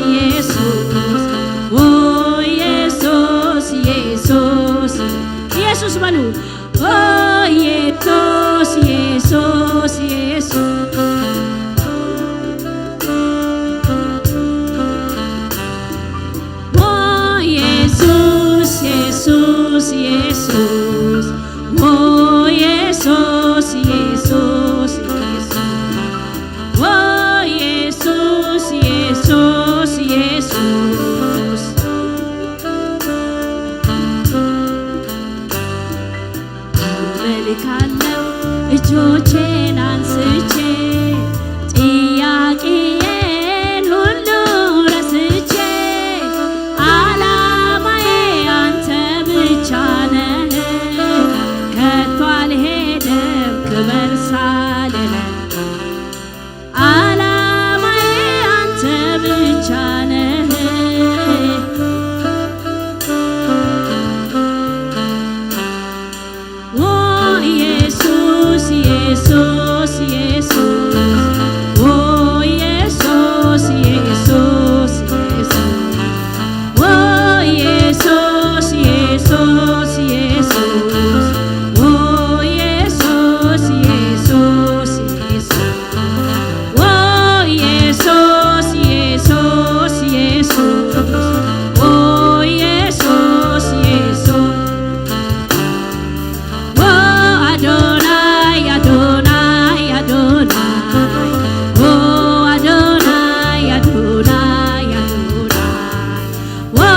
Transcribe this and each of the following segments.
ኢየሱስ፣ ኦ ኢየሱስ፣ ኢየሱስ፣ ኢየሱስ በሉ። ኦ ኢየሱስ፣ ኢየሱስ፣ ኢየሱስ። ኦ ኢየሱስ፣ ኢየሱስ፣ ኢየሱስ። ኦ ኢየሱስ፣ ኢየሱስ፣ ኢየሱስ። ኦ ኢየሱስ፣ ኢየሱስ፣ ኢየሱስ። እመልካለሁ እጆቼን አንስቼ፣ ጥያቄዬን ሁሉ ረስቼ፣ ዓላማዬ አንተ ብቻ ነህ። ከቶ አልሄድም ክበር ሳልልህ፣ ዓላማዬ አንተ ብቻ ነህ። ኦ ኢየሱስ፣ ኢየሱስ፣ ኢየሱስ። ኦ ኢየሱስ፣ ኢየሱስ፣ ኢየሱስ። ኦ ኢየሱስ፣ ኢየሱስ፣ ኢየሱስ። ኦ ኢየሱስ፣ ኢየሱስ፣ ኢየሱስ። ኦ ኢየሱስ፣ ኢየሱስ፣ ኢየሱስ። ኦ ኢየሱስ፣ ኢየሱስ። ኦ አዶናይ፣ አዶናይ፣ አዶናይ። ኦ አዶናይ፣ አዶናይ፣ አዶናይ። ኦ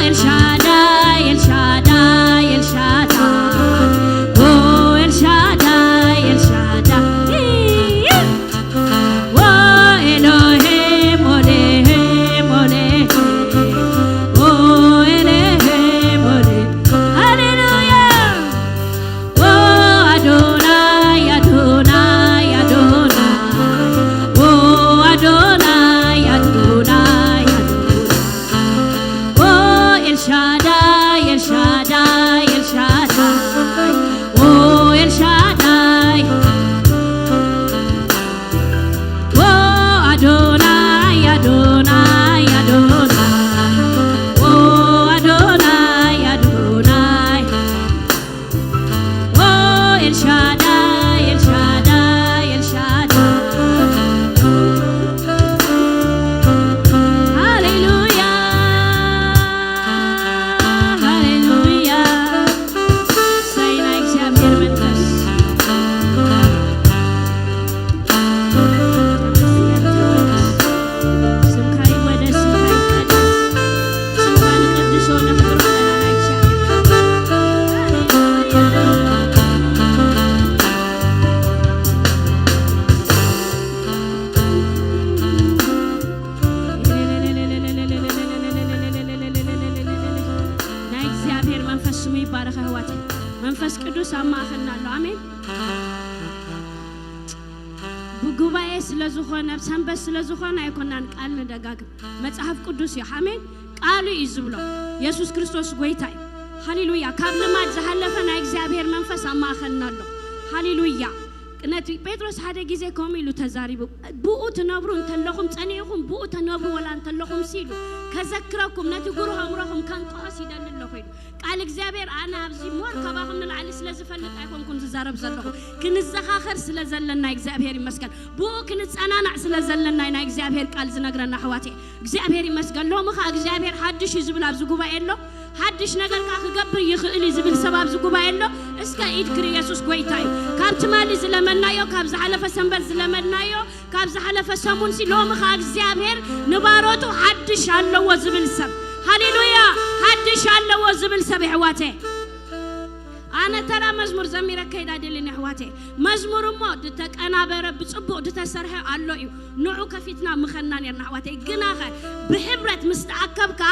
ኤልሻዳይ፣ ኤልሻዳይ፣ ኤልሻዳይ። ኦ ኤልሻዳይ፣ ኤልሻዳይ። ኦ ኤሎሄም፣ ኦሌሄም፣ ኦሌሄም። ኦ ኤሎሄም፣ ኦሌ-፣ ሃሌሉያ። ኦ አዶናይ፣ አዶናይ፣ አዶናይ። ኦ አዶናይ፣ አዶናይ፣ አዶናይ። ኦ ኤልሻዳይ፣ ኤልሻዳይ፣ ኤልሻዳይ። ኦ ኤልሻዳይ። ኦ አዶናይ፣ አዶናይ፣ አዶናይ። ኦ አዶናይ፣ አዶናይ። ኦ ኤልሻዳይ፣ ኤልሻዳይ፣ ኤልሻዳይ። ሃሌሉያ፣ ሃሌሉያ። እሰይ ናይ እግዚኣብሔር መንፈስ። ስምካ ይወደስ፣ ስምካ ይቀደስ፣ ስምካ ንቀድሶ ነኽብሮ ዘለና ናይ እግዚኣብሔር። ናይ እግዚኣብሔር መንፈስ ስሙ ይባረኽ ኣሕዋተይ። መንፈስ ቅዱስ ኣብ ማእኸልና ኣሎ። ኣሜን። ብጉባኤ ስለ ዝኾነ፣ ሰንበት ስለ ዝኾነ ኣይኮናን ቃል ንደጋግም። መጽሓፍ ቅዱስ እዩ። ኣሜን። ቃሉ እዩ ዝብሎ። የሱስ ክርስቶስ ጎይታ እዩ። ሃሌሉያ። ካብ ልማድ ዝሓለፈ ናይ እግዚኣብሔር መንፈስ ኣብ ማእኸልና ኣሎ። ሃሌሉያ። ነቲ ጴጥሮስ ሓደ ግዜ ከምኡ ኢሉ ተዛሪቡ። ብኡ ትነብሩ እንተለኹም፣ ጸኒዕኹም ብኡ ተነብሩ ወላ እንተለኹም ሲ ኢሉ ከዘክረኩም፣ ነቲ ግሩህ ኣእምሮኹም ከንቅሖስ ይደሊ ኣለኹ ኢሉ። ቃል እግዚኣብሔር ኣነ ኣብዚ ሞር ካባኹም ንላዕሊ ስለ ዝፈልጥ ኣይኮንኩን ዝዛረብ ዘለኹ። ክንዘኻኸር ስለ ዘለና እግዚኣብሔር ይመስገን። ብኡ ክንጸናናዕ ስለ ዘለና ናይ እግዚኣብሔር ቃል ዝነግረና ኣሕዋተይ። እግዚኣብሔር ይመስገን። ሎሚ ኸኣ እግዚኣብሔር ሓድሽ እዩ ዝብል ኣብዚ ጉባኤ ኣሎ። ሓድሽ ነገር ከኣ ክገብር ይኽእል እዩ ዝብል ሰብ ኣብዚ ጉባኤ ኣሎ። እስከ ኢድ ክሪ የሱስ ጎይታ እዩ። ካብ ትማሊ ዝለመናዮ፣ ካብ ዝሓለፈ ሰንበት ዝለመናዮ፣ ካብ ዝሓለፈ ሰሙን ሲ ሎሚ ኸኣ እግዚኣብሔር ንባሮቱ ሓድሽ ኣለዎ ዝብል ሰብ። ሃሌሉያ! ሓድሽ ኣለዎ ዝብል ሰብ የሕዋተ። ኣነ ተራ መዝሙር ዘሚረ ከይዳ ደልን የሕዋተ። መዝሙር እሞ ድተቀናበረ ብጽቡቕ ድተሰርሐ ኣሎ እዩ። ንዑ ከፊትና ምኸና ኔርና ኣሕዋተይ። ግናኸ ብሕብረት ምስ ተኣከብካ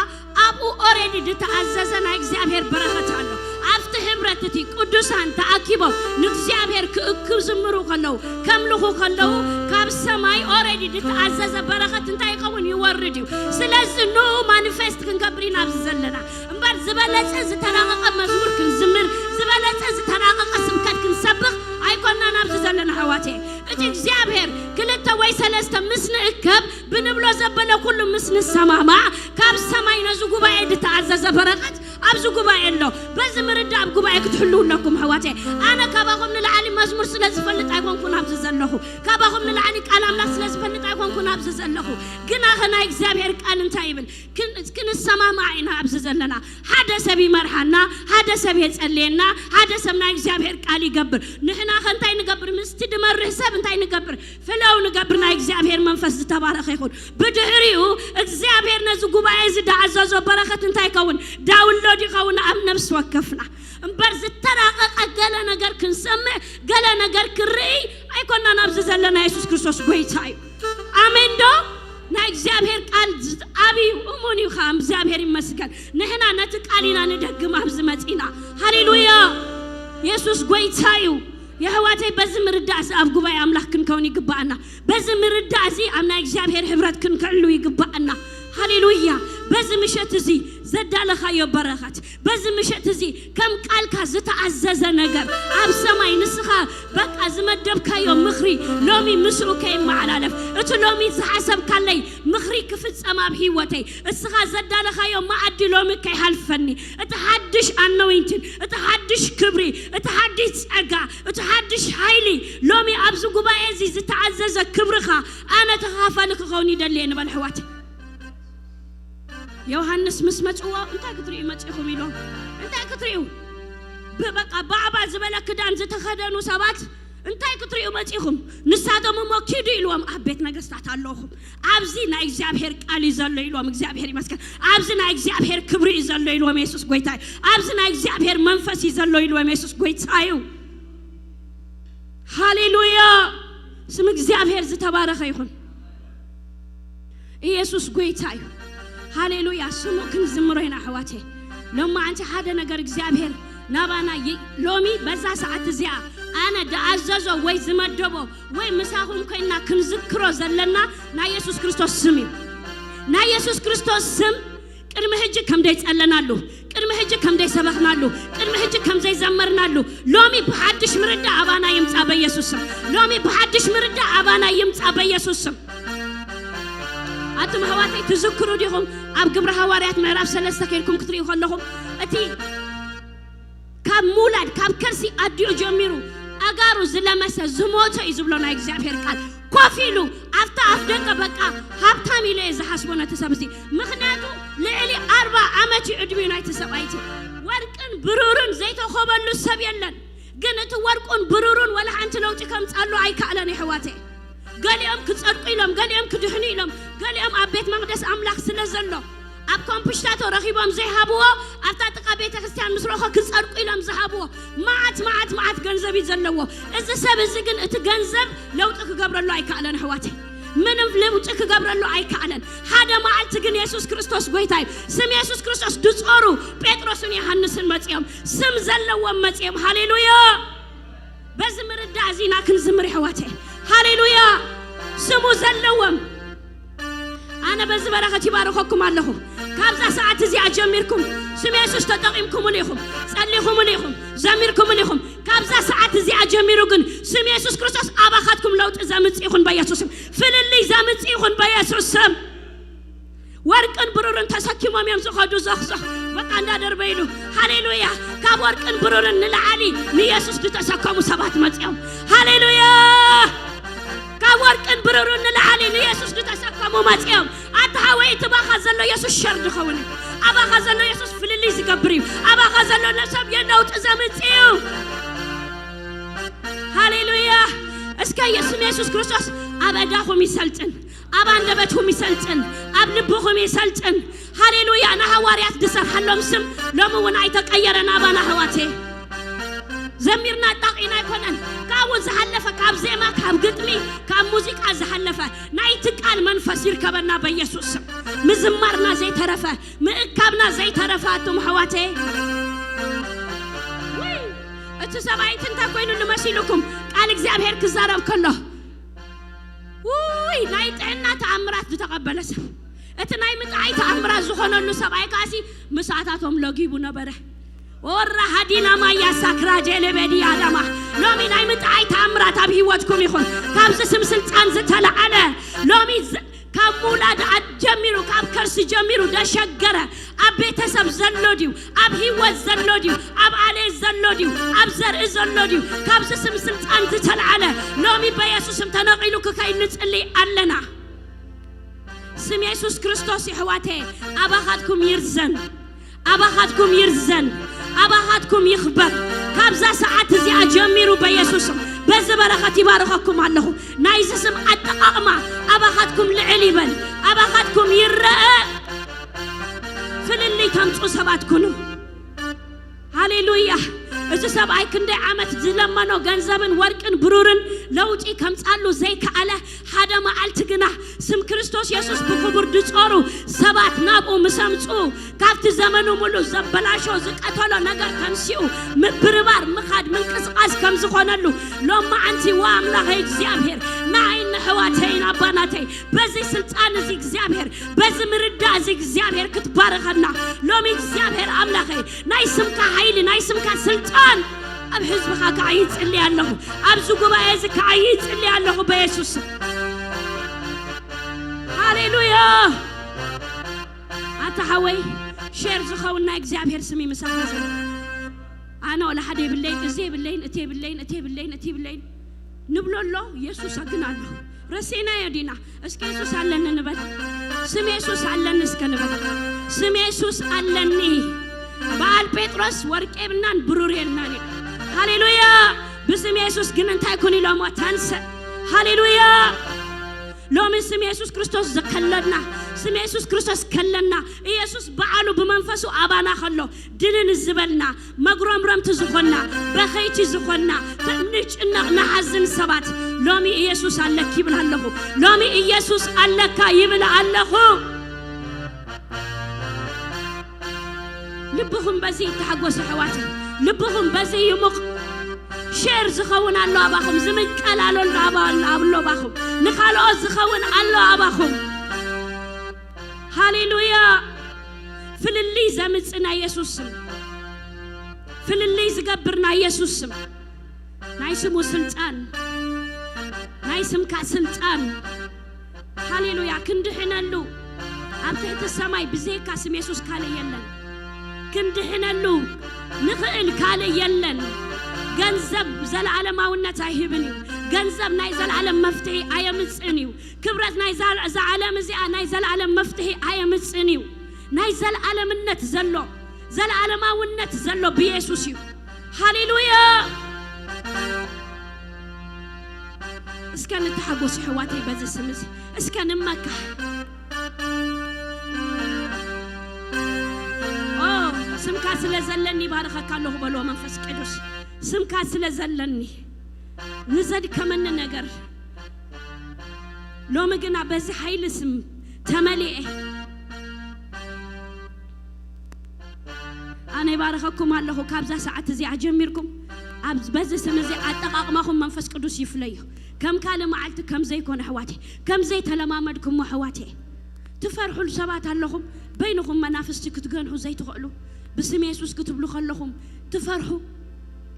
ኣብኡ ኦሬዲ ድተኣዘዘ ናይ እግዚኣብሔር በረኸት ኣሎ። ኣብቲ ሕብረት እቲ ቅዱሳን ተኣኪቦም ንእግዚኣብሔር ክእ-፣ ክዝምሩ ከለዉ፣ ከምልኹ ከለዉ፣ ካብ ሰማይ ኦሬዲ ድተኣዘዘ በረኸት እንታይ ይኸውን? ይወርድ እዩ። ስለዚ ንኡ ማኒፌስት ክንገብር ኢና ኣብዚ ዘለና። እምበር ዝበለጸ ዝተራቐቐ መዝሙር ክንዝምር፣ ዝበለጸ ዝተራቐቐ ስብከት ክንሰብኽ ኣይኮናን ኣብዚ ዘለና ኣሕዋተይ። እቲ እግዚኣብሔር ክልተ ወይ ሰለስተ ምስ ንእከብ፣ ብንብሎ ዘበለ ኩሉ ምስ ንሰማማዕ፣ ካብ ሰማይ ነዚ ጉባኤ ዝተኣዘዘ በረኸት ኣብዚ ጉባኤ ኣሎ። በዚ ምርዳእ ኣብ ጉባኤ ክትሕልዉ ኣለኩም ኣሕዋተይ። ኣነ ካባኹም ንላዕሊ መዝሙር ስለ ዝፈልጥ ኣይኮንኩን ኣብዚ ዘለኹ። ካባኹም ንላዕሊ ቃል ኣምላኽ ስለ ዝፈልጥ ኣይኮንኩን ኣብዚ ዘለኹ። ግናኸ ናይ እግዚኣብሔር ቃል እንታይ ይብል? ክን-፣ ክንሰማማዕ ኢና ኣብዚ ዘለና። ሓደ ሰብ ይመርሓና፣ ሓደ ሰብ የጸልየና፣ ሓደ ሰብ ናይ እግዚኣብሔር ቃል ይገብር። ንሕና ከ እንታይ ንገብር? ምስቲ ድመርህ ሰብ እንታይ ንገብር? ፍለው ንገብር። ናይ እግዚኣብሔር መንፈስ ዝተባረኸ ይኹን። ብድሕሪኡ እግዚኣብሔር ነዚ ጉባኤ እዚ ድኣዘዞ በረኸት እንታይ ይኸውን? ዳውንሎድ ይኸውን ኣብ ነፍሲ ወከፍና። እምበር ዝተራቐቐ ገለ ነገር ክንሰምዕ፣ ገለ ነገር ክርኢ ኣይኮናን ኣብዚ ዘለና። የሱስ ክርስቶስ ጎይታ እዩ። ኣሜን ዶ? ናይ እግዚኣብሔር ቃል ዝ-፣ ዓብዪ እሙን እዩ ኸዓ። እግዚኣብሔር ይመስገን። ንሕና ነቲ ቃል ኢና ንደግም ኣብዚ መጺና። ሃሌሉያ! የሱስ ጎይታ እዩ። የሕዋተይ፣ በዚ ምርዳእ እዚ ኣብ ጉባኤ ኣምላኽ ክንከውን ይግባኣና። በዚ ምርዳእ እዚ ኣብ ናይ እግዚኣብሔር ሕብረት ክንክዕሉ ይግባኣና። ሃሌሉያ! በዚ ምሸት እዚ ዘዳለኻዮ በረኸት፣ በዚ ምሸት እዚ ከም ቃልካ ዝተኣዘዘ ነገር ኣብ ሰማይ ንስኻ በቃ ዝመደብካዮ ምኽሪ ሎሚ ምስኡ ከይመዓላለፍ፣ እቲ ሎሚ ዝሓሰብካለይ ምኽሪ ክፍጸም ኣብ ህይወተይ፣ እስኻ ዘዳለኻዮ መኣዲ ሎሚ ከይሃልፈኒ፣ እቲ ሓድሽ ኣነዊንትን፣ እቲ ሓድሽ ክብሪ፣ እቲ ሓድሽ ጸጋ፣ እቲ ሓድሽ ሓይሊ ሎሚ ኣብዚ ጉባኤ እዚ ዝተኣዘዘ ክብርኻ ኣነ ተኻፋሊ ክኸውን ይደሊ እየ ንበል ኣሕዋት። ዮሃንስ ምስ መጽዎ፣ "እንታይ ክትርእዩ መጺኹም?" ኢሎም። እንታይ ክትርእዩ? ብበቃ ባዕባ ዝበለ ክዳን ዝተኸደኑ ሰባት፣ "እንታይ ክትርእዩ መጺኹም?" ንሳቶም እሞ፣ "ኪዱ" ኢልዎም፣ "ኣብ ቤት ነገስታት ኣለኹም። ኣብዚ ናይ እግዚኣብሔር ቃል እዩ ዘሎ" ኢልዎም። እግዚኣብሔር ይመስገን። "ኣብዚ ናይ እግዚኣብሔር ክብሪ እዩ ዘሎ" ኢልዎም። የሱስ ጎይታ እዩ። "ኣብዚ ናይ እግዚኣብሔር መንፈስ እዩ ዘሎ" ኢልዎም። የሱስ ጎይታ እዩ። ሃሌሉያ! ስም እግዚኣብሔር ዝተባረኸ ይኹን። ኢየሱስ ጎይታ እዩ። ሃሌሉያ! ስሙ ክንዝምሮ ኢና ኣሕዋተይ። ሎማዓንቲ ሓደ ነገር እግዚኣብሔር ናባና ይ-፣ ሎሚ በዛ ሰዓት እዚኣ ኣነ ደኣዘዞ ወይ ዝመደቦ ወይ ምሳኹም ኮይንና ክንዝክሮ ዘለና ናይ የሱስ ክርስቶስ ስም እዩ። ናይ የሱስ ክርስቶስ ስም ቅድሚ ሕጂ ከም ደይጸለናሉ፣ ቅድሚ ሕጂ ከም ደይሰበኽናሉ፣ ቅድሚ ሕጂ ከም ዘይዘመርናሉ፣ ሎሚ ብሓድሽ ምርዳእ ኣባና ይምጻ በየሱስ ስም። ሎሚ ብሓድሽ ምርዳእ ኣባና ይምጻ በየሱስ ስም። ኣቱም ኣሕዋተይ ትዝክሩ ዲኹም? ኣብ ግብረ ሃዋርያት ምዕራፍ ሰለስተ ከይድኩም ክትርእዩ ከለኹም፣ እቲ ካብ ምውላድ፣ ካብ ከርሲ ኣዲኡ ጀሚሩ ኣጋሩ ዝለመሰ ዝሞተ እዩ ዝብሎ ናይ እግዚኣብሔር ቃል። ኮፍ ኢሉ ኣብታ ኣፍ ደገ በቃ ሃብታም ኢለ እየ ዝሓስቦ ነቲ ሰብ እዚ። ምኽንያቱ ልዕሊ ኣርባ ዓመት እዩ ዕድሚኡ ናይቲ ሰብኣይ እቲ። ወርቅን ብሩርን ዘይተኾበሉ ሰብ የለን። ግን እቲ ወርቁን ብሩሩን ወላ ሓንቲ ለውጢ ከምጻሉ ኣይከኣለን የሕዋተይ። ገሊኦም ክጸድቁ ኢሎም፣ ገሊኦም ክድሕኑ ኢሎም፣ ገሊኦም ኣብ ቤት መቕደስ ኣምላኽ ስለ ዘሎ ኣብ ኮምፕሽታቶ ረኺቦም ዘይሃብዎ፣ ኣብታ ጥቓ ቤተ ክርስቲያን ምስ ረኾ ክጸድቁ ኢሎም ዝሃብዎ መዓት፣ መዓት፣ መዓት ገንዘብ እዩ ዘለዎ። እዚ ሰብ እዚ ግን እቲ ገንዘብ ለውጢ ክገብረሉ ኣይከኣለን ኣሕዋተይ። ምንም ለውጢ ክገብረሉ ኣይከኣለን። ሓደ መዓልቲ ግን የሱስ ክርስቶስ ጎይታ እዩ። ስም የሱስ ክርስቶስ ድጾሩ ጴጥሮስን ዮሃንስን መጺኦም፣ ስም ዘለዎም መጺኦም። ሃሌሉያ! በዚ ምርዳእ እዚ ኢና ክንዝምር የሕዋተይ። ሃሌሉያ! ስሙ ዘለዎም። ኣነ በዚ በረኸት ይባርኸኩም ኣለኹ። ካብዛ ሰዓት እዚኣ ጀሚርኩም ስም የሱስ ተጠቒምኩምሉ ኢኹም፣ ጸሊኹምሉ ኢኹም፣ ዘሚርኩምሉ ኢኹም። ካብዛ ሰዓት እዚኣ ጀሚሩ ግን ስም የሱስ ክርስቶስ ኣባኻትኩም ለውጢ ዘምጽእ ይኹን በየሱስ ስም። ፍልልይ ዘምጽእ ይኹን በየሱስ ስም። ወርቅን ብሩርን ተሰኪሞም እዮም ዝኸዱ፣ ዞኽዞኽ በቃ እንዳደርበይሉ። ሃሌሉያ! ካብ ወርቅን ብሩርን ንላዕሊ ንየሱስ ዝተሰከሙ ሰባት መጺኦም። ሃሌሉያ! ካብ ወርቅን ብሩርን ንላዕሊ ንየሱስ ዝተሰከሙ መጺኦም። ኣታ ሓወይ፣ እቲ ባኻ ዘሎ የሱስ ሸር ዝኸውን እዩ። ኣባኻ ዘሎ የሱስ ፍልልይ ዝገብር እዩ። ኣባኻ ዘሎ ሰብ የለውጢ ዘምጽእ እዩ። ሃሌሉያ! እስከ የስም የሱስ ክርስቶስ ኣብ ዕዳኹም ይሰልጥን፣ ኣብ ኣንደበትኩም ይሰልጥን፣ ኣብ ልብኹም ይሰልጥን። ሃሌሉያ! ንሃዋርያት ዝሰርሓሎም ስም ሎሚ እውን ኣይተቀየረን ኣባና ኣሕዋተይ። ዘሚርና ጣቒና ኣይኮነን። ካብኡ ዝሓለፈ፣ ካብ ዜማ፣ ካብ ግጥሚ፣ ካብ ሙዚቃ ዝሓለፈ ናይቲ ቃል መንፈስ ይርከበና በኢየሱስ ስም። ምዝማርና ዘይተረፈ፣ ምእካብና ዘይተረፈ ኣቱም ኣሕዋተይ። ውይ፣ እቲ ሰብኣይ እቲ እንታይ ኮይኑሉ መሲሉኩም? ቃል እግዚኣብሔር ክዛረብ ከሎ፣ ውይ፣ ናይ ጥዕና ተኣምራት ዝተቐበለ ሰብ፣ እቲ ናይ ምጥዓይ ተኣምራት ዝኾነሉ ሰብኣይ ከኣሲ ምሳታቶም ለጊቡ ነበረ። ኦራ ሃዲና ማያ ሳክራ ጀለበዲ ኣዳማ፣ ሎሚ ናይ ምጥዓይ ተኣምራት ኣብ ህይወትኩም ይኹን። ካብዚ ስም ስልጣን ዝተለዓለ ሎሚ ዝ- ካብ ምውላድ ጀሚሩ፣ ካብ ከርሲ ጀሚሩ ደሸገረ፣ ኣብ ቤተሰብ ዘሎ ድዩ፣ ኣብ ህይወት ዘሎ ድዩ፣ ኣብ ኣሌት ዘሎ ድዩ፣ ኣብ ዘርኢ ዘሎ ድዩ፣ ካብዚ ስም ስልጣን ዝተለዓለ ሎሚ በየሱስም ተነቒሉ ክከይድ ንጽሊ ኣለና። ስም የሱስ ክርስቶስ ይሕዋተ ኣባኻትኩም ይርዘን፣ ኣባኻትኩም ይርዘን፣ ኣባኻትኩም ይኽበር። ካብዛ ሰዓት እዚኣ ጀሚሩ በየሱስም በዚ በረኸት ይባርኸኩም ኣለኹ። ናይዚ ስም ኣጠቓቕማ ኣባኻትኩም ልዕል ይበል፣ ኣባኻትኩም ይረአ። ፍልልይ ተምፁ ሰባት ኩኑ። ሃሌሉያ። እዚ ሰብኣይ ክንደይ ዓመት ዝለመኖ ገንዘብን ወርቅን ብሩርን ለውጢ ከምጻሉ ዘይከኣለ፣ ሓደ መዓልቲ ግና ስም ክርስቶስ የሱስ ብክቡር ድጾሩ ሰባት ናብኡ ምስ ኣምጽኡ፣ ካብቲ ዘመኑ ሙሉ ዘበላሾ ዝቀተሎ ነገር ተንሲኡ ምብርባር ምኻድ ምንቅስቃስ ከም ዝኾነሉ ሎማዓንቲ ዋ ኣምላኸይ እግዚኣብሔር ንዓይን ንሕዋተይን ኣባናተይ በዚ ስልጣን እዚ እግዚኣብሔር በዚ ምርዳእ እዚ እግዚኣብሔር ክትባረኸና ሎሚ እግዚኣብሔር ኣምላኸይ ናይ ስምካ ሓይሊ ናይ ስምካ ስልጣን ኣብ ህዝብኻ ከዓ ይጽሊ ኣለኹ ኣብዚ ጉባኤ እዚ ከዓ ይጽሊ ኣለኹ በየሱስ ሃሌሉያ ኣታ ሓወይ ሼር ዝኸውን ናይ እግዚኣብሔር ስም ይምሳኻ ዘሎ ኣነ ወላ ሓደ የብለይን እዚ የብለይን እቲ የብለይን እቲ የብለይን እቲ የብለይን ንብሎ ኣሎ የሱስ ግን ኣሎ ረሴናዮ ዲና እስኪ የሱስ ኣለኒ ንበል ስም የሱስ ኣለኒ እስከ ንበል ስም የሱስ ኣለኒ በዓል ጴጥሮስ ወርቅ የብልናን ብሩር የልናን እዩ ሃሌሉያ ብስም የሱስ ግን እንታይ ኩን ኢሎሞ ተንሰ ሃሌሉያ ሎሚ ስም የሱስ ክርስቶስ ዝከለልና ስም የሱስ ክርስቶስ ከለና ኢየሱስ በዓሉ ብመንፈሱ ኣባና ከሎ ድንን ዝበልና መጉረምረምቲ ዝኾንና በኸይቲ ዝኾንና ንጭነቕ ንሓዝን ሰባት ሎሚ ኢየሱስ ኣለኪ ይብል ኣለኹ ሎሚ ኢየሱስ ኣለካ ይብል ኣለኹ ልብኹም በዚ ይተሓጎስ ኣሕዋት ልብኹም በዚ ይሙቕ ሼር ዝኸውን ኣሎ ኣባኹም ዝምቀል ኣሎ ኣሎ ኣባ ኣሎ ኣሎ ኣባኹም ንኻልኦት ዝኸውን ኣሎ ኣባኹም ሃሌሉያ ፍልልይ ዘምጽእ ናይ የሱስ ስም ፍልልይ ዝገብር ናይ የሱስ ስም ናይ ስሙ ስልጣን ናይ ስምካ ስልጣን ሃሌሉያ ክንድሕነሉ ኣብ ትሕቲ ሰማይ ብዘይካ ስም የሱስ ካልእ የለን ክንድሕነሉ ንኽእል ካልእ የለን ገንዘብ ዘለዓለማውነት ኣይህብን እዩ ገንዘብ ናይ ዘለዓለም መፍትሒ ኣየምፅእን እዩ ክብረት ናይ ዘለዓለም እዚኣ ናይ ዘለዓለም መፍትሒ ኣየምፅእን እዩ ናይ ዘለዓለምነት ዘሎ ዘለዓለማውነት ዘሎ ብየሱስ እዩ ሃሌሉያ እስከ ንተሓጎስ ኣሕዋተይ በዚ ስም እዚ እስከ ንመካሕ ኦ ስምካ ስለ ዘለኒ ይባርኸካ ኣለኹ በልዎ መንፈስ ቅዱስ ስምካ ስለ ዘለኒ ንዘድከመኒ ነገር ሎሚ ግና በዚ ሓይሊ ስም ተመሊኤ ኣነ ይባርኸኩም ኣለኹ ካብዛ ሰዓት እዚኣ ጀሚርኩም ኣብ በዚ ስም እዚ ኣጠቓቕማኹም መንፈስ ቅዱስ ይፍለዮ ከም ካልእ መዓልቲ ከም ዘይኮነ ኣሕዋቴ ከም ዘይተለማመድኩሞ ኣሕዋቴ ትፈርሑሉ ሰባት ኣለኹም በይንኹም መናፍስቲ ክትገንሑ ዘይትኽእሉ ብስም የሱስ ክትብሉ ከለኹም ትፈርሑ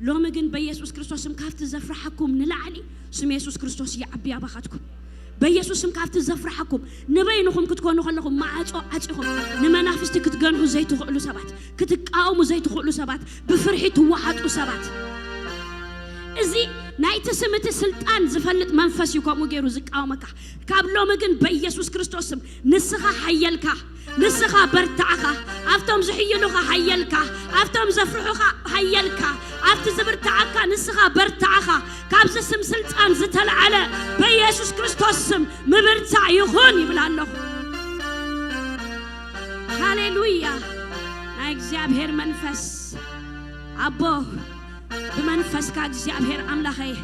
ሎሚ ግን በየሱስ ክርስቶስም ካብቲ ዘፍርሓኩም ንላዕሊ ስም የሱስ ክርስቶስ ይዓቢ ኣባኻትኩም በየሱስም ካብቲ ዘፍርሓኩም ንበይንኹም ክትኮኑ ከለኹም ማዕጾ ዓጺኹም ንመናፍስቲ ክትገንሑ ዘይትኽእሉ ሰባት ክትቃወሙ ዘይትኽእሉ ሰባት ብፍርሒ ትወሓጡ ሰባት እዚ ናይቲ ስም እቲ ስልጣን ዝፈልጥ መንፈስ እዩ ከምኡ ገይሩ ዝቃወመካ ካብ ሎሚ ግን በኢየሱስ ክርስቶስም ንስኻ ሓየልካ ንስኻ በርትዓኻ ኣብቶም ዝሕይሉኻ ሓየልካ ኣብቶም ዘፍርሑኻ ሓየልካ ኣብቲ ዝብርትዓካ ንስኻ በርትዓኻ ካብዚ ስም ስልጣን ዝተለዓለ በኢየሱስ ክርስቶስ ስም ምብርታዕ ይኹን ይብል ኣለኹ ሃሌሉያ ናይ እግዚኣብሔር መንፈስ ኣቦ ብመንፈስካ እግዚኣብሔር ኣምላኸየ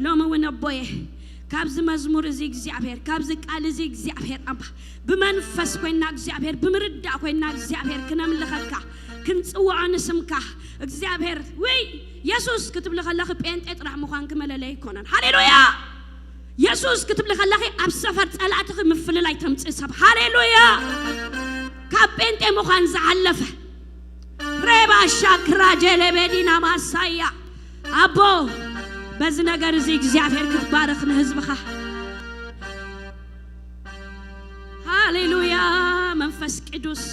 ሎሚ እውን ኣቦየ ካብዚ መዝሙር እዚ እግዚኣብሔር ካብዚ ቃል እዚ እግዚኣብሔር ኣባ ብመንፈስ ኮይና እግዚኣብሔር ብምርዳእ ኮይና እግዚኣብሔር ክነምልኸካ ክንፅውዖ ንስምካ እግዚኣብሔር ወይ የሱስ ክትብሊ ከለኺ ጴንጤ ጥራሕ ምዃንኪ መለለይ ኣይኮነን ሃሌሉያ የሱስ ክትብሊ ከለኺ ኣብ ሰፈር ፀላእትኺ ምፍልላይ ተምፅእ ሰብ ሃሌሉያ ካብ ጴንጤ ምዃን ዝሓለፈ ሬባ ሻክራ ጀለቤዲና ማሳያ ኣቦ፣ በዚ ነገር እዚ እግዚኣብሔር ክትባርኽ ንህዝብኻ። ሃሌሉያ። መንፈስ ቅዱስ፣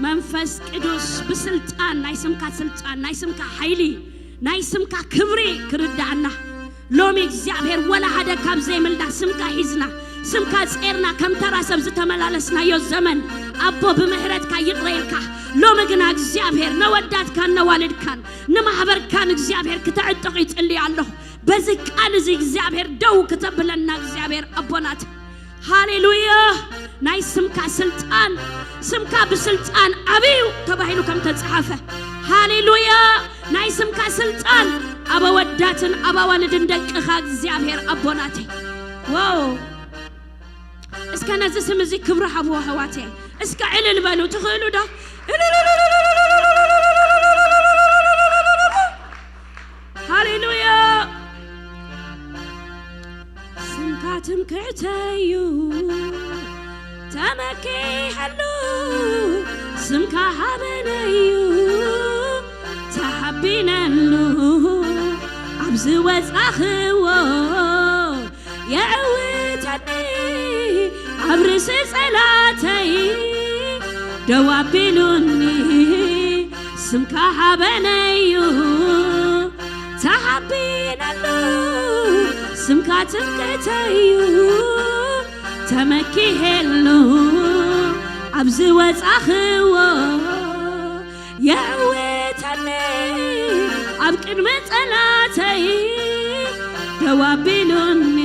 መንፈስ ቅዱስ፣ ብስልጣን ናይ ስምካ ስልጣን፣ ናይ ስምካ ሓይሊ፣ ናይ ስምካ ክብሪ ክርዳኣና። ሎሚ እግዚኣብሔር ወላ ሓደ ካብ ዘይምልና ስምካ ሒዝና፣ ስምካ ጼርና፣ ከም ተራ ሰብ ዝተመላለስናዮ ዘመን ኣቦ፣ ብምህረትካ ይቕረ ኢልካ፣ ሎሚ ግና እግዚኣብሔር ነወዳትካን ነዋልድካን ንማሕበርካን እግዚኣብሔር ክተዕጥቕ ይጽልይ ኣለኹ። በዚ ቃል እዚ እግዚኣብሔር ደው ክተብለና እግዚኣብሔር ኣቦናት። ሃሌሉያ። ናይ ስምካ ስልጣን፣ ስምካ ብስልጣን ዓብዩ ተባሂሉ ከም ተጻሓፈ፣ ሃሌሉያ። ናይ ስምካ ስልጣን ኣብ ኣወዳትን ኣብ ኣዋልድን ደቅኻ እግዚኣብሔር ኣቦናተይ። ዋው። እስከ ነዚ ስም እዚ ክብሪ ሃብዎ ኣሕዋተይ። እስከ ዕልል በሉ፣ ትኽእሉ ዶ? ሃሌሉያ። ስምካ ትምክሕተይ እዩ፣ ተመኪሐሉ። ስምካ ሓበነይ እዩ፣ ተሓቢነሉ። ኣብ ዝወጻኽዎ የዕውተኒ፣ ኣብ ርእሲ ጸላተይ ደው ኣቢሉኒ። ስምካ ሓበነይ እዩ፣ ተሓቢነሉ። ስምካ ትምክሕተይ እዩ፣ ተመኪሔሉ። ኣብ ዝወጻኽዎ የዕውተኒ፣ ኣብ ቅድሚ ጸላተይ ደው ኣቢሉኒ።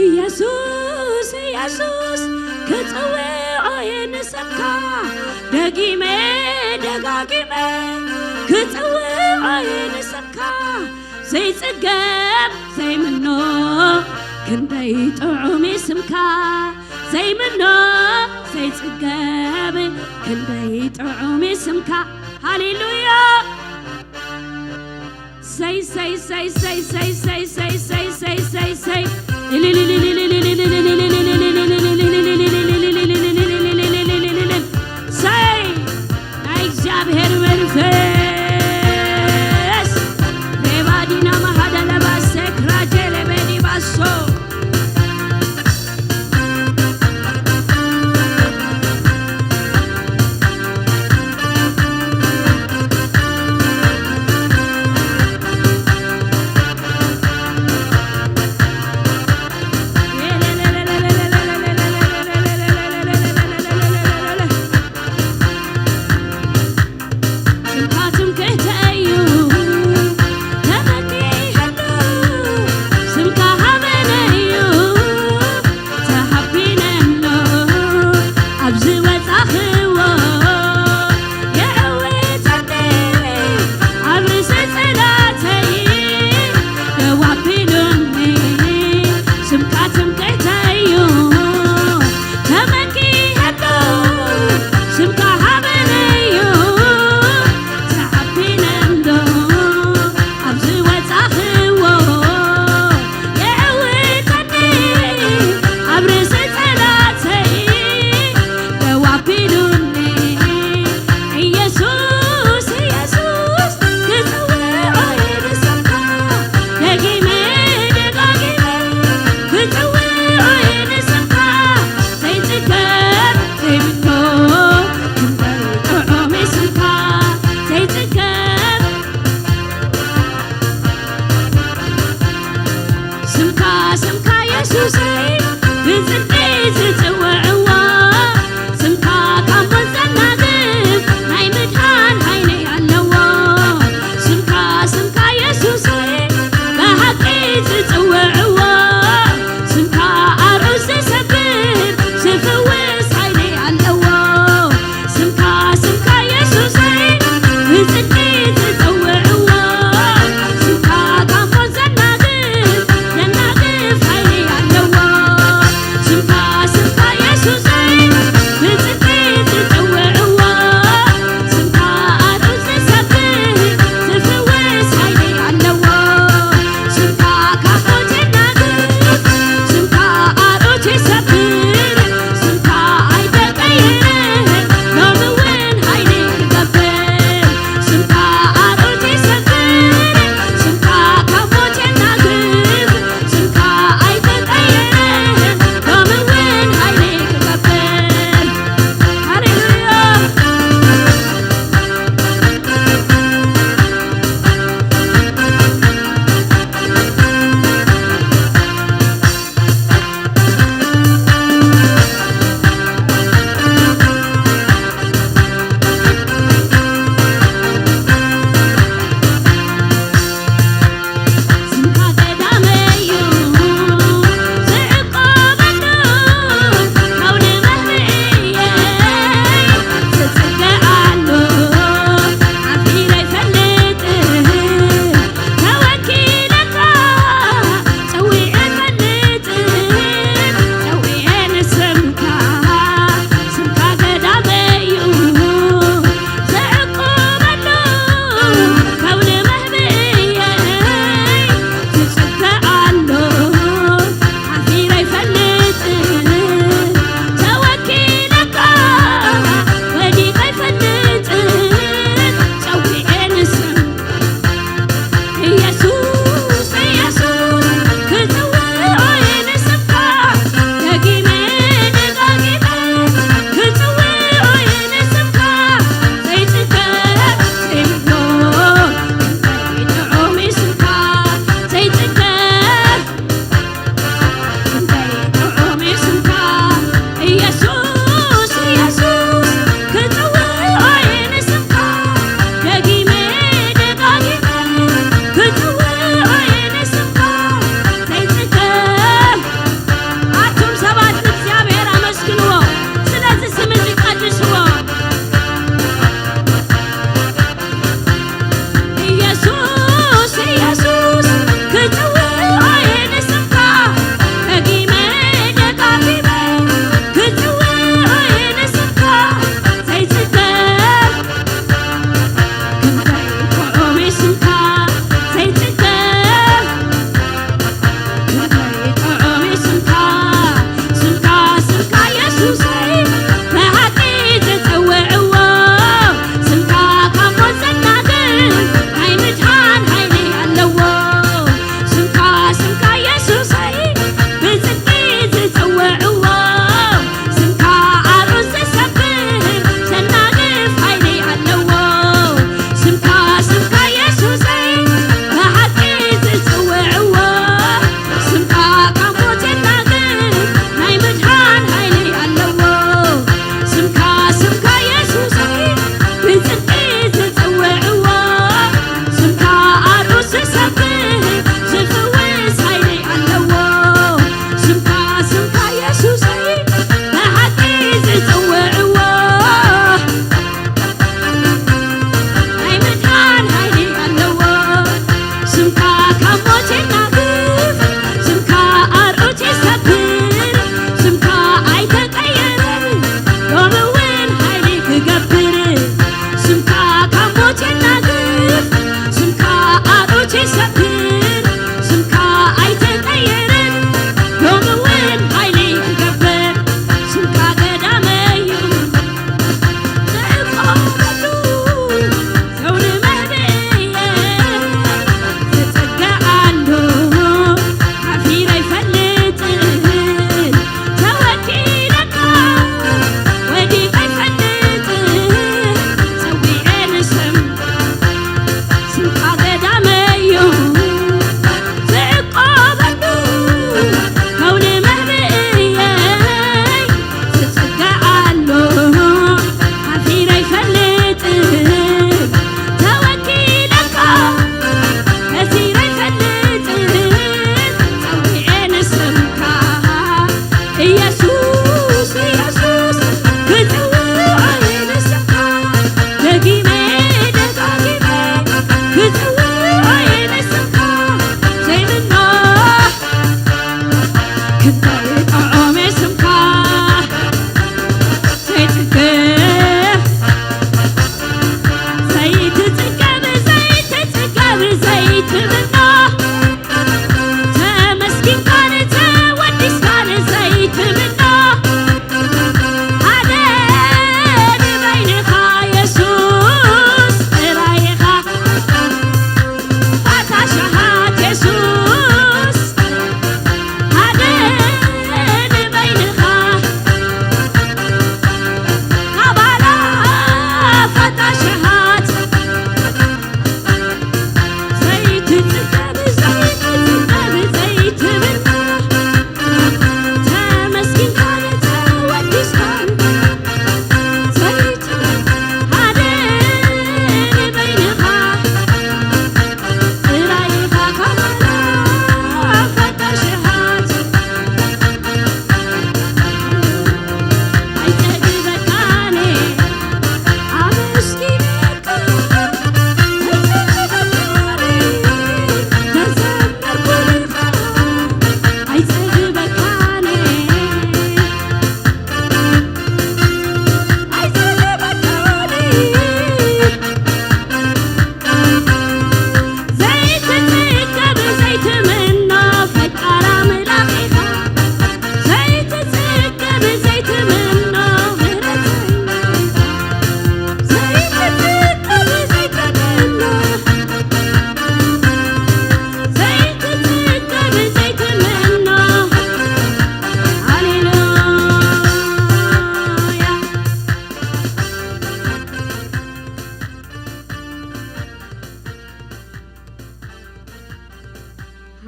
ኢየሱስ፣ ኢየሱስ፣ ክጽውዖ እየ ንስምካ፣ ደጊመ ደጋጊመ ክጽውዖ እየ ንስምካ። ዘይጽገብ ዘይምኖ ክንደይ ጥዑም እዩ ስምካ፣ ዘይምኖ ዘይጽገብ ክንደይ ጥዑም እዩ ስምካ። ሃሌሉያ። ሰይ ሰይ ሰይ ሰይ ሰይ ሰይ ሰይ ሰይ ሰይ ሰይ ሰይ። ሰይ ናይ እግዚኣብሔር መንፈስ። ሬባዲና ማሃደለባሴ ክራጀ ለቤዲ ባሶ።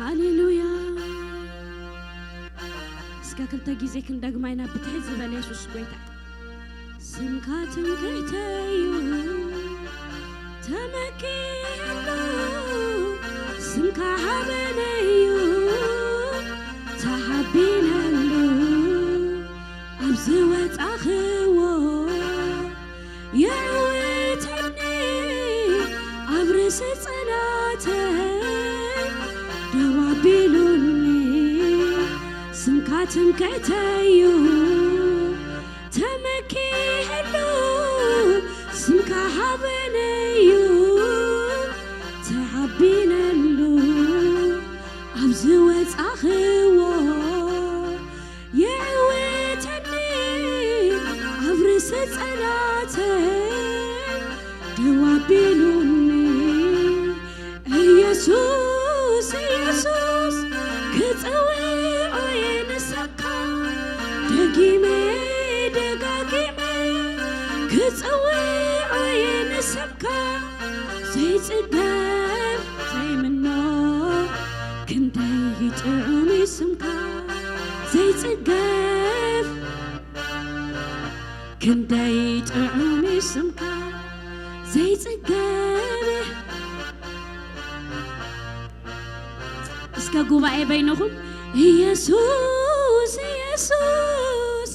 ሃሌሉያ። እስከ ክልተ ግዜ ክንደግማ ኢና። ብትሕት ዝበለ የሱስ ጎይታ። ስምካ ትምክሕተይ እዩ ተመኪሐሉ፣ ስምካ ሓበነይ እዩ ተሓቢነሉ፣ ኣብ ዝወጻኽዎ የዕውተኒ፣ ኣብ ርእሲ ጸላተይ ደው ኣቢሉኒ። ስምካ ትምክሕተይ እዩ ተመኪሐሉ፣ ስምካ ሓበነይ እዩ ተሓቢነሉ፣ ኣብ ዝወጻኽዎ የዕውተኒ፣ ኣብ ርእሲ ጸላተይ ደው ኣቢሉኒ። ኢየሱስ፣ ኢየሱስ፣ ክጽውዖ እየ ንስምካ፣ ደጊመ ደጋጊመ ክጽውዖ እየ ንስምካ፣ ዘይጽገብ ዘይምኖ፣ ክንደይ ጥዑም እዩ ስምካ፣ ዘይጽገብ ክንደይ ጥዑም እዩ ስምካ ዘይጽገብ። እስከ ጉባኤ በይንኹም ኢየሱስ ኢየሱስ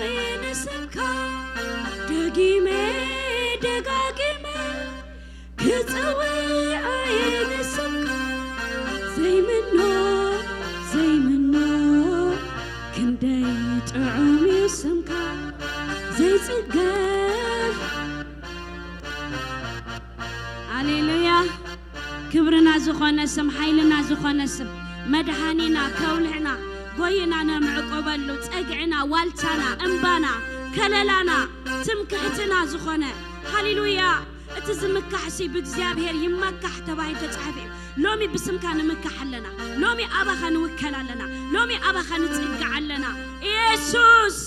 እየ ንስምካ ደጊመ ደጋጊመ ክጽውዖ እየ ንስምካ ዘይምኖ ዘይምኖ ክንደይ ጥዑም እዩ ስምካ ዘይጽገብ። ሃሌሉያ። ክብርና ዝኾነ ስም፣ ሓይልና ዝኾነ ስም፣ መድሓኒና፣ ከውልዕና፣ ጎይና ነምዕቆበሉ፣ ጸግዕና፣ ዋልታና፣ እምባና፣ ከለላና፣ ትምክሕትና ዝኾነ። ሃሌሉያ። እቲ ዝምካሕሲ ብእግዚኣብሔር ይመካሕ ተባሂሉ ተጻሒፉ እዩ። ሎሚ ብስምካ ንምካሕ ኣለና። ሎሚ ኣባኻ ንውከል ኣለና። ሎሚ ኣባኻ ንጽግዕ ኣለና። ኢየሱስ፣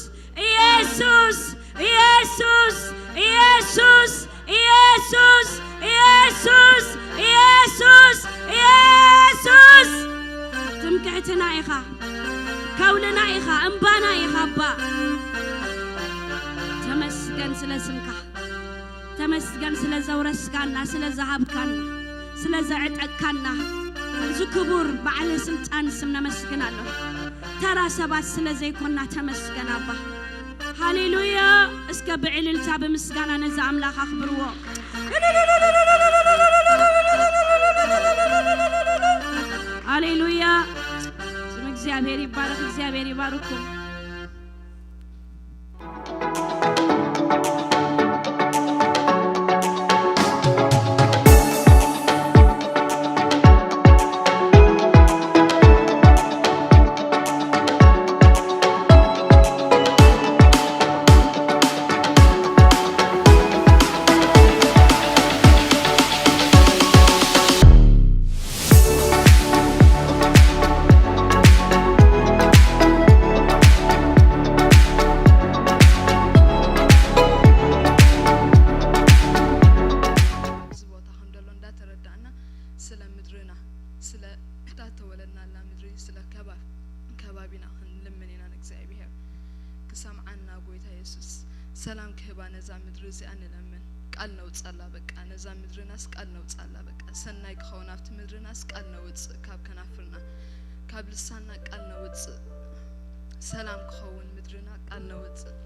ኢየሱስ፣ ኢየሱስ፣ ኢየሱስ፣ ኢየሱስ፣ ኢየሱስ፣ ኢየሱስ፣ ኢየሱስ። ትምክሕትና ኢኻ፣ ከውልና ኢኻ፣ እምባና ኢኻ ኣባ። ተመስገን ስለ ስምካ። ተመስገን ስለ ዘውረስካና፣ ስለ ዝሃብካና፣ ስለ ዘዕጠቅካና። እዚ ክቡር በዓለ ስልጣን ስም ነመስግን ኣለና። ተራ ሰባት ስለ ዘይኮና ተመስገን ኣባ። ሃሌሉያ። እስከ ብዕልልታ ብምስጋና ነዚ ኣምላኽ ኣኽብርዎ። ሃሌሉያ። ስም እግዚኣብሔር ይባረኽ። እግዚኣብሔር ይባርኩም። እዚ ቦታ ከም ዘሎ እንዳተረዳእና ስለ ምድርና፣ ስለ እታ ተወለድናላ ምድሪ፣ ስለ ከባብ-፣ ከባቢና ክንልምን ኢና ንእግዚኣብሔር ክሰምዓና። ጎይታ የሱስ ሰላም ክህባ ነዛ ምድሪ እዚኣ ንለምን። ቃል ነውጻላ በቃ፣ ነዛ ምድርናስ ቃል ነውጻላ በቃ። ሰናይ ክኸውን ኣብቲ ምድርናስ ቃል ነውጽእ ካብ ከናፍርና፣ ካብ ልሳንና ቃል ነውጽእ። ሰላም ክኸውን ምድርና ቃል ነውጽእ።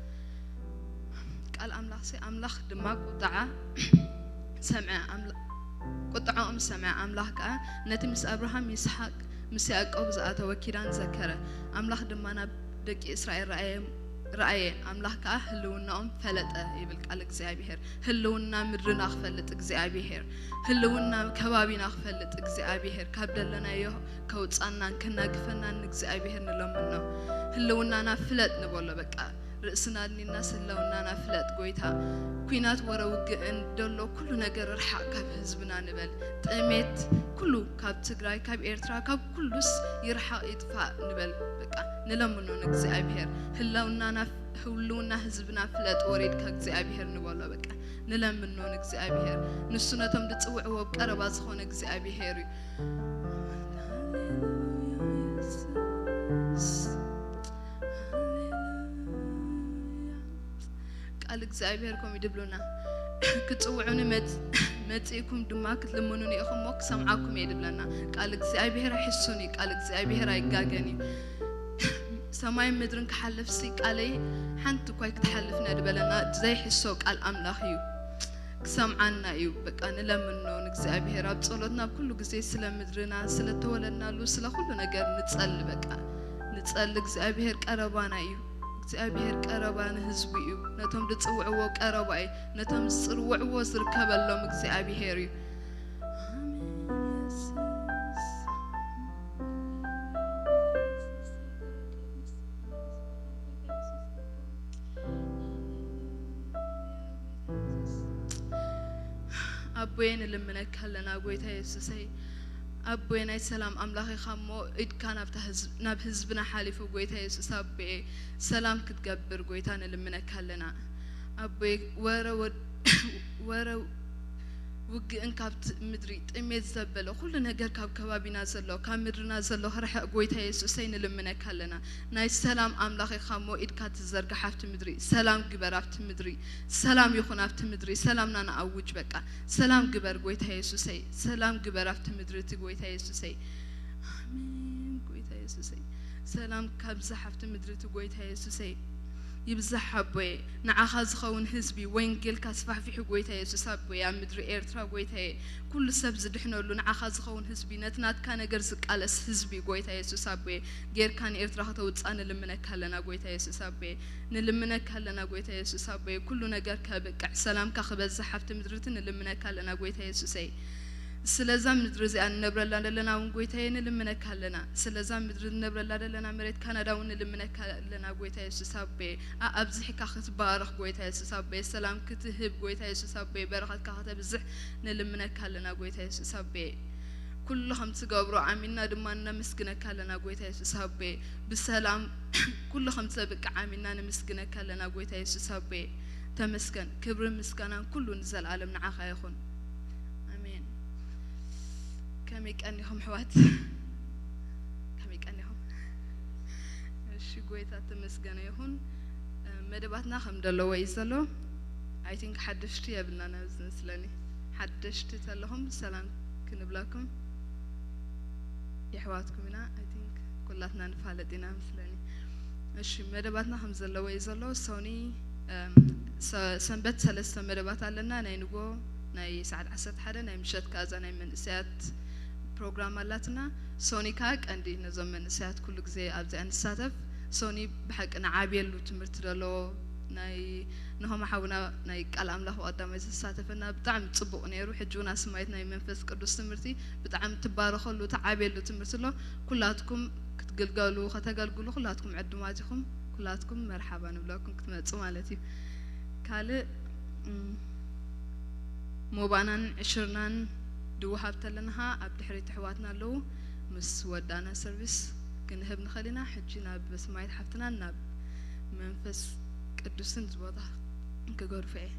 ቃል ኣምላኽሲ፣ ኣምላኽ ድማ ቁጥዓ ሰምዐ፣ ኣምላ-፣ ቁጥዓኦም ሰምዐ። ኣምላኽ ከኣ ነቲ ምስ ኣብርሃም፣ ይስሓቅ፣ ምስ ያዕቆብ ዝኣተወ ኪዳን ዘከረ። ኣምላኽ ድማ ናብ ደቂ እስራኤል ረኣየ፣ ረኣየ፣ ኣምላኽ ከኣ ህልውናኦም ፈለጠ ይብል ቃል እግዚኣብሄር። ህልውና ምድርና ክፈልጥ እግዚኣብሄር፣ ህልውና ከባቢና ክፈልጥ እግዚኣብሄር፣ ካብ ደለናዮ ከውጻናን ከናግፈናን ንእግዚኣብሄር ንለምኖ። ህልውናና ፍለጥ ንበሎ በቃ። ርእስና ኣልኒና ህልውናና ፍለጥ ጎይታ። ኲናት ወረ ውግእን ደሎ ኩሉ ነገር ርሓቕ ካብ ህዝብና ንበል። ጥሜት ኩሉ ካብ ትግራይ፣ ካብ ኤርትራ፣ ካብ ኩሉስ ይርሓቕ ይጥፋእ ንበል። በቃ ንለምኖ ንእግዚኣብሄር ህልውናና፣ ህልውና ህዝብና ፍለጥ ወሬድካ እግዚኣብሔር ንበሎ። በቃ ንለምኖ ንእግዚኣብሔር። ንሱ ነቶም ዝጽውዕዎ ኣብ ቀረባ ዝኾነ እግዚኣብሔር እዩ። ሃሌሉያ ኢየሱስ። ሃሌሉያ። ቃል እግዚኣብሔር ከምኡ ድብሉና፣ "ክጽውዑኒ መጽ-፣ መጺእኩም ድማ ክትልምኑኒ ኢኹም እሞ ክሰምዓኩም እየ" ድብለና። ቃል እግዚኣብሔር ኣይሕሱን እዩ። ቃል እግዚኣብሔር ኣይጋገን እዩ። ሰማይን ምድርን ክሓልፍሲ ቃለይ ሓንቲ እኳ ኣይክትሓልፍን እያ ድበለና። ዘይሕሶ ቃል ኣምላኽ እዩ። ክሰምዓና እዩ። በቃ ንለምኖ ንእግዚኣብሔር ኣብ ጸሎትና ኣብ ኩሉ ግዜ ስለ ምድርና፣ ስለ ተወለድናሉ፣ ስለ ኩሉ ነገር ንጸሊ። በቃ ንጸሊ። እግዚኣብሔር ቀረባና እዩ። እግዚኣብሔር ቀረባ ንህዝቡ እዩ። ነቶም ዝጽውዕዎ ቀረባ እዩ። ነቶም ዝጽውዕዎ ዝርከበሎም እግዚኣብሔር እዩ። ኣሜን። ኣቦየ ንልምነካ ኣለና ጎይታ የሱሰይ። ኣቦየ ናይ ሰላም ኣምላኽ ኢኻ እሞ ኢድካ ናብታ ህዝብ-፣ ናብ ህዝብና ሓሊፉ ጎይታ የሱስ ኣቦየ ሰላም ክትገብር ጎይታ ንልምነካ ኣለና። ኣቦየ ወረ ወድ-፣ ወረ ውግእን ካብቲ ምድሪ ጥሜት ዘበለ ኩሉ ነገር ካብ ከባቢና ዘሎ ካብ ምድርና ዘሎ ክርሕቕ ጎይታ የሱሰይ ንልምነካ ኣለና። ናይ ሰላም ኣምላኽ ኢኻ እሞ ኢድካ ትዘርግሕ ኣብቲ ምድሪ ሰላም ግበር ኣብቲ ምድሪ ሰላም ይኹን ኣብቲ ምድሪ ሰላምና ንኣውጅ በቃ ሰላም ግበር ጎይታ የሱሰይ ሰላም ግበር ኣብቲ ምድሪ እቲ ጎይታ የሱሰይ። ኣሜን ጎይታ የሱሰይ ሰላም ካብዝሕ ኣብቲ ምድሪ እቲ ጎይታ የሱሰይ። ይብዛሕ ኣቦየ ንዓኻ ዝኸውን ህዝቢ ወንጌልካ ኣስፋሕፊሑ ጎይታ የሱስ ኣቦየ ኣብ ምድሪ ኤርትራ ጎይታየ ኩሉ ሰብ ዝድሕነሉ ንዓኻ ዝኸውን ህዝቢ ነቲ ናትካ ነገር ዝቃለስ ህዝቢ ጎይታ የሱስ ኣቦየ ጌርካ ንኤርትራ ከተውፅኣ ንልምነካ ኣለና ጎይታ የሱስ ኣቦየ ንልምነካ ኣለና ጎይታ የሱስ ኣቦየ ኩሉ ነገር ከብቅዕ ሰላምካ ክበዝሕ ኣብቲ ምድሪ እቲ ንልምነካ ኣለና ጎይታ የሱሰይ። ስለዛ ምድሪ እዚኣ ንነብረላ ዘለና እውን ጎይታዬ ንልምነካ ኣለና። ስለዛ ምድሪ ንነብረላ ዘለና መሬት ካናዳ እውን ንልምነካ ኣለና ጎይታ የሱስ ኣቦዬ። ኣ-፣ ኣብዚሕካ ክትባረኽ ጎይታ የሱስ ኣቦዬ። ሰላም ክትህብ ጎይታ የሱስ ኣቦዬ። በረኸትካ ከተብዝሕ ንልምነካ ኣለና ጎይታ የሱስ ኣቦዬ። ኩሉ ከም ትገብሮ ኣሚንና ድማ ነመስግነካ ኣለና ጎይታ የሱስ ኣቦዬ። ብሰላም ኩሉ ከም ዘብቅዕ ኣሚንና ነመስግነካ ኣለና ጎይታ የሱስ ኣቦዬ። ተመስገን። ክብርን ምስጋናን ኩሉ ንዘለኣለም ንዓኻ ይኹን። ኣሜን። ከመይ ቀኒኹም ኣሕዋት? ከመይ ቀኒኹም? እሺ፣ ጎይታ ተመስገነ ይኹን። እ፣ መደባትና ከም ዘለዎ እዩ ዘሎ። I think ሓደሽቲ የብልናን ኣብዚ መስለኒ። ሓደሽቲ ተለኹም ሰላም ክንብለኩም የሕዋትኩም ኢና። I think ኩላትና ንፋለጥ ኢና መስለኒ። እሺ፣ መደባትና ከም ዘለዎ እዩ ዘሎ። ሶኒ፣ እም፣ ሰ-፣ ሰንበት ሰለስተ መደባት ኣለና። ናይ ንጎ ናይ ሰዓት ዓሰርተ ሓደ፣ ናይ ምሸት ከኣ እዛ ናይ መንእሰያት ፕሮግራም ኣላትና። ሶኒ ከኣ ቀንዲ ነዞም መንእሰያት ኩሉ ግዜ ኣብዚኣ ንሳተፍ። ሶኒ ብሓቂ ንዓብየሉ ትምህርቲ ዘለዎ ናይ ንሆማ ሓውና ናይ ቃል ኣምላኽ ቀዳማይ ዘሳተፈና ብጣዕሚ ጽቡቕ ነይሩ። ሕጂ እውን ኣስማይት ናይ መንፈስ ቅዱስ ትምህርቲ ብጣዕሚ ትባረኸሉ፣ ትዓብየሉ ትምህርቲ ኣሎ። ኩላትኩም ክትግልገሉ፣ ከተገልግሉ ኩላትኩም ዕዱማት ኢኹም። ኩላትኩም መርሓባ ንብለኩም ክትመጹ ማለት እዩ። ካልእ፣ እም፣ ሞባናን ዕሽርናን ድወሃብ ተለና ኸኣ ኣብ ድሕሪት ኣሕዋትና ኣለዉ። ምስ ወዳእና ሰርቪስ ክንህብ ንኽእል ኢና። ሕጂ ናብ ኣስማይት ሓፍትናን ናብ መንፈስ ቅዱስን እዚ ቦታ ክገድፎ እየ።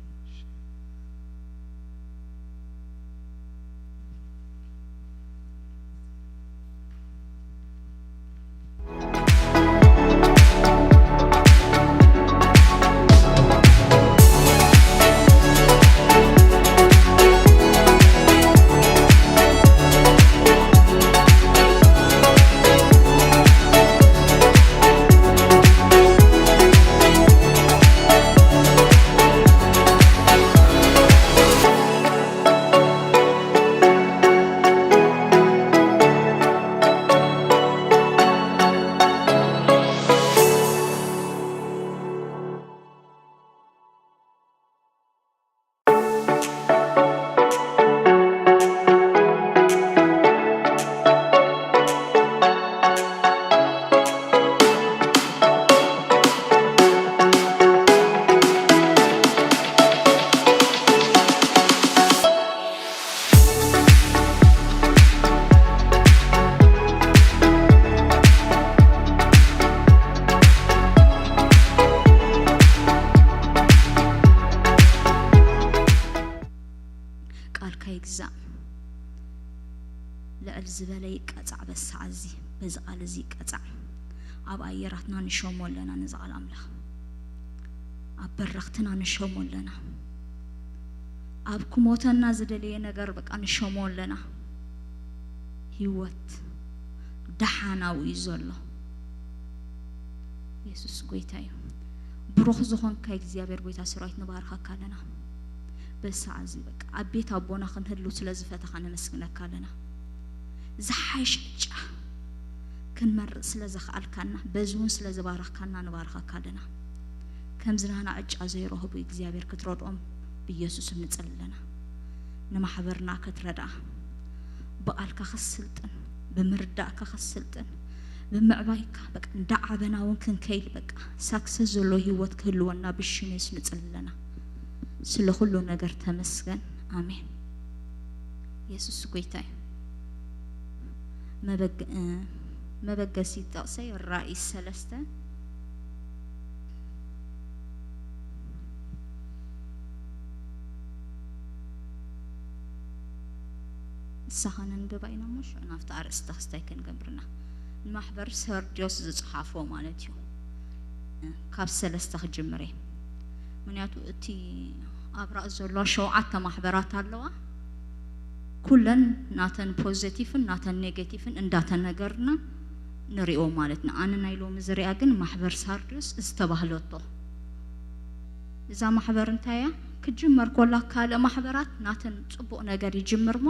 ልዕል ዝበለ ይቀጻዕ፣ በዚ ሰዓት እዚ በዚ ቃል እዚ ይቀጻዕ። ኣብ ኣየራትና ንሸሞ ኣለና ነዚ ቃል ኣምላኽ። ኣብ በረኽትና ንሸሞ ኣለና። ኣብ ክሞተና ዝደለየ ነገር በቃ ንሸሞ ኣለና። ህይወት ደሓናዊ እዩ ዘሎ። የሱስ ጎይታ እዩ። ብሩኽ ዝኾንካ እግዚኣብሔር ጎይታ ሰራዊት ንባርኸካ ኣለና። በዚ ሰዓት እዚ በቃ ኣብ ቤት ኣቦና ክንህሉ ስለ ዝፈተኻ ነመስግነካ ኣለና። ዝሓይሽ ዕጫ ክንመርጽ ስለ ዘኽኣልካና በዚ እውን ስለ ዝባረኽካና ንባርኸካ ኣለና። ከምዚ ናህና ዕጫ ዘይረኸቡ እግዚኣብሔር ክትረድኦም ብኢየሱስ ንጽሊ ኣለና። ንማሕበርና ክትረድኣ ብቓልካ ክትስልጥን ብምርዳእካ ክትስልጥን ብምዕባይካ በቃ እንዳዓበና እውን ክንከይድ በቃ ሳክሰስ ዘሎ ህይወት ክህልወና ብሽም የሱስ ንጽሊ ኣለና። ስለ ኩሉ ነገር ተመስገን። ኣሜን። የሱስ ጎይታ እዩ። መበገ- እ፣ መበገሲ ጥቕሰይ ራእይ ሰለስተ ንሳ ኸነንብባ ኢና እሞ ሽዑ ናብቲ ኣርእስቲ ክስታይ ክንገብርና ንማሕበር ሰርድዮስ ዝጸሓፎ ማለት እዩ። ካብ ሰለስተ ክጅምር እየ። ምክንያቱ እቲ ኣብ ራእሲ ዘለዋ ሸውዓተ ማሕበራት ኣለዋ። ኩለን ናተን ፖዘቲቭን ናተን ኔጌቲቭን እንዳተነገርና ንሪኦ ማለት ና። ኣነ ናይ ሎሚ ዝሪኣ ግን ማሕበር ሳርድዮስ ዝተባህለቶ እዛ ማሕበር እንታይ እያ? ክጅመር ኮላ ካልእ ማሕበራት ናተን ጽቡቕ ነገር ይጅምር ሞ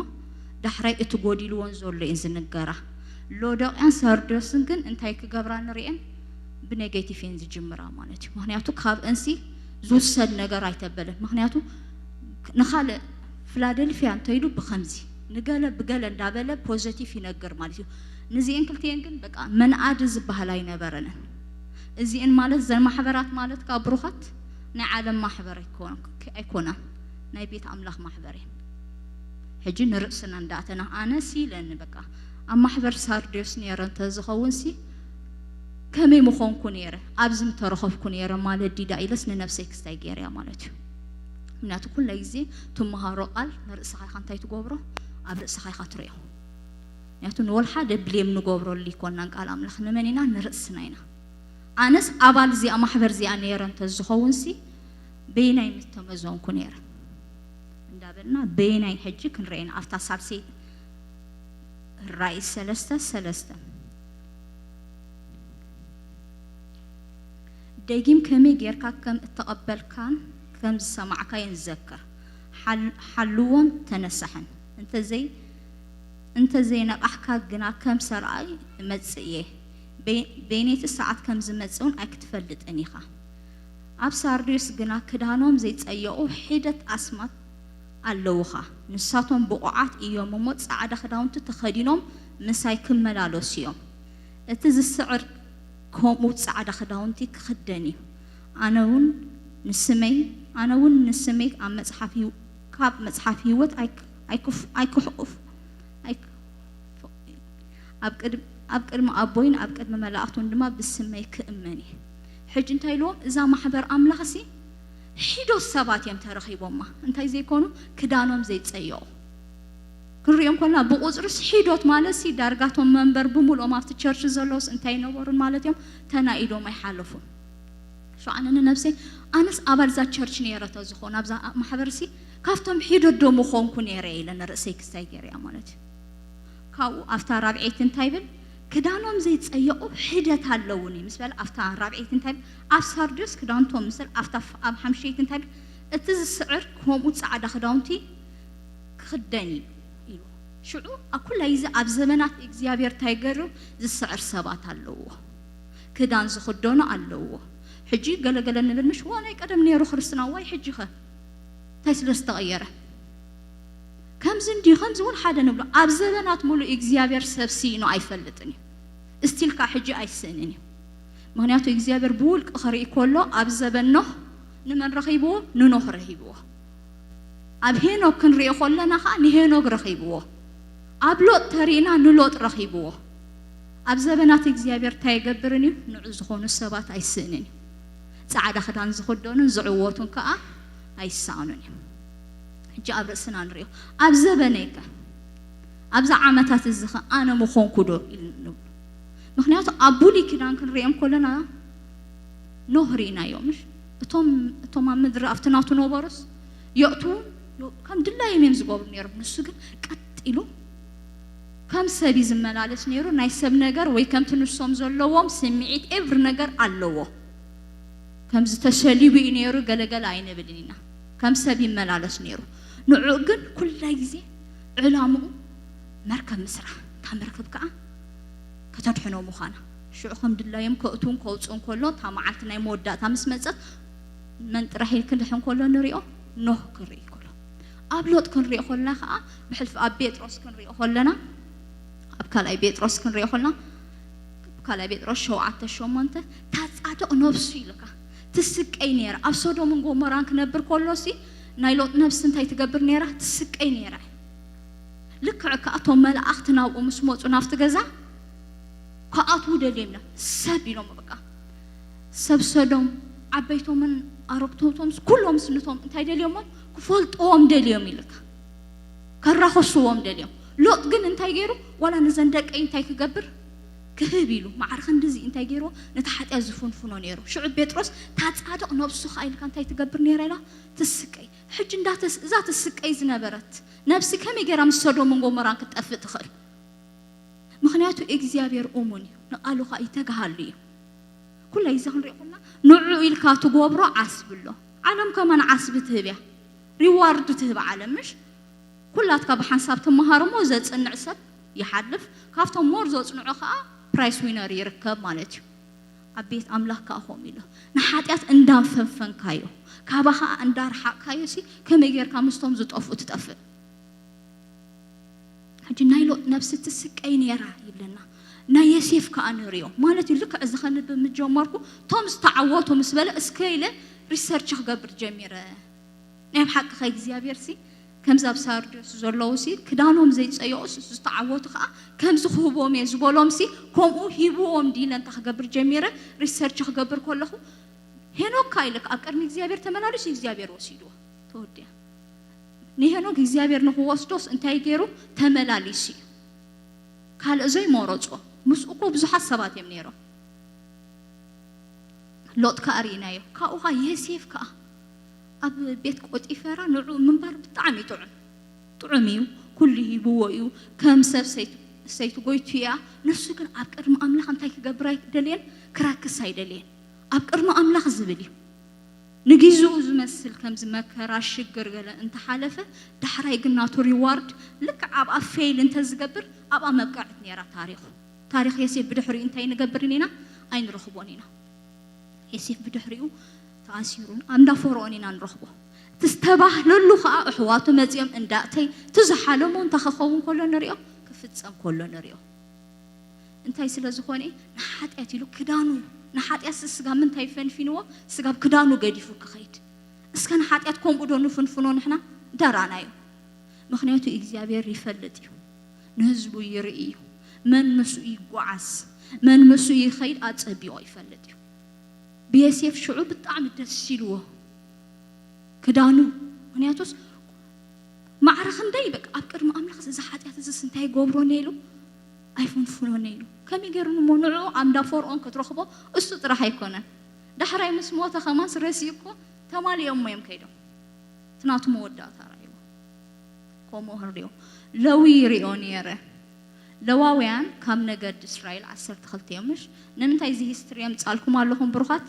ዳሕራይ እቲ ጎዲልዎን ዘሎ እየን ዝንገራ። ሎዶቅያን ሳርዶስን ግን እንታይ ክገብራ ንሪኤን? ብኔጌቲቭ እየን ዝጅምራ ማለት እዩ። ምክንያቱ ካብ እንሲ ዝውሰድ ነገር ኣይተበለን። ምክንያቱ ንኻልእ ፊላደልፊያ እንተይሉ ብኸምዚ ንገለ ብገለ እንዳበለ ፖዘቲቭ ይነግር ማለት እዩ። ንዚኤን ክልቲኤን ግን በቃ መንኣዲ ዝበሃል ኣይነበረንን። እዚኤን ማለት ዘን ማሕበራት ማለት ካብ ብሩኻት ናይ ዓለም ማሕበር ኣይኮን- ኣይኮናን፣ ናይ ቤት ኣምላኽ ማሕበር እየን። ሕጂ ንርእስና እንዳእተና ኣነ ሲ ኢለኒ በቃ ኣብ ማሕበር ሳርዲዮስ ነይረ እንተዝኸውን ሲ ከመይ ምኾንኩ ነይረ፣ ኣብዚ ምተረኸብኩ ነይረ ማለት ዲዳ ኢለስ ንነብሰይ ክስታይ ገይረያ ማለት እዩ። ምክንያቱ ኩለ ግዜ ትመሃሮ ቃል ንርእስኻ ኢኻ እንታይ ትገብሮ፣ ኣብ ርእስኻ ኢኻ ትርእዮ። ምክንያቱ ንወልሓደ ብሌም ንገብረሉ ይኮናን ቃል ኣምላኽ ንመን ኢና ንርእስና ኢና። ኣነስ ኣባል እዚኣ ማሕበር እዚኣ ነይረ እንተዝኸውን ሲ በይናይ ምተመዘንኩ ነይረ እንዳበልና በይናይ ሕጂ ክንረኤና ኣብታ ሳልሰይ ራእይ ሰለስተ ሰለስተ ደጊም ከመይ ጌርካ ከም እተቐበልካን ከም ዝሰማዕካዮን ዘክር። ሓል- ሓልዎን ተነሳሕን። እንተዘይ- እንተዘይነቓሕካ ግና ከም ሰራኣይ እመጽእ እየ። በይ- በይነይቲ ሰዓት ከም ዝመጽእ እውን ኣይክትፈልጥን ኢኻ። ኣብ ሳርዲዮስ ግና ክዳኖም ዘይጸየቑ ሒደት ኣስማት ኣለዉኻ። ንሳቶም ብቑዓት እዮም እሞ ጻዕዳ ክዳውንቲ ተኸዲኖም ምሳይ ክመላለሱ እዮም። እቲ ዝስዕር ከምኡ ጻዕዳ ክዳውንቲ ክኽደን እዩ። ኣነ እውን ንስመይ ኣነ እውን ንስመይ ኣብ መጽሓፍ ህይወ- ካብ መጽሓፍ ህይወት ኣይክ- ኣይክፍ- ኣይክሕቑፍ ኣይክ- ኣብ ቅድ- ኣብ ቅድሚ ኣቦይን ኣብ ቅድሚ መላእኽቱን ድማ ብስመይ ክእመን እየ። ሕጂ እንታይ ኢልዎም? እዛ ማሕበር ኣምላኽሲ ሒዶት ሰባት እዮም ተረኺቦማ። እንታይ ዘይኮኑ ክዳኖም ዘይጸየቑ ክንሪኦም ኮልና ብቁጽርስ ሒዶት ማለት ሲ ዳርጋቶም መንበር ብምልኦም ኣብቲ ቸርች ዘለውስ እንታይ ይነበሩን ማለት እዮም ተናኢዶም ኣይሓለፉን። ሸዓነ ንነብሰይ ኣነስ ኣባል እዛ ቸርች ነይረ ተዝኾን ኣብዛ ማሕበር ሲ ካብቶም ሒዶት ዶ ምኾንኩ ነይረ ኢለ ንርእሰይ ክስታይ ገይረያ ማለት እዩ። ካብኡ ኣብታ ራብዐይቲ እንታይ ብል ክዳኖም ዘይጸየቑ ሒደት ኣለውኒ ምስ በለ ኣብታ ራብዐይቲ እንታይ ብል ኣብ ሳርዲዮስ ክዳንቶም ምስ በለ ኣብታ ፍ- ኣብ ሓምሸይቲ እንታይ ብል እቲ ዝስዕር ከምኡ ጻዕዳ ክዳውንቲ ክኽደን እዩ ኢሉ። ሽዑ ኣብ ኩላይ እዚ ኣብ ዘመናት እግዚኣብሔር እንታይ ገሩ ዝስዕር ሰባት ኣለዎ። ክዳን ዝኽደኑ ኣለዎ። ሕጂ ገለገለ ንብል ምሽ ዋ ናይ ቀደም ነይሩ ክርስትና ዋይ ሕጂ ኸ እንታይ ስለ ዝተቐየረ ከምዚ እንዲ ከምዚ እውን ሓደ ንብሎ ኣብ ዘበናት ሙሉእ እግዚኣብሔር ሰብ ስኢኑ ኣይፈልጥን እዩ። እስቲልካ ሕጂ ኣይስእንን እዩ። ምክንያቱ እግዚኣብሔር ብውልቂ ክርኢ ከሎ ኣብ ዘበን ኖህ ንመን ረኺብዎ? ንኖህ ረኺብዎ። ኣብ ሄኖክ ክንሪኦ ከለና ከዓ ንሄኖክ ረኺብዎ። ኣብ ሎጥ ተሪእና ንሎጥ ረኺብዎ። ኣብ ዘበናት እግዚኣብሔር እንታይ ይገብርን እዩ? ንዑ ዝኾኑ ሰባት ኣይስእንን እዩ። ጻዕዳ ክዳን ዝኽደኑን ዝዕወቱን ከዓ ኣይሰኣኑን እዩ። ሕጂ ኣብ ርእስና ንሪኦ። ኣብ ዘበነይከ ኣብዛ ዓመታት እዚ ኸ ኣነ ምኾንኩ ዶ ኢሉ ንብሎ። ምኽንያቱ ኣብ ብሉይ ኪዳን ክንሪኦም ከለና ኖህ ርኢናዮ፣ ምሽ? እቶም እቶም ኣብ ምድሪ ኣብቲ ናቱ ነበሩስ የእትዉ ከም ድላዮም እዮም ዝገብሩ ነይሮም። ንሱ ግን ቀጥ ኢሉ ከም ሰብ እዩ ዝመላለስ ነይሩ። ናይ ሰብ ነገር ወይ ከምቲ ንሶም ዘለዎም ስምዒት ኤቭሪ ነገር ኣለዎ። ከምዚ ተሰሊቡ እዩ ነይሩ ገለገለ ኣይንብልን ኢና። ከም ሰብ ይመላለስ ነይሩ። ንዑ ግን ኩላይ ግዜ ዕላምኡ መርከብ ምስራሕ፣ እታ መርከብ ከዓ ከተድሕኖ ምዃና። ሽዑ ከም ድላዮም ከእትውን ከውፅኡን ከሎ እታ መዓልቲ ናይ መወዳእታ ምስ መፀት መን ጥራሕ ኢል ክንድሕን ከሎ ንሪኦ ኖህ ክንርኢ ከሎ። ኣብ ሎጥ ክንሪኦ ከለና ከዓ ብሕልፊ ኣብ ጴጥሮስ ክንሪኦ ከለና ኣብ ካልኣይ ጴጥሮስ ክንሪኦ ከለና ካልኣይ ጴጥሮስ ሸውዓተ ሸሞንተ እታ ጻድቕ ነብሱ ኢልካ ትስቀይ ነይራ። ኣብ ሶዶምን ጎሞራን ክነብር ከሎሲ ናይ ሎጥ ነብሲ እንታይ ትገብር ነይራ? ትስቀይ ነይራ። ልክዕ ከኣ እቶም መላእኽቲ ናብኡ ምስ መጹ ናብቲ ገዛ ክኣትዉ ደልዮም ኢና ሰብ ኢሎም በቃ ሰብ ሰዶም ዓበይቶምን ኣረግቶቶምስ ኩሎምስ ንቶም እንታይ ደልዮሞም ክፈልጥዎም ደልዮም ኢልካ ከራኸስዎም ደልዮም። ሎጥ ግን እንታይ ገይሩ ዋላ ነዘን ደቀይ እንታይ ክገብር ክህብ ኢሉ ማዕረ ክንድዚ እንታይ ገይርዎ ነቲ ሓጢኣት ዝፍንፍኖ ነይሩ። ሽዑ ጴጥሮስ እታ ጻድቕ ነብሱ ኸኣ ኢልካ እንታይ ትገብር ነይራ ኢላ ትስቀይ። ሕጂ እንዳተስ እዛ ትስቀይ ዝነበረት ነብሲ ከመይ ገይራ ምስ ሰዶምን ጎሞራን ክትጠፍእ ትኽእል? ምኽንያቱ እግዚኣብሔር እሙን እዩ፣ ንቓሉ ኸኣ ይተግሃሉ እዩ። ኩላይ እዚ ክንሪኦ ከለና ንዑ ኢልካ ትጎብሮ ዓስቢ ኣሎ። ዓለም ከማን ዓስቢ ትህብ እያ፣ ሪዋርድ ትህብ ዓለም ምሽ? ኩላትካ ብሓንሳብ ትመሃር እሞ ዘጽንዕ ሰብ ይሓልፍ፣ ካብቶም ሞር ዘጽንዑ ከኣ ፕራይስ ዊነር ይርከብ ማለት እዩ። ኣብ ቤት ኣምላኽ ከኣ ከምኡ ኢሎ ንሓጢኣት እንዳፈንፈንካዮ ካባኻ እንዳርሓቕካዮ ሲ ከመይ ጌርካ ምስቶም ዝጠፍኡ ትጠፍእ? ሕጂ ናይ ሎጥ ነብሲ ትስቀይ ነይራ ይብለና። ናይ የሴፍ ከኣ ንሪኦ ማለት እዩ። ልክዕ እዚ ከንብብ ምስ ጀመርኩ እቶም ዝተዓወቱ ምስ በለ እስከ ኢለ ሪሰርች ክገብር ጀሚረ። ናይ ብሓቂ ኸ እግዚኣብሔር ሲ ከምዚ ኣብ ሳርዲዮስ ዘለዉ ሲ ክዳኖም ዘይጸየቑ ሲ ዝተዓወቱ ከኣ ከምዚ ክህቦም እየ ዝበሎም ሲ ከምኡ ሂብዎም ድኢለ እንታይ ክገብር ጀሚረ ሪሰርች ክገብር ከለኹ ሄኖክ ከኣ ኢለ ኣብ ቅድሚ እግዚኣብሔር ተመላሊሱ እግዚኣብሔር ወሲድዎ ተወዲኣ ንሄኖክ እግዚኣብሔር ንኽወስዶስ እንታይ ገይሩ ተመላሊሱ እዩ ካልእ ዘይመረጾ ምስኡ እኮ ብዙሓት ሰባት እዮም ነይሮም ሎጥ ከኣ ርኢናዮ ካብኡ ኸኣ የሴፍ ከኣ ኣብ ቤት ቆጢፈራ ንዑ ምንባር ብጣዕሚ ጥዑም ጥዑም እዩ ኩሉ ሂብዎ እዩ ከም ሰብ ሰይቱ ጎይቱ እያ ንሱ ግን ኣብ ቅድሚ ኣምላኽ እንታይ ክገብር ኣይደልየን ክረክስ ኣይደልየን ኣብ ቅድሚ ኣምላኽ ዝብል እዩ ንጊዝኡ ዝመስል ከምዚ መከራ ሽግር ገለ እንተሓለፈ ዳሕራይ ግን ናቱ ሪዋርድ ልክዕ ኣብኣ ፌይል እንተዝገብር ኣብኣ መብቅዐት ነይራ ታሪኹ ታሪኽ የሴፍ ብድሕሪኡ እንታይ ንገብርን ኢና ኣይንረኽቦን ኢና ዮሴፍ ብድሕሪኡ ተኣሲሩ ኣብ እንዳ ፈርኦን ኢና ንረኽቦ። እቲ ዝተባህለሉ ኸኣ ኣሕዋቱ መጺኦም እንዳ እተይ እቲ ዝሓለሞ እንታይ ክኸውን ከሎ ንሪኦ፣ ክፍጸም ከሎ ንሪኦ። እንታይ ስለ ዝኾነ ንሓጢኣት ኢሉ ክዳኑ ንሓጢኣት ስጋብ ምንታይ ፈንፊንዎ ስጋብ ክዳኑ ገዲፉ ክኸይድ። እስከ ንሓጢኣት ከምኡ ዶ ንፍንፍኖ ንሕና? ደራናዮ። ምኽንያቱ እግዚኣብሔር ይፈልጥ እዩ። ንህዝቡ ይርኢ እዩ። መን ምስኡ ይጓዓዝ፣ መን ምስኡ ይኸይድ ኣጸቢቑ ይፈልጥ እዩ። ብየሴፍ ሽዑ ብጣዕሚ ደስ ኢልዎ ክዳኑ። ምኽንያቱስ ማዕረ ክንደይ በቃ ኣብ ቅድሚ ኣምላኽ እዚ ሓጢኣት እዚስ እንታይ ይገብሮን ኢሉ ኣይፍንፍኖን ኢሉ። ከመይ ገይሩ እሞ ንዕኡ ኣምዳ ፈርኦን ክትረኽቦ እሱ ጥራሕ ኣይኮነን። ዳሕራይ ምስ ሞተ ከማንስ ረሲኡ እኮ ተማሊኦም እዮም ከይዶም። እቲ ናቱ መወዳእታ ረኣይዎ። ከምኡ ክንሪኦ ለዊ ይሪኦ ነይረ። ለዋውያን ካብ ነገድ እስራኤል ዓሰርተ ክልተ እዮም ምሽ? ንምንታይ እዚ ሂስትሪ የምጻልኩም ኣለኹም ብሩኻት?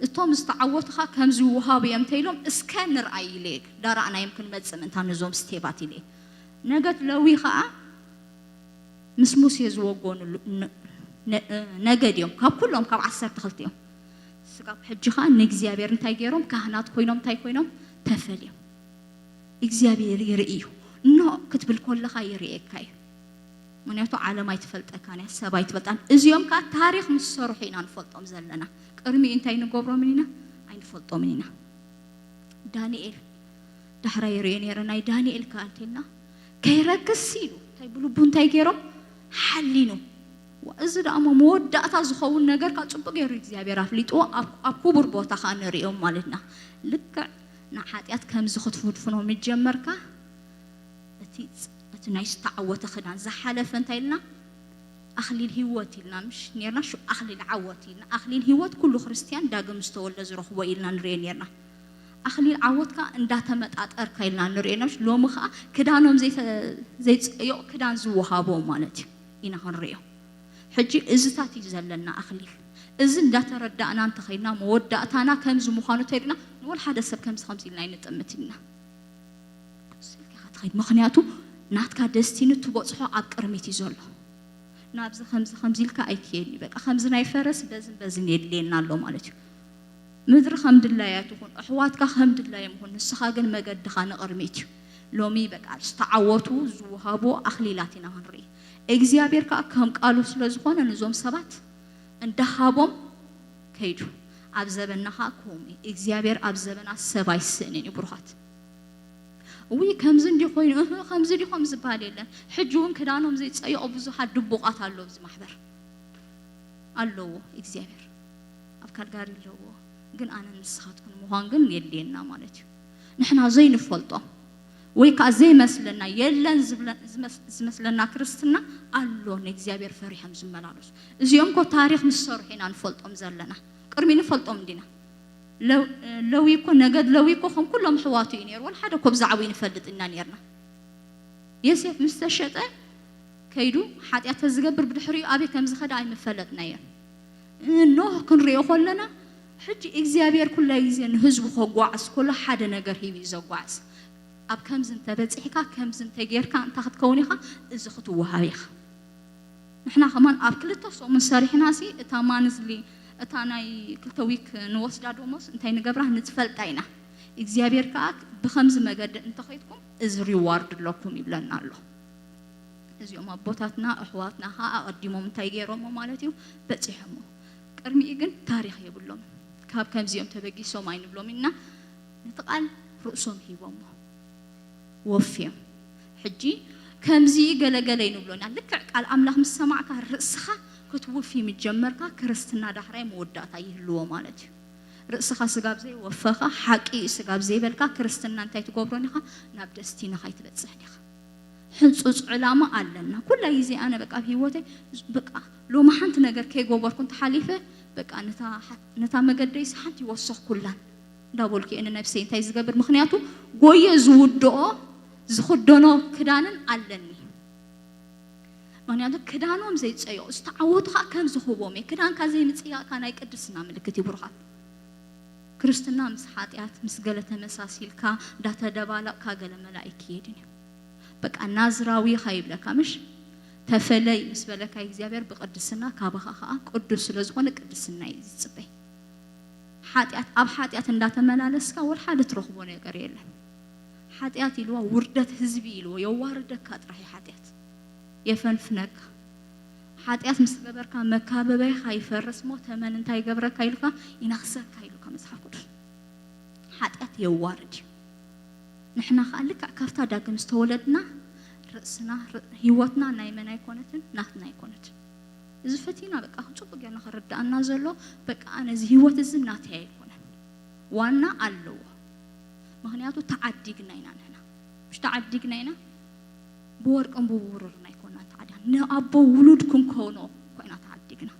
እቶም ዝተዓወቱ ኸኣ ከም ዝወሃቡ እዮም እንተ ኢሎም እስከ ንርኣይ ኢለ እየ። ዳራእናዮም ክንመጽእ ምእንታ ነዞም ስቴባት ኢለ እየ። ነገድ ለዊ ኸኣ ምስ ሙሴ ዝወገኑ ነገድ እዮም። ካብ ኩሎም ካብ ዓሰርተ ክልተ እዮም። ስጋብ ሕጂ ኸኣ ንእግዚኣብሔር እንታይ ገይሮም? ካህናት ኮይኖም እንታይ ኮይኖም? ተፈልዮም። እግዚኣብሔር ይርኢ እዩ። ኖ ክትብል ከለኻ ይርእየካ እዩ። ምክንያቱ ዓለም ኣይትፈልጠካን እያ፣ ሰብ ኣይትፈልጣን። እዚኦም ከዓ ታሪኽ ምስ ሰርሑ ኢና ንፈልጦም ዘለና። ቅድሚኡ እንታይ ንገብሮምን ኢና? ኣይንፈልጦምን ኢና። ዳንኤል ዳሕራይ ይርእዮ ነይረ። ናይ ዳንኤል ከዓ እንተልና ከይረክስ ኢሉ እንታይ ብልቡ እንታይ ገይሮም ሓሊኑ። ዋ፣ እዚ ደኣ እሞ መወዳእታ ዝኸውን ነገር ከዓ ጽቡቅ ገይሩ እግዚኣብሔር ኣፍሊጥዎ ኣብ፣ ኣብ ክቡር ቦታ ከዓ ንርእዮም ማለትና። ልክዕ ንሓጢኣት ከምዚ ክትፍንፍኖ ምጀመርካ እቲ፣ እቲ ናይ ዝተዓወተ ክዳን ዝሓለፈ እንታይ ኢልና? ኣኽሊል ህይወት ኢልና ምሽ ኔርና። ሹ ኣኽሊል ዓወት ኢልና። ኣኽሊል ህይወት ኩሉ ክርስትያን ዳግም ዝተወልደ ዝረኽቦ ኢልና ንርኤ ኔርና። ኣኽሊል ዓወት ከዓ እንዳተመጣጠርካ ኢልና ንርኤ ና። ሎሚ ከዓ ክዳኖም ዘይተ- ዘይፀየቑ ክዳን ዝወሃቦ ማለት እዩ ኢና ክንርዮ። ሕጂ እዝታት እዩ ዘለና ኣኽሊል። እዚ እንዳተረዳእና እንተኸይድና መወዳእታና ከምዚ ምዃኑ ተሪና ንወል ሓደ ሰብ ከምዚ ከምዚ ኢልና ኣይንጥምት ኢልና ስልኪ ኢኻ ትኸይድ። ምኽንያቱ ናትካ ደስቲኒ ትበፅሖ ኣብ ቅርሚት እዩ ዘሎ። ናብዚ ከምዚ ከምዚ ኢልካ ኣይክየድን እዩ። በቃ ከምዚ ናይ ፈረስ በዝን በዝን የድልየና ኣሎ ማለት እዩ። ምድሪ ከም ድላያ ትኹን፣ ኣሕዋትካ ከም ድላዮም ይኹን፣ ንስኻ ግን መገድኻ ንቕርሚት እዩ። ሎሚ በቃ ዝተዓወቱ ዝወሃቡ ኣኽሊላት ኢና ክንርኢ። እግዚኣብሔር ከዓ ከም ቃሉ ስለ ዝኾነ ንዞም ሰባት እንዳሃቦም ከይዱ። ኣብ ዘበንና ከዓ ከምኡ እዩ። እግዚኣብሔር ኣብ ዘበና ሰብ ኣይስእንን እዩ ብሩኻት። እውይ ከምዚ እንዲ ኮይኑ እህ ከምዚ እንዲ ከም ዝበሃል የለን። ሕጂ እውን ክዳኖም ዘይፀየቑ ብዙሓት ድቡቓት ኣለዉ ኣብዚ ማሕበር ኣለዎ እግዚኣብሔር ኣብ ካልጋሪ ኣለዎ። ግን ኣነ ንስኻትኩን ምዃን ግን የድልየና ማለት እዩ። ንሕና ዘይንፈልጦም ወይ ከዓ ዘይመስለና የለን ዝብለ- ዝመስ- ዝመስለና ክርስትና ኣሎ ንእግዚኣብሔር ፈሪሖም ዝመላለሱ። እዚኦም ኮ ታሪኽ ምስ ሰርሑ ኢና ንፈልጦም ዘለና። ቅድሚ ንፈልጦም እንዲና ለው- ለዊ እኮ ነገድ ለዊ እኮ ከም ኩሎም ኣሕዋቱ እዩ ነይሩ። ወላ ሓደ እኮ ብዛዕባኡ ንፈልጥ ኢና ነይርና። ዮሴፍ ምስ ተሸጠ ከይዱ ሓጢኣት ተዝገብር ብድሕሪኡ ኣበይ ከም ዝኸደ ኣይምፈለጥናዮን። ኖህ ክንሪኦ ከለና ሕጂ እግዚኣብሔር ኩላይ ግዜ ንህዝቡ ከጓዓዝ ከሎ ሓደ ነገር ሂቡ እዩ ዘጓዓዝ። ኣብ ከምዚ እንተበፂሕካ ከምዚ እንተጌርካ እንታይ ክትከውን ኢኻ? እዚ ክትወሃብ ኢኻ። ንሕና ከማን ኣብ ክልተ ሰሙን ሰሪሕና ሲ እታ ማንዝሊ እታ ናይ ክልተ ዊክ ንወስዳ ደሞዝ እንታይ ንገብራ ንትፈልጣ ኢና። እግዚኣብሔር ከዓ ብከምዚ መገዲ እንተኸይድኩም እዚ ሪዋርድ ኣለኩም ይብለና ኣሎ። እዚኦም ኣቦታትና ኣሕዋትና ከዓ ኣቐዲሞም እንታይ ገይሮሞ ማለት እዩ በፂሖሞ። ቅድሚኡ ግን ታሪኽ የብሎም። ካብ ከምዚኦም ተበጊሶም ኣይንብሎም ኢና። ነቲ ቃል ርእሶም ሂቦሞ ወፍዮም። ሕጂ ከምዚ ገለገለ ይንብሎና። ልክዕ ቃል ኣምላኽ ምስ ሰማዕካ ርእስኻ ክትውፊ ምስ ጀመርካ ክርስትና ዳሕራይ መወዳእታ ይህልዎ ማለት እዩ። ርእስኻ ስጋብ ዘይወፈኻ ሓቂ እዩ ስጋብ ዘይበልካ ክርስትና እንታይ ትገብሮን ኢኻ? ናብ ደስቲንኻ ኣይትበጽሕን ኢኻ። ሕንጹጽ ዕላማ ኣለና። ኩላ ግዜ ኣነ በቃ ኣብ ህይወተይ በቃ ሎሚ ሓንቲ ነገር ከይገበርኩ እንተሓሊፈ በቃ ነታ ሓ- ነታ መገደይስ ሓንቲ ይወሰኽኩላን እንዳበልኩ እየ ንነብሰይ እንታይ ዝገብር ምክንያቱ ጎየ ዝውድኦ ዝኽደኖ ክዳንን ኣለኒ። ምክንያቱ ክዳኖም ዘይፀየቑ ዝተዓወቱ ከዓ ከም ዝኽቦም እየ። ክዳንካ ዘይምፅያቕካ ናይ ቅድስና ምልክት እዩ ብሩኻት። ክርስትና ምስ ሓጢኣት ምስ ገለ ተመሳሲልካ እንዳተደባለቕካ ገለ መላ ኣይክየድን እዩ። በቃ ናዝራዊ ኢኻ ይብለካ ምሽ ተፈለይ ምስ በለካ እግዚኣብሔር ብቅድስና ካባኻ ከዓ ቅዱስ ስለ ዝኾነ ቅድስና እዩ ዝፅበይ። ሓጢኣት ኣብ ሓጢኣት እንዳተመላለስካ ወላ ሓደ ትረኽቦ ነገር የለን። ሓጢኣት ኢልዋ ውርደት ህዝቢ ኢልዎ የዋርደካ ጥራሕ እዩ ሓጢኣት የፈንፍነካ። ሓጢኣት ምስ ገበርካ መካበበይኻ ይፈርስ ሞ ተመን እንታይ ይገብረካ ኢልካ ይነኽሰካ ኢሉካ መፅሓፍ ቅዱስ። ሓጢኣት የዋርድ እዩ። ንሕና ከዓ ልክዕ ካብታ ዳግም ዝተወለድና ርእስና ር- ህይወትና ናይ መን ኣይኮነትን ናትና ኣይኮነትን። እዚ ፈቲና በቃ ጽቡቅ ጌርና ክርዳእና ዘሎ በቃ ኣነ እዚ ህይወት እዚ ናተይ ኣይኮነን ዋና ኣለዎ። ምክንያቱ ተዓዲግና ኢና ንሕና ምሽ ተዓዲግና ኢና ብወርቅን ብብሩርን ኣይኮና ተዓዲግና ንኣቦ ውሉድ ክንከውኖ ኮይና ተዓዲግና።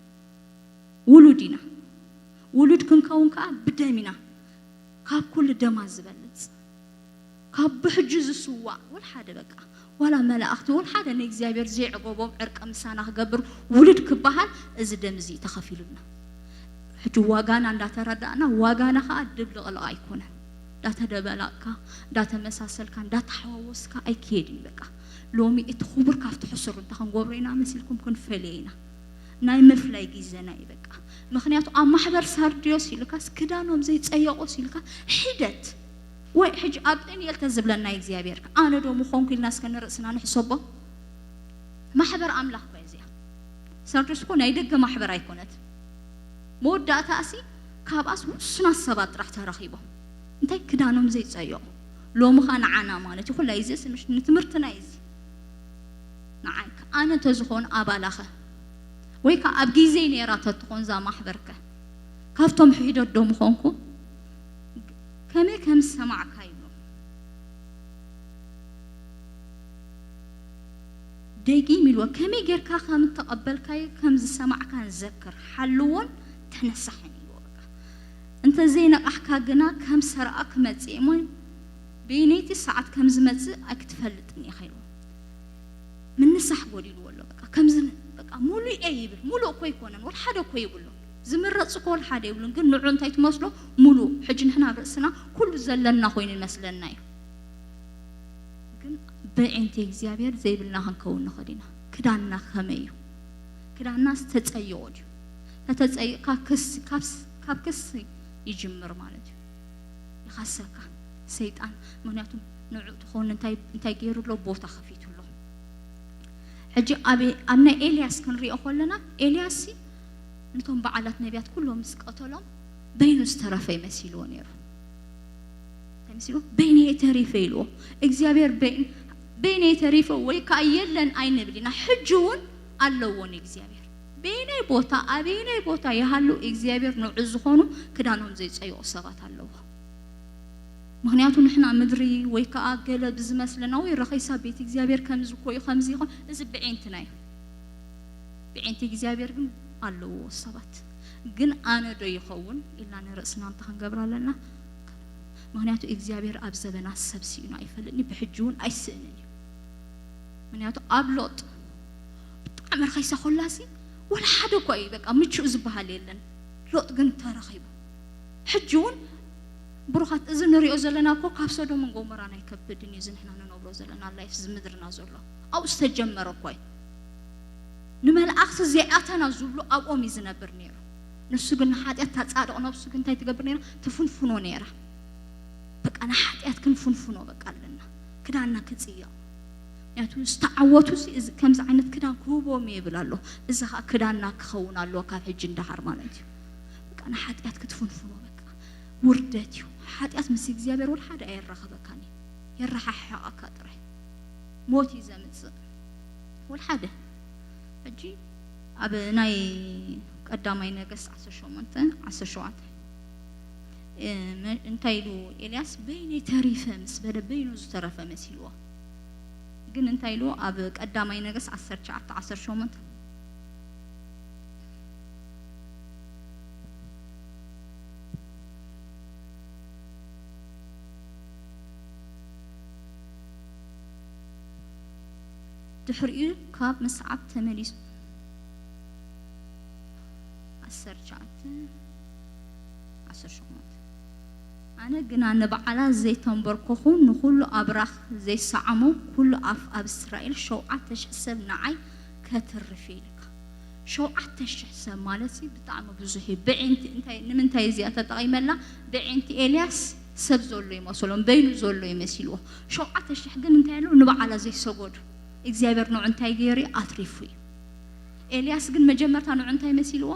ውሉድ ኢና። ውሉድ ክንከውን ከዓ ብደም ኢና። ካብ ኩሉ ደማ ዝበልፅ ካብ ብሕጂ ዝስዋእ ወላ ሓደ በቃ ዋላ መላእኽቲ ወላ ሓደ ንእግዚኣብሔር ዘይዕገቦም ዕርቂ ምሳና ክገብር ውሉድ ክበሃል እዚ ደም እዚ ተኸፊሉና። ሕጂ ዋጋና እንዳተረዳእና ዋጋና ከዓ ድብልቕልቕ ኣይኮነን። እንዳተደበላቕካ እንዳተመሳሰልካ እንዳተሓዋወስካ ኣይክየድን በቃ። ሎሚ እቲ ክቡር ካብቲ ሕሱር እንተ ክንገብሮ ኢና መሲልኩም ክንፈልየ ኢና። ናይ ምፍላይ ግዜና እዩ በቃ። ምክንያቱ ኣብ ማሕበር ሳርድዮስ ኢልካስ ክዳኖም ዘይፀየቑስ ኢልካ ሒደት ወይ ሕጂ ኣብ ጴንኤል ተዝብለና እግዚኣብሔር ኣነ ዶ ምኾንኩ ኢልና እስከ ንርእስና ንሕሰቦ። ማሕበር ኣምላኽ እኮ እዚኣ ሳርድዮስ እኮ ናይ ደገ ማሕበር ኣይኮነት። መወዳእታ እሲ ካብኣስ ውሱናት ሰባት ጥራሕ ተረኺቦም እንታይ ክዳኖም ዘይፀየቑ ሎምኻ ንዓና ማለት እዩ ኩላ እዚ ስምሽ ንትምህርትና እዩ እዚ ንዓይ ኣነ ተዝኾን ኣባላኸ ወይ ከዓ ኣብ ግዜ ነይራ ተትኾን ዛ ማሕበርከ ካብቶም ሕሂደት ዶ ምኾንኩ ከመይ ከም ዝሰማዕካ ይብሎ ደጊም ኢልዎ፣ ከመይ ጌርካ ከም እተቐበልካዮ ከም ዝሰማዕካን ዘክር፣ ሓልዎን ተነሳሕን ኢልዎ። በቃ እንተ ዘይነቓሕካ ግና ከም ሰርኣ ክመጽእ እየ እሞ በየነይቲ ሰዓት ከም ዝመጽእ ኣይክትፈልጥን ኢኻ ኢልዎ። ምንሳሕ ጎዲልዎ ኣሎ። በቃ ከምዚ በቃ ሙሉእ እየ ይብል። ሙሉእ እኮ ኣይኮነን፣ ወላ ሓደ እኮ የብሉን። ዝምረጽ እኮ ወላ ሓደ የብሉን። ግን ንዑ እንታይ ትመስሎ? ሙሉእ። ሕጂ ንሕና ኣብ ርእስና ኩሉ ዘለና ኮይኑ ይመስለና እዩ። ግን በዒንቲ እግዚኣብሔር ዘይብልና ክንከውን ንኽእል ኢና። ክዳንና ከመይ እዩ? ክዳንናስ ተጸይቖ ድዩ? ተተጸይቕካ ክሲ፣ ካብ ስ-፣ ካብ ክሲ ይጅምር ማለት እዩ። ይኸሰካ ሰይጣን። ምኽንያቱ ንዑ ትኸውን እንታይ፣ እንታይ ገይሩ ኣሎ? ቦታ ከፊቱ ኣሎ። ሕጂ ኣብ፣ ኣብ ናይ ኤልያስ ክንሪኦ ከለና፣ ኤልያስ ሲ ነቶም በዓላት ነቢያት ኩሎም ምስ ቀተሎም በይኑ ዝተረፈ ይመሲልዎ ነይሩ። እንታይ መሲልዎ? በይነይ ተሪፈ ኢልዎ። እግዚኣብሔር በይን-፣ በይነይ ተሪፈ ወይ ከዓ የለን ኣይንብል ኢና። ሕጂ እውን ኣለዎ ንእግዚኣብሔር። በየናይ ቦታ፣ ኣበየናይ ቦታ ይሃሉ እግዚኣብሔር ንዑ ዝኾኑ ክዳኖም ዘይጸይቑ ሰባት ኣለዎ። ምኽንያቱ ንሕና ምድሪ ወይ ከዓ ገለ ብዝመስለና ወይ ረኸይሳ ቤት እግዚኣብሔር ከምዚ እኮ እዩ፣ ከምዚ ይኾን፣ እዚ ብዒንትና እዩ። ብዒንቲ እግዚኣብሔር ግን ኣለዎ ሰባት። ግን ኣነ ዶ ይኸውን ኢልና ንርእስና እንታይ ክንገብር ኣለና? ምኽንያቱ እግዚኣብሔር ኣብ ዘበና ሰብ ስኢኑ ኣይፈልጥን እዩ፣ ብሕጂ እውን ኣይስእንን እዩ። ምኽንያቱ ኣብ ሎጥ ብጣዕሚ ርኸይሳ ኮላሲ ወላ ሓደ እኳ እዩ፣ በቃ ምቹእ ዝበሃል የለን። ሎጥ ግን ተረኺቡ። ሕጂ እውን ብሩኻት፣ እዚ ንሪኦ ዘለና እኮ ካብ ሶዶምን ጎሞራን ኣይከብድን እዩ፣ እዚ ንሕና ንነብሮ ዘለና ላይፍ፣ እዚ ምድርና ዘሎ። ኣብኡ ዝተጀመረ እኮ እዩ። ንመላእኽቲ ዘይኣተና ዝብሉ ኣብኦም እዩ ዝነብር ነይሩ። ንሱ ግን ንሓጢኣት ታጻድቕ ነብሱ ግን እንታይ ትገብር ነይራ? ትፍንፍኖ ነይራ። በቃ ንሓጢኣት ክንፍንፍኖ በቃ ኣለና። ክዳንና ክጽየቕ። ምኽንያቱ ዝተዓወቱ ሲ-፣ እዚ ከምዚ ዓይነት ክዳን ክህቦም እየ ይብል ኣሎ። እዚ ኸኣ ክዳንና ክኸውን ኣለዎ ካብ ሕጂ እንዳሓር ማለት እዩ። በቃ ንሓጢኣት ክትፍንፍኖ በቃ ውርደት እዩ። ሓጢኣት ምስ እግዚኣብሔር ወላ ሓደ ኣየራኸበካን እዩ። የረሓሕቐካ ጥራይ። ሞት እዩ ዘምጽእ። ወላ ሓደ። ሕጂ ኣብ ናይ ቀዳማይ ነገስት ዓሰርተ ሸሞንተ፣ ዓሰርተ ሸውዓተ፣ እ፣ መ-፣ እንታይ ኢሉ ኤልያስ? በይነይ ተሪፈ ምስ በለ በይኑ ዝተረፈ መሲልዎ። ግን እንታይ ኢሉ ኣብ ቀዳማይ ነገስት ዓሰርተ ትሽዓተ ዓሰርተ ሸሞንተ? ድሕሪኡ ካብ ምስዓብ ተመሊሱ። ዓሰርተ ትሽዓተ ዓሰርተ ሸሞንተ። ኣነ ግና ንበዓላት ዘይተንበርኮኹ፣ ንኹሉ ኣብራኽ ዘይሰዓሙ፣ ኩሉ ኣፍ ኣብ እስራኤል ሸውዓተ ሽሕ ሰብ ንዓይ ከትርፍ እየ ኢልካ። ሸውዓተ ሽሕ ሰብ ማለት ሲ ብጣዕሚ ብዙሕ እዩ። ብዒንቲ እንታይ፣ ንምንታይ እዚኣ ተጠቒመላ? ብዒንቲ ኤልያስ ሰብ ዘሎ ይመስሎም፣ በይኑ ዘሎ ይመሲልዎ። ሸውዓተ ሽሕ ግን እንታይ ኣለዉ? ንበዓላት ዘይሰገዱ። እግዚኣብሔር ንዑ እንታይ ገይሩ እዩ? ኣትሪፉ እዩ። ኤልያስ ግን መጀመርታ ንዑ እንታይ መሲልዎ?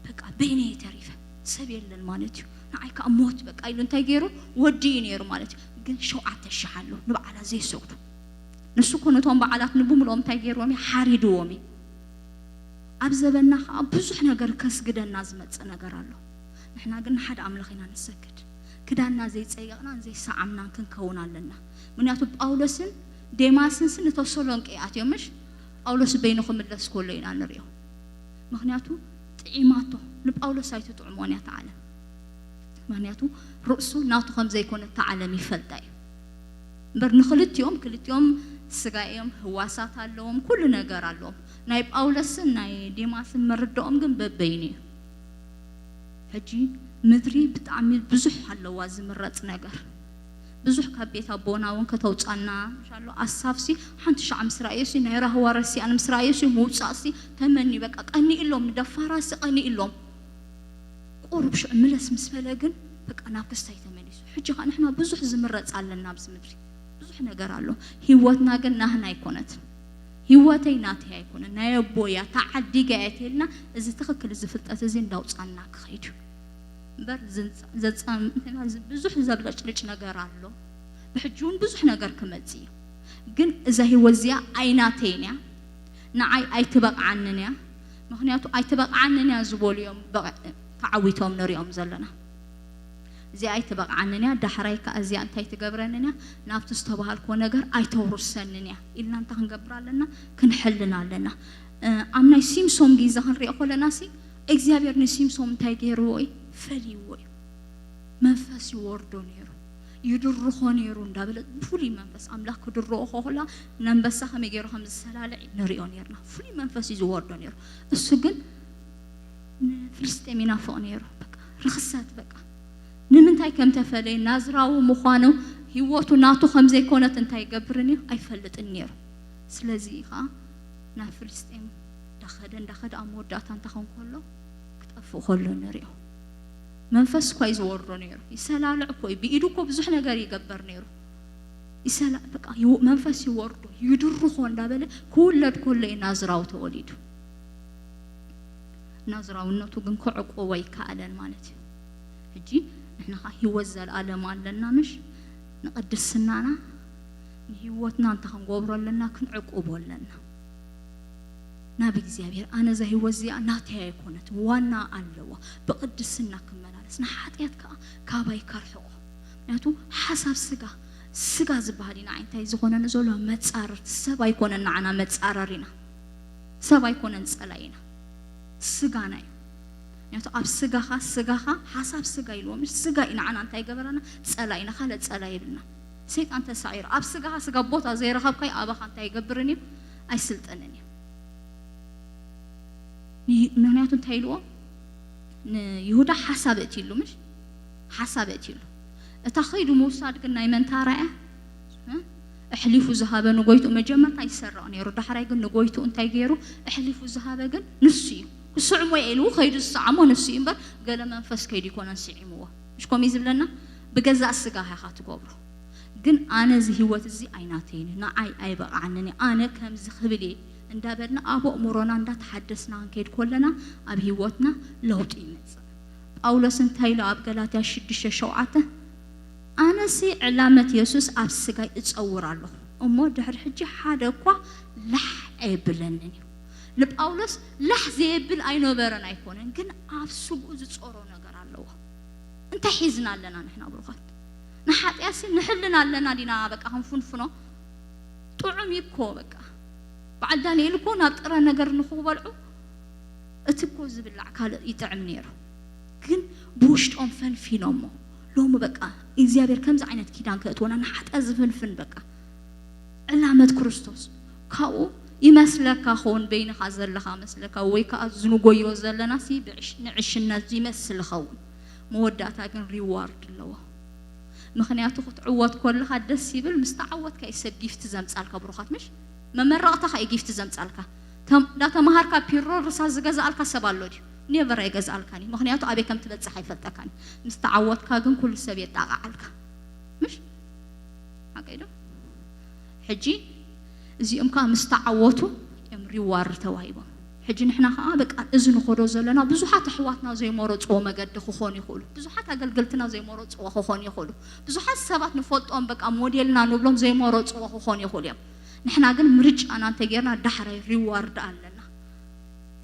በቃ በይነይ ተሪፈ፣ ሰብ የለን ማለት እዩ፣ ንዓይ ከዓ ሞት በቃ ኢሉ እንታይ ገይሩ? ወዲኡ ነይሩ ማለት እዩ። ግን ሸውዓተ ሽሕ ኣለዉ ንበዓላት ዘይሰግዱ። ንሱ እኮ ነቶም በዓላት ንብምልኦም እንታይ ገይርዎም እዩ? ሓሪድዎም እዩ። ኣብ ዘበንና ከዓ ብዙሕ ነገር ከስግደና ዝመጽእ ነገር ኣሎ። ንሕና ግን ንሓደ ኣምላኽ ኢና ንሰግድ። ክዳንና ዘይጸየቕናን ዘይሰዓምናን ክንከውን ኣለና። ምኽንያቱ ጳውሎስን ዴማስን ሲ ንተሰሎንቄ ኣትዮም፣ ምሽ? ጳውሎስ በይኑ ክምለስ ከሎ ኢና ንሪኦ። ምኽንያቱ ጥዒማቶ፣ ንጳውሎስ ኣይትጥዕሞን እያ እታ ዓለም። ምኽንያቱ ርእሱ ናቱ ከም ዘይኮነ እታ ዓለም ይፈልጣ እዩ። እምበር ንክልቲኦም፣ ክልቲኦም ስጋ እዮም፣ ህዋሳት ኣለዎም፣ ኩሉ ነገር ኣለዎም። ናይ ጳውሎስን ናይ ዴማስን መርድኦም ግን በበይኑ እዩ። ሕጂ ምድሪ ብጣዕሚ ብዙሕ ኣለዋ ዝምረጽ ነገር። ብዙሕ ካብ ቤት ኣቦና እውን ከተውጻና፣ ምሻሎ ኣሳፍሲ ሓንቲ ሻዕ ምስ ረኣዮሲ፣ ናይ ራህዋ ረሲኣን ምስ ረኣዮሲ፣ ምውጻእሲ ተመኒ፣ በቃ ቀኒእሎም፣ ንደፋራሲ ቀኒእሎም። ቁሩብ ሽዑ ምለስ ምስ በለ ግን በቃ ናብ ክስታይ ተመሊሱ። ሕጂ ኸኣ ንሕና ብዙሕ ዝምረጽ ኣለና ኣብዚ ምድሪ። ብዙሕ ነገር ኣሎ። ህይወትና ግን ናህና ኣይኮነትን። ህይወተይ ናተይ ኣይኮነን፣ ናይ ኣቦይ እያ፣ ተዓዲጋ እያ ተይልና፣ እዚ ትኽክል፣ እዚ ፍልጠት እዚ እንዳውጻና ክኸይድ እዩ። እምበር ዝንጻ-፣ ዘጻም-፣ እንታይ ማለት፣ ብዙሕ ዘብለጭልጭ ነገር ኣሎ። ብሕጂ እውን ብዙሕ ነገር ክመጽእ እዩ። ግን እዛ ህይወት እዚኣ ኣይናተይን እያ፣ ንዓይ ኣይትበቕዓንን እያ። ምኽንያቱ ኣይትበቕዓንን እያ ዝበሉ እዮም በቐ-፣ ተዓዊቶም ንሪኦም ዘለና። እዚኣ ኣይትበቕዓንን እያ፣ ዳሕራይ ከኣ እዚኣ እንታይ ትገብረንን እያ፣ ናብቲ ዝተባሃልክዎ ነገር ኣይተውርሰንን እያ ኢልና እንታይ ክንገብር ኣለና? ክንሕልን ኣለና። ኣብ ናይ ሲምሶም ግዜ ክንሪኦ ከለና ሲ እግዚኣብሔር ንሲምሶም እንታይ ገይርዎ እዩ? ፈልይዎ እዩ። መንፈስ ይወርዶ ነይሩ፣ ይድርኾ ነይሩ እንዳበለ ብፍሉይ መንፈስ ኣምላኽ ክድርኦ ከላ ነንበሳ ከመይ ገይሩ ከም ዝሰላልዕ ንሪኦ ነርና። ፍሉይ መንፈስ እዩ ዝወርዶ ነይሩ። እሱ ግን ንፍልስጤም ይናፍቕ ነይሩ። በቃ ርኽሰት በቃ ንምንታይ ከም ተፈለየ ናዝራዊ ምዃኑ ህይወቱ ናቱ ከም ዘይኮነት እንታይ ይገብርን እዩ? ኣይፈልጥን ነይሩ። ስለዚ ከዓ ናብ ፍልስጤም እንዳኸደ እንዳኸደ ኣብ መወዳእታ እንታይ ኾን ከሎ ክጠፍእ ከሎ ንሪኦ። መንፈስ እኳ እዩ ዝወርዶ ነይሩ። ይሰላልዕ እኮ እዩ። ብኢዱ እኮ ብዙሕ ነገር ይገበር ነይሩ። ይሰላ በቃ ይው- መንፈስ ይወርዶ ይድርኾ እንዳበለ ክውለድ ከሎ እዩ ናዝራዊ ተወሊዱ። ናዝራውነቱ ግን ክዕቆቦ ኣይከኣለን ማለት እዩ። ሕጂ ንሕና ኸዓ ህይወት ዘለኣለም ኣለና ምሽ? ንቅድስናና ንህይወትና እንታይ ክንገብሮ ኣለና? ክንዕቁቦ ኣለና ናብ እግዚኣብሔር። ኣነ እዛ ህይወት እዚኣ ናተይ ኣይኮነት፣ ዋና ኣለዋ። ብቅድስና ክመላለስ ንሓጢኣት ከዓ ካባይ ከርሕቆ። ምክንያቱ ሓሳብ ስጋ ስጋ ዝበሃል ኢና እንታይ ዝኾነን ዘሎ መጻረርቲ ሰብ ኣይኮነን ንዓና መጻረሪና። ሰብ ኣይኮነን ጸላኢና፣ ስጋና እዩ። ምክንያቱ ኣብ ስጋኻ ስጋኻ ሓሳብ ስጋ ኢልዎም ስጋ እዩ ንዓና እንታይ ገበረና? ጸላኢና፣ ካልእ ጸላ የብልና። ሰይጣን ተሳዒሩ ኣብ ስጋኻ ስጋ ቦታ ዘይረኸብካይ ኣባኻ እንታይ ይገብርን እዩ? ኣይስልጥንን እዩ። ን- ምክንያቱ እንታይ ኢልዎም? ንይሁዳ ሓሳብ እትይሉ ምሽ ሓሳብ እትይሉ እታ ኸይዱ ምውሳድ ግን ናይ መን ታራ እያ? እ? ኣሕሊፉ ዝሃበ ንጎይትኡ መጀመርታ ይሰርቕ ነይሩ። ዳሕራይ ግን ንጎይትኡ እንታይ ገይሩ? ኣሕሊፉ ዝሃበ ግን ንሱ እዩ። ክስዕሞ እየ ኢሉ ከይዱ ዝሰዓሞ ንሱ እዩ እምበር ገለ መንፈስ ከይዱ ይኮነን ስዒምዎ። ምሽ ከምኡ እዩ ዝብለና? ብገዛእ ስጋኻ ኢኻ ትገብሮ። ግን ኣነ እዚ ህይወት እዚ ኣይናተይን እዩ፣ ንዓይ ኣይበቕዓንን እዩ፣ ኣነ ከምዚ ክብል እየ እንዳበልና ኣብ ኣእምሮና እንዳተሓደስና ክንከይድ ከለና ኣብ ህይወትና ለውጢ ይመጽእ። ጳውሎስ እንታይ ኢሉ ኣብ ገላትያ ሽዱሽተ ሸውዓተ ኣነሲ ዕላመት የሱስ ኣብ ስጋይ እጸውር ኣለኹ እሞ ድሕሪ ሕጂ ሓደ እኳ ላሕ ኣየብለንን እዩ። ንጳውሎስ ላሕ ዘየብል ኣይነበረን ኣይኮነን፣ ግን ኣብ ስግኡ ዝጸሮ ነገር ኣለዎ። እንታይ ሒዝና ኣለና ንሕና ብሩኻት? ንሓጢኣሲ ንሕልን ኣለና ዲና? በቃ ክንፍንፍኖ ጥዑም እዩ እኮ በቃ በዓል ዳንኤል እኮ ናብ ጥረ ነገር ንክበልዑ እቲ እኮ ዝብላዕ ካልእ ይጥዕም ነይሩ። ግን ብውሽጦም ፈንፊኖሞ ሎሚ በቃ እግዚኣብሔር ከምዚ ዓይነት ኪዳን ከእትወና ንሓጢኣት ዝፍንፍን በቃ ዕላመት ክርስቶስ ካብኡ ይመስለካ ኸውን በይንኻ ዘለኻ መስለካ ወይ ከዓ ዝንጎዮ ዘለና ሲ ብዕሽ- ንዕሽነት ይመስል ኸውን መወዳእታ ግን ሪዋርድ ኣለዎ። ምክንያቱ ክትዕወት ከለካ ደስ ይብል ምስ ተዓወትካ እዩ ሰብ ጊፍት ዘምፃልካ ብሩኻት ምሽ መመረቕታ ከ ጊፍት ዘምፃልካ ተም- እንዳተምሃርካ ፒሮ ርሳ ዝገዛኣልካ ሰብ ኣሎ ድዩ? ኔቨር ኣይገዛኣልካን እዩ ምክንያቱ ኣበይ ከም ትበፅሕ ኣይፈልጠካን እዩ ምስ ተዓወትካ ግን ኩሉ ሰብ የጣቃዓልካ ምሽ ሓቀይ ዶ ሕጂ እዚኦም ከዓ ምስ ተዓወቱ እዮም ሪዋርድ ተዋሂቦም ሕጂ ንሕና ከዓ በቃ እዚ ንኸዶ ዘለና ብዙሓት ኣሕዋትና ዘይመረፅዎ መገዲ ክኾኑ ይኽእሉ ብዙሓት ኣገልገልትና ዘይመረፅዎ ክኾኑ ይኽእሉ ብዙሓት ሰባት ንፈልጦም በቃ ሞዴልና ንብሎም ዘይመረፅዎ ክኾኑ ይኽእሉ እዮም ንሕና ግን ምርጫና እንተጌርና ዳሕራይ ሪዋርድ ኣለና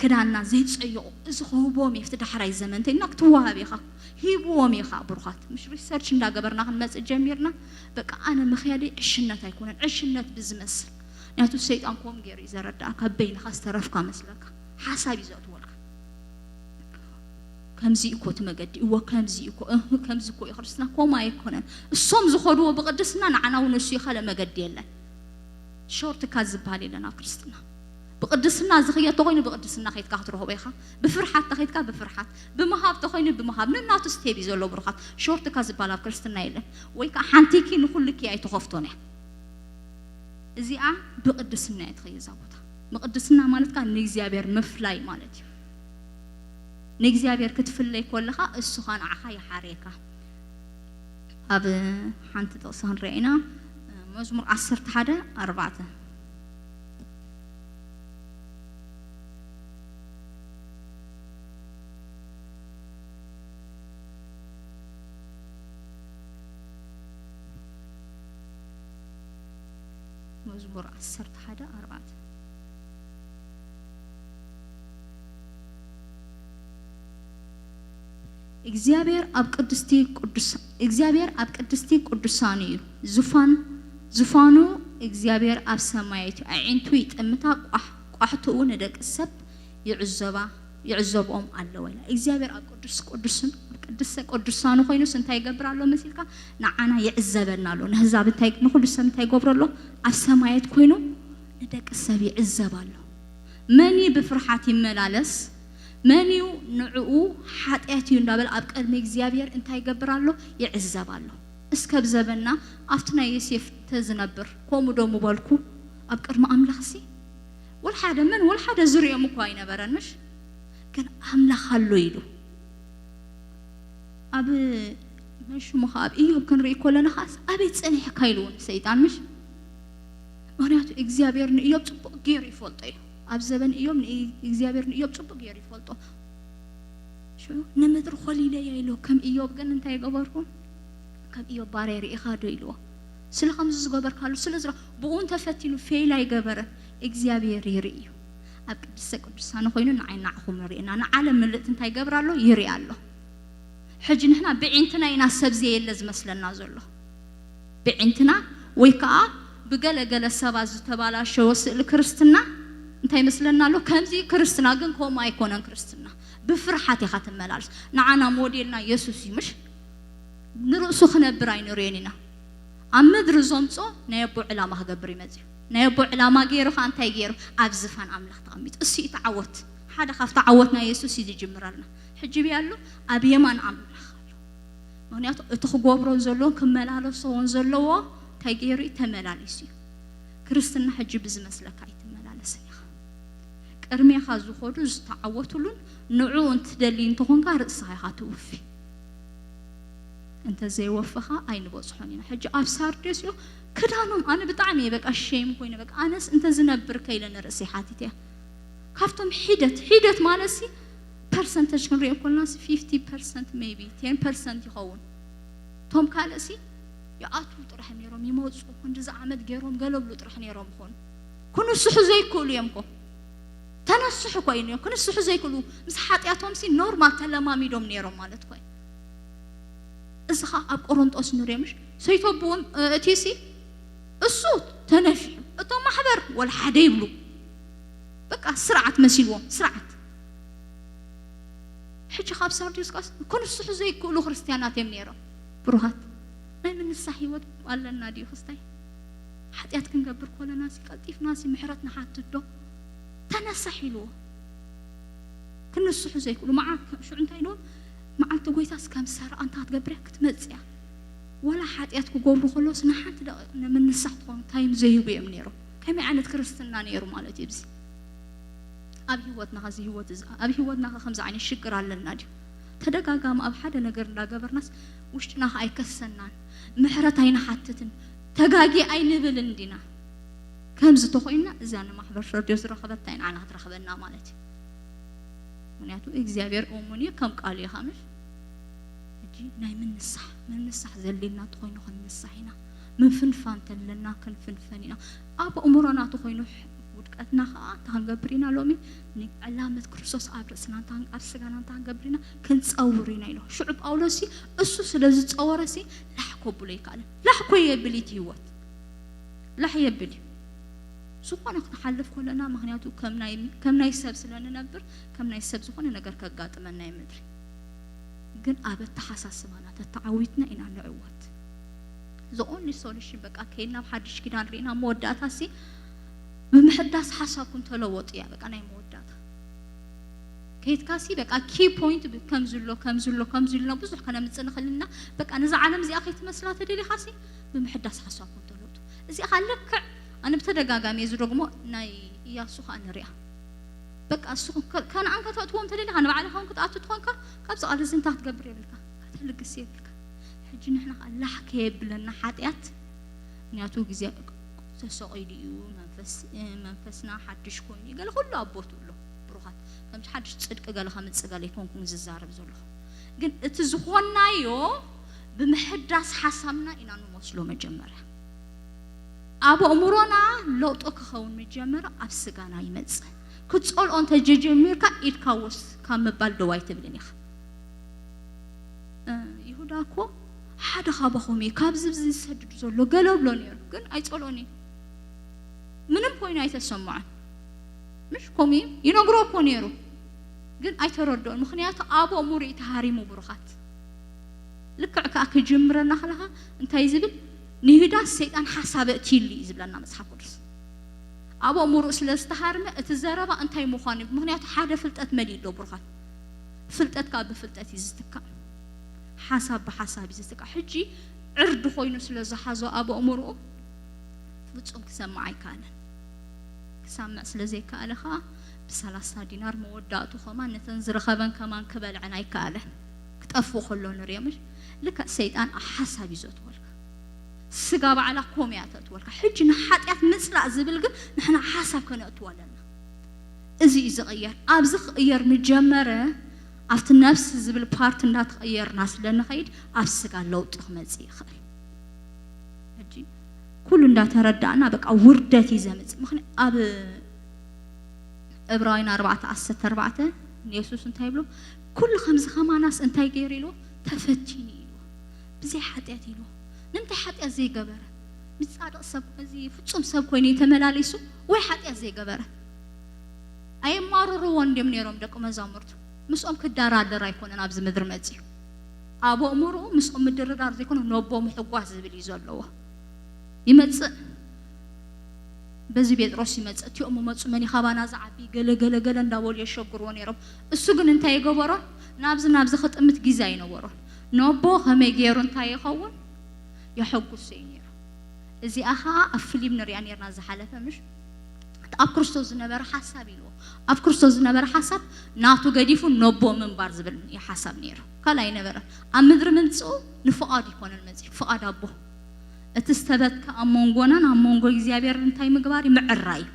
ክዳና ዘይፀይቑ እዚ ክህብዎም እየ እቲ ዳሕራይ ዘመን እንተኢልና ክትወሃብ ኢኻ ሂብዎም ኢኻ ብሩኻት ምሽ ሪሰርች እንዳገበርና ክንመፅእ ጀሚርና በቃ ኣነ ምኽያደይ ዕሽነት ኣይኮነን ዕሽነት ብዝመስል ምክንያቱ ሰይጣን ከም ገይሩ እዩ ዘረዳእካ በይንኻ ዝተረፍካ መስለካ ሓሳብ እዩ ዘእትወልካ ከምዚ እኮ እቲ መገዲ እዎ ከምዚ እኮ እህ ከምዚ እኮ እዩ ክርስትና ኮማ ኣይኮነን እሶም ዝኸድዎ ብቅድስና ንዓና እውን እሱ ይኸለ መገዲ የለን ሾርትካት ዝበሃል የለን ኣብ ክርስትና ብቅድስና ዝኽየድ ተኮይኑ ብቅድስና ከይድካ ክትረኽቦ ኢኻ ብፍርሓት ተኸይድካ ብፍርሓት ብምሃብ ተኮይኑ ብምሃብ ነናቱ ስቴብ እዩ ዘሎ ብሩኻት ሾርትካት ዝበሃል ኣብ ክርስትና የለን ወይ ከዓ ሓንቲኪ ንኩልኪ ኣይተኸፍቶን እያ እዚኣ ብቅድስና እያ ትኸይድ እዛ ቦታ ብቅድስና ማለት ከዓ ንእግዚኣብሔር ምፍላይ ማለት እዩ ንእግዚኣብሔር ክትፍለይ ከለኻ እሱ ኸኣ ንዓኻ ይሓርየካ ኣብ ሓንቲ ጥቕሲ ክንሪኣ ኢና መዝሙር ዓሰርተ ሓደ ኣርባዕተ መዝሙር ዓሰርተ ሓደ ኣርባዕተ እግዚኣብሔር ኣብ ቅድስቲ ቅዱስ እግዚኣብሔር ኣብ ቅድስቲ ቅዱሳን እዩ። ዙፋን ዙፋኑ እግዚኣብሔር ኣብ ሰማያት እዩ። ኣዒንቱ ይጥምታ፣ ቋሕ- ቋሕትኡ ንደቂ ሰብ ይዕዘባ ይዕዘብኦም ኣለዎ ኢላ። እግዚኣብሔር ኣብ ቅዱስ ቅዱስን ኣብ ቅድስተ ቅዱሳኑ ኮይኑስ እንታይ ይገብር ኣሎ መሲልካ? ንዓና ይዕዘበና ኣሎ። ንህዛብ እንታይ ንኹሉ ሰብ እንታይ ይገብሮ ኣሎ? ኣብ ሰማያት ኮይኑ ንደቂ ሰብ ይዕዘብ ኣሎ። መን እዩ ብፍርሓት ይመላለስ? መን እዩ ንዕኡ ሓጢኣት እዩ እንዳበለ ኣብ ቅድሚ እግዚኣብሔር እንታይ ይገብር ኣሎ? ይዕዘብ ኣሎ። እስከ ብዘበና ኣብቲ ናይ ዮሴፍ ተዝነብር ከምኡ ዶ ምበልኩ? ኣብ ቅድሚ ኣምላኽሲ ወልሓደ መን ወልሓደ ዝርእዮም እኳ ኣይነበረን። ምሽ ግን ኣምላኽ ኣሎ ኢሉ ኣብ መሽሙ ኣብ ኢዮብ ክንርኢ ከለና ኸዓስ ኣበይ ጸኒሕካ ኢልዎ ንሰይጣን። ምሽ ምኽንያቱ እግዚኣብሔር ንኢዮብ ጽቡቕ ገይሩ ይፈልጦ እዩ። ኣብ ዘበን ኢዮብ ንኢ- እግዚኣብሔር ንኢዮብ ጽቡቕ ገይሩ ይፈልጦ። ሽዑ ንምድሪ ኮሊለያ ኢልዎ። ከም ኢዮብ ግን እንታይ ገበርኩ? ከም ኢዮብ ባርያ ርኢኻ ዶ ኢልዎ። ስለ ከምዚ ዝገበርካሉ ስለ ዝረ ብኡ እንተፈቲኑ ፌል ኣይገበረን። እግዚኣብሔር ይርኢ እዩ። ኣብ ቅድስተ ቅዱሳን ኮይኑ ንዓይ ናዕኹም ንርእና ንዓለም ምልእቲ እንታይ ይገብር ኣሎ? ይርኢ ኣሎ። ሕጂ ንሕና ብዒንትና ኢና ሰብ ዘየለ ዝመስለና ዘሎ። ብዒንትና ወይ ከዓ ብገለገለ ሰባት ዝተባላሸወ ስእሊ ክርስትና እንታይ ይመስለና ኣሎ? ከምዚ ክርስትና ግን ከምኡ ኣይኮነን። ክርስትና ብፍርሓት ኢኻ ትመላለስ። ንዓና ሞዴልና የሱስ እዩ። ምሽ ንርእሱ ክነብር ኣይንርእዮን ኢና። ኣብ ምድሪ ዘምጾ ናይ ኣቦ ዕላማ ክገብር ይመጽእ እዩ። ናይ ኣቦ ዕላማ ገይሩ ከዓ እንታይ ገይሩ? ኣብ ዝፋን ኣምላኽ ተቐሚጡ። እሱ እዩ ተዓወት። ሓደ ካብቲ ዓወት ናይ የሱስ እዩ ዝጅምረልና። ሕጂ ብያ ኣሎ ኣብ የማን ኣምላኽ ኣሎ። ምክንያቱ እቲ ክገብሮ ዘለዎን ክመላለሶ እውን ዘለዎ እንታይ ገይሩ እዩ? ተመላሊሱ እዩ። ክርስትና ሕጂ ብዝመስለካ ኣይትመላለስን ኢኻ። ቅድሜኻ ዝኸዱ ዝተዓወትሉን ንዕኡ እንትደሊ እንተኾንካ ርእስኻ ኢኻ ትውፊ። እንተዘይወፈኻ ኣይንበጽሖን ኢና። ሕጂ ኣብ ሳርዴስ እዩ ክዳኖም ኣነ ብጣዕሚ እየ በቃ ሼም ኮይነ በቃ ኣነስ እንተዝነብር ከኢለ ንርእሰይ ሓቲተ እያ። ካብቶም ሒደት ሒደት ማለት ሲ ፐርሰንተጅ ክንሪኦ ከለና ሲ ፊፍቲ ፐርሰንት ሜይቢ ቴን ፐርሰንት ይኸውን። እቶም ካልእ ሲ ይኣትዉ ጥራሕ ነይሮም ይመፁ ክንድዚ ዓመት ገይሮም ገለብሉ ጥራሕ ነይሮም ይኾኑ። ክንስሑ ዘይክእሉ እዮም ኮ ተነስሑ እኮ እዩ ነይሩ። ክንስሑ ዘይክእሉ ምስ ሓጢኣቶም ሲ ኖርማል ተለማሚዶም ነይሮም ማለት እኮ እዩ። እዚ ኸዓ ኣብ ቆሮንጦስ ንሪኦ ምሽ ሰይተብዎም እቲ ሲ እሱ ተነፊሑ እቶም ማሕበር ወላ ሓደ ይብሉ። በቃ ስርዓት መሲልዎም ስርዓት። ሕጂ ካብ ሳርዲስ ቃስ ክንስሑ ዘይክእሉ ክርስትያናት እዮም ነይሮም። ብሩሃት ናይ ምንሳ ህይወት ኣለና ድዩ ክስታይ? ሓጢኣት ክንገብር ኮለና ሲ ቀልጢፍና ሲ ምሕረት ንሓትት ዶ? ተነሳሕ ኢልዎ። ክንስሑ ዘይክእሉ መዓልቲ ሽዑ እንታይ ኢልዎም? መዓልቲ ጎይታስ ከም ሰረቐ እንታ ክትገብር እያ ክትመጽእ እያ። ወላ ሓጢኣት ክገብሩ ከለውስ ንሓንቲ ደቂቕ ንምንሳሕ ትኾኑ ታይም ዘይህቡ እዮም ነይሮም። ከመይ ዓይነት ክርስትና ነይሩ ማለት እዩ እዚ? ኣብ ህይወትና ኸዚ ህይወት እዚ ኣብ ህይወትና ኸ ከምዚ ዓይነት ሽግር ኣለና ድዩ? ተደጋጋሚ ኣብ ሓደ ነገር እንዳገበርናስ ውሽጥና ኸ ኣይከሰናን ምሕረት ኣይንሓትትን ተጋጊ ኣይንብልን ዲና? ከምዚ ተኾይንና እዛ ንማሕበር ሸርድዮ ዝረኸበታ ንዓና ክትረኽበና ማለት እዩ። ምክንያቱ እግዚኣብሔር እሙን እዩ ከም ቃሉ እዩ ኸምሽ ሕጂ ናይ ምንሳሕ ምንሳሕ ዘድልየና እንተኾይኑ ክንንሳሕ ኢና። ምፍንፋን ተለና ክንፍንፈን ኢና። ኣብ ኣእምሮና ተኾይኑ ውድቀትና ከዓ እንታይ ክንገብር ኢና ሎሚ? ንዕላመት ክርስቶስ ኣብ ርእስና እንታይ ኣብ ስጋና እንታይ ክንገብር ኢና? ክንፀውር ኢና ኢሎ። ሽዑ ጳውሎስ ሲ እሱ ስለ ዝፀወረ ሲ ላሕ ከብሎ ይከኣልን። ላሕ ኮ የብል እቲ ህይወት ላሕ የብል እዩ። ዝኾነ ክንሓልፍ ከለና ምክንያቱ ከም ናይ ሰብ ስለ ንነብር ከም ናይ ሰብ ዝኾነ ነገር ከጋጥመና እዩ ምድሪ። ግን ኣብ ኣተሓሳስባና ተተዓዊትና ኢና ንዕወት። The only solution በቃ ከይድ ናብ ሓድሽ ኪዳን ርኢና መወዳእታ ሲ ብምሕዳስ ሓሳብኩም ተለወጡ እያ በቃ ናይ መወዳእታ። ከይድካ ሲ በቃ ኪ ፖይንት ከምዚ ኣሎ ከምዚ ኣሎ ከምዚ ኣሎ ብዙሕ ከነምፅእ ንኽእል ኢና። በቃ ነዛ ዓለም እዚኣ ከይትመስላ ተደሊኻ ሲ ብምሕዳስ ሓሳብኩም ተለውጡ። እዚኣ ልክዕ ኣነ ብተደጋጋሚ እየ ዝደግሞ ናይ እያሱ ከዓ ንሪኣ። በቃ እሱ ከነኣን ከተእትዎም ተደሊኻ ንባዕልኻ እውን ክትኣቱ ትኾንካ ካብዚ ቃል እዚ እንታይ ክትገብር የብልካ ከተልግስ የብልካ። ሕጂ ንሕና ከዓ ላሕ ከየብለና ሓጢኣት ምክንያቱ ግዜ ተሰቒሉ እዩ መንፈስ መንፈስና ሓድሽ ኮይኑ እዩ ገለ ኩሉ ኣብ ቦትኡ ኣሎ። ብሩኻት ከምዚ ሓድሽ ፅድቂ ገለ ከምፅእ ገለ ኣይኮንኩን ዝዛረብ ዘለኹ ግን እቲ ዝኾንናዮ ብምሕዳስ ሓሳብና ኢና ንመስሎ መጀመርያ ኣብ ኣእምሮና ለውጢ ክኸውን መጀመር ኣብ ስጋና ይመፅእ። ክትፀልኦ እንተጀጀሚርካ ኢድካ ወስ ካብ ምባል ደው ኣይትብልን ኢኻ። ይሁዳ እኮ ሓደ ካባኹም እዩ ካብዚ ብዚ ዝሰድድ ዘሎ ገለ ብሎ ነይሩ፣ ግን ኣይጸልኦን እዩ። ምንም ኮይኑ ኣይተሰምዖን። ምሽ ከምኡ እዩ ይነግሮ እኮ ነይሩ፣ ግን ኣይተረድኦን። ምኽንያቱ ኣብ ኣእምሮኡ እዩ ተሃሪሙ። ብሩኻት፣ ልክዕ ከኣ ክጅምረና ከለኻ እንታይ ዝብል ንይሁዳ ሰይጣን ሓሳብ እትይሉ እዩ ዝብለና መጽሓፍ ቅዱስ። ኣብ ኣእምሮኡ ስለ ዝተሃርመ እቲ ዘረባ እንታይ ምዃኑ እዩ። ምኽንያቱ ሓደ ፍልጠት መሊኡ ኣሎ። ብሩኻት፣ ፍልጠት ካብ ብፍልጠት እዩ ዝትካእ። ሓሳብ ብሓሳብ እዩ ዝትካእ። ሕጂ ዕርዲ ኮይኑ ስለ ዝሓዞ ኣብ ኣእምሮኡ ፍጹም ክሰምዕ ኣይከኣለን። ክሰምዕ ስለ ዘይከኣለ ኸኣ ብሰላሳ ዲናር መወዳእቱ ከማን ነተን ዝረኸበን ከማን ክበልዐን ኣይከኣለን። ክጠፍእ ከሎ ንሪኦ ምሽ ልክዕ ሰይጣን ኣብ ሓሳብ እዩ ዘእትወልካ። ስጋ ባዕላ ኮምያ ተእትወልካ። ሕጂ ንሓጢኣት ምጽላእ ዝብል ግን ንሕና ሓሳብ ከነእትዎ ኣለና። እዚ እዩ ዝቕየር። ኣብዚ ክቕየር ምጀመረ ኣብቲ ነፍሲ ዝብል ፓርት እንዳተቐየርና ስለ ንኸይድ ኣብ ስጋ ለውጢ ክመጽእ ይኽእል። ሕጂ ኩሉ እንዳተረዳእና በቃ ውርደት እዩ ዘምጽእ። ምኽንያት ኣብ ዕብራውያን ኣርባዕተ ዓሰርተ ኣርባዕተ ንየሱስ እንታይ ይብሎ? ኩሉ ከምዚ ከማናስ እንታይ ገይሩ ኢልዎ? ተፈቲኑ ኢልዎ። ብዘይ ሓጢኣት ኢልዎ። ንምንታይ ሓጢኣት ዘይገበረ? ምስ ጻድቕ ሰብ፣ እዚ ፍጹም ሰብ ኮይኑ ተመላሊሱ ወይ ሓጢኣት ዘይገበረ? ኣየማርርዎን እንድዮም ነይሮም ደቂ መዛሙርቱ። ምስኦም ክደራደር ኣይኮነን ኣብዚ ምድሪ መጺኡ። ኣብ ኣእምሮኡ ምስኦም ምድርዳር ዘይኮነ ነቦ ምሕጓስ ዝብል እዩ ዘለዎ። ይመጽእ፣ በዚ ጴጥሮስ ይመጽእ። እቲኦም መጹ፣ መን እዩ ካባና ዝዓቢ? ገለ ገለ ገለ እንዳበሉ የሸግርዎ ነይሮም። እሱ ግን እንታይ ይገበሮ? ናብዚ ናብዚ ክጥምት ግዜ ኣይነበሮን። ነቦ ከመይ ገይሩ እንታይ ይኸውን? የሐጉሶ እዩ ነይሩ። እዚኣ ኸኣ ኣብ ፊልም ንሪኣ ነይርና ዝሓለፈ፣ ምሽ? እቲ ኣብ ክርስቶስ ዝነበረ ሓሳብ ኢልዎ። ኣብ ክርስቶስ ዝነበረ ሓሳብ ናቱ ገዲፉ ነቦ ምንባር ዝብል እዩ ሓሳብ ነይሩ። ካልእ ኣይነበረን። ኣብ ምድሪ ምምጽኡ ንፍቓዱ ይኮነን መጺኡ፣ ፍቓድ ኣቦ። እቲ ዝተበትከ ኣብ መንጎናን ኣብ መንጎ እግዚኣብሔር እንታይ ምግባር እዩ? ምዕራይ እዩ።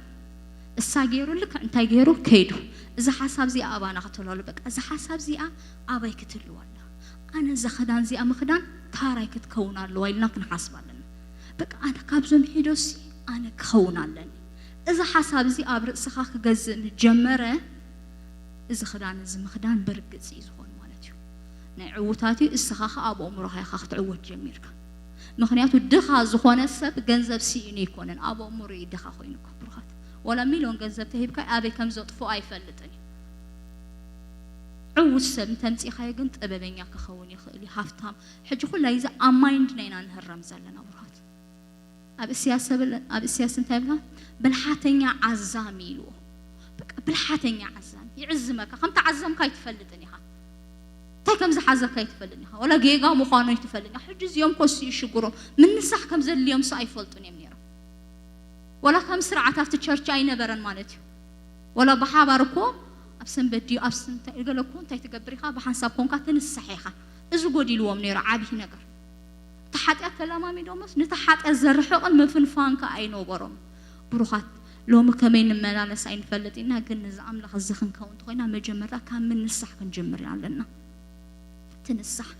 እሳ ገይሩ ልክዕ እንታይ ገይሩ ከይዱ። እዚ ሓሳብ እዚኣ ኣባና ክትህሉ ኣሎ። በቃ እዛ ሓሳብ እዚኣ ኣባይ ክትህልው ኣላ? ኣነ እዛ ክዳን እዚኣ ምኽዳን ታራይ ክትከውን ኣለዋ ኢልና ክንሓስብ ኣለና። በቃ ኣነ ካብዞም ሒዶሲ ኣነ ክኸውን ኣለኒ። እዚ ሓሳብ እዚ ኣብ ርእስኻ ክገዝእ ምስ ጀመረ፣ እዚ ክዳን እዚ ምኽዳን ብርግጽ እዩ ዝኾን ማለት እዩ። ናይ ዕዉታት እዩ፣ እስኻ ኸኣ ኣብ ኣእምሮኻ ኢኻ ክትዕወት ጀሚርካ። ምኽንያቱ ድኻ ዝኾነ ሰብ ገንዘብ ስኢኑ ኣይኮነን፣ ኣብ ኣእምሮ እዩ ድኻ ኮይኑ። ክብሩኻት፣ ወላ ሚልዮን ገንዘብ ተሂብካ ኣበይ ከም ዘጥፍኦ ኣይፈልጥን እዩ። ዕዉት ሰብ እንተምጺእኻዮ ግን ጥበበኛ ክኸውን ይኽእል እዩ፣ ሃፍታም። ሕጂ ኩላይ እዚ ኣብ ማይንድና ኢና ንህረም ዘለና ብሩኻት። ኣብ እስያስ ሰብል-፣ ኣብ እስያስ እንታይ ብላ? ብልሓተኛ ዓዛሚ ኢልዎ። በቃ ብልሓተኛ ዓዛሚ ይዕዝመካ፣ ከም ተዓዘምካ ኣይትፈልጥን ኢኻ። እንታይ ከም ዝሓዘካ ኣይትፈልጥን ኢኻ። ወላ ጌጋ ምዃኑ ኣይትፈልጥን ኢኻ። ሕጂ እዚኦም ኮ እሱ ይሽግሮም፣ ምንሳሕ ከም ዘድልዮም ሱ ኣይፈልጡን እዮም ነይሮም። ወላ ከም ስርዓት ኣብቲ ቸርች ኣይነበረን ማለት እዩ። ወላ ብሓባር እኮ ኣብ ሰንበት ድዩ ኣብ ስንታይ ገለ እኮ እንታይ ትገብር ኢኻ፣ ብሓንሳብ ኮንካ ትንሳሕ ኢኻ። እዚ ጎዲልዎም ነይሩ ዓብዪ ነገር። እቲ ሓጢኣት ተለማሚዶምስ ነቲ ሓጢኣት ዘርሕቕን ምፍንፋን ከኣ ኣይነበሮም። ብሩኻት፣ ሎሚ ከመይ ንመላለስ ኣይንፈልጥ ኢና፣ ግን ነዚ ኣምላኽ እዚ ክንከውን እንተኾይና መጀመርታ ካብ ምንሳሕ ክንጅምር ኣለና። ትንሳሕ፣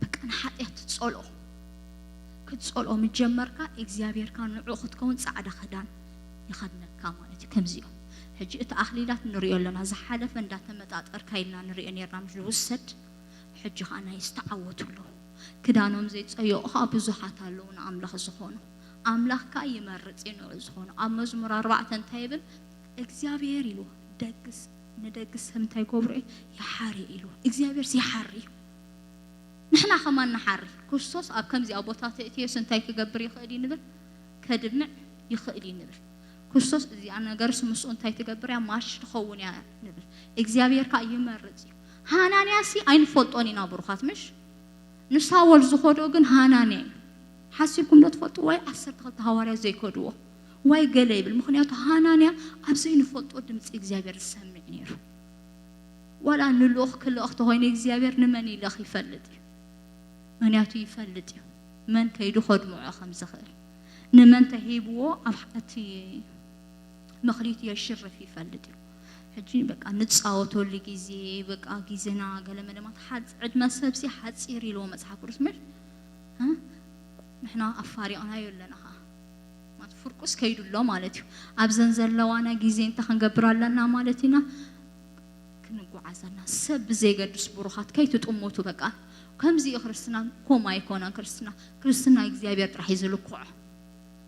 በቃ ንሓጢኣት ትጸልኦ። ክትጸልኦ ምጀመርካ እግዚኣብሔርካ ንዑ ክትከውን ጻዕዳ ክዳን ይኸድነካ ማለት እዩ። ከምዚኦም ሕጂ እቲ ኣኽሊላት ንሪኦ ኣለና፣ ዝሓለፈ እንዳተመጣጠርካ ኢልና ንሪኦ ነርና፣ ምስ ዝውሰድ ሕጂ ኸዓ ናይ ዝተዓወቱ ኣለዉ። ክዳኖም ዘይጸየቑ ኸዓ ብዙሓት ኣለዉ ንኣምላኽ ዝኾኑ። ኣምላኽ ከኣ ይመርጽ እዩ ንዑ ዝኾኑ። ኣብ መዝሙር ኣርባዕተ እንታይ ይብል? እግዚኣብሔር ኢሉ፣ ደግስ፣ ንደግስ ሰብ እንታይ ይገብሮ እዩ? ይሓሪ ኢሉ። እግዚኣብሔርስ ይሓሪ እዩ። ንሕና ኸማን ንሓሪ። ክርስቶስ ኣብ ከምዚኣ ቦታ ተእትዮስ እንታይ ክገብር ይኽእል እዩ ንብል? ከድምዕ ይኽእል እዩ ንብል። ክርስቶስ እዚኣ ነገርስ ምስኡ እንታይ ትገብር እያ? ማች ትኸውን እያ ንብል። እግዚኣብሔር ከኣ ይመርጽ እዩ። ሃናንያሲ ኣይንፈልጦን ኢና ብሩኻት፣ ምሽ? ንሳወል ዝኸዶ ግን ሃናንያ እዩ። ሓሲብኩም ዶ ትፈልጡ? ወይ ዓሰርተ ክልተ ሃዋርያት ዘይከድዎ? ወይ ገለ ይብል። ምኽንያቱ ሃናንያ ኣብ ዘይንፈልጦ ድምፂ እግዚኣብሔር ዝሰምዕ ነይሩ። ዋላ ንልኡኽ ክልእኽ ተኾይኑ እግዚኣብሔር ንመን ይልእኽ ይፈልጥ እዩ። ምኽንያቱ ይፈልጥ እዩ መን ከይዱ ከድምዖ ከም ዝኽእል። ንመን ተሂብዎ ኣብ እቲ መኽሊት የሽርፍ ይፈልጥ እዩ። ሕጂ በቃ ንጻወተሉ ግዜ፣ በቃ ግዜና ገለ መለ ማለት ሓጽ-፣ ዕድመ ሰብሲ ሓጺር ኢልዎ መጽሓፍ ቅዱስ ምሽ? እ? ንሕና ኣፋሪቕናዮ ኣለና ኸኣ። ማለት ፍርቁስ ከይዱ ኣሎ ማለት እዩ። ኣብዘን ዘለዋና ግዜ እንታይ ክንገብር ኣለና ማለት ኢና? ክንጓዓዝ ኣለና። ሰብ ብዘይገድስ ብሩኻት ከይትጥምቱ በቃ። ከምዚ እዩ ክርስትና። ኮም ኣይኮነን ክርስትና። ክርስትና እግዚኣብሔር ጥራሕ እዩ ዝልክዖ።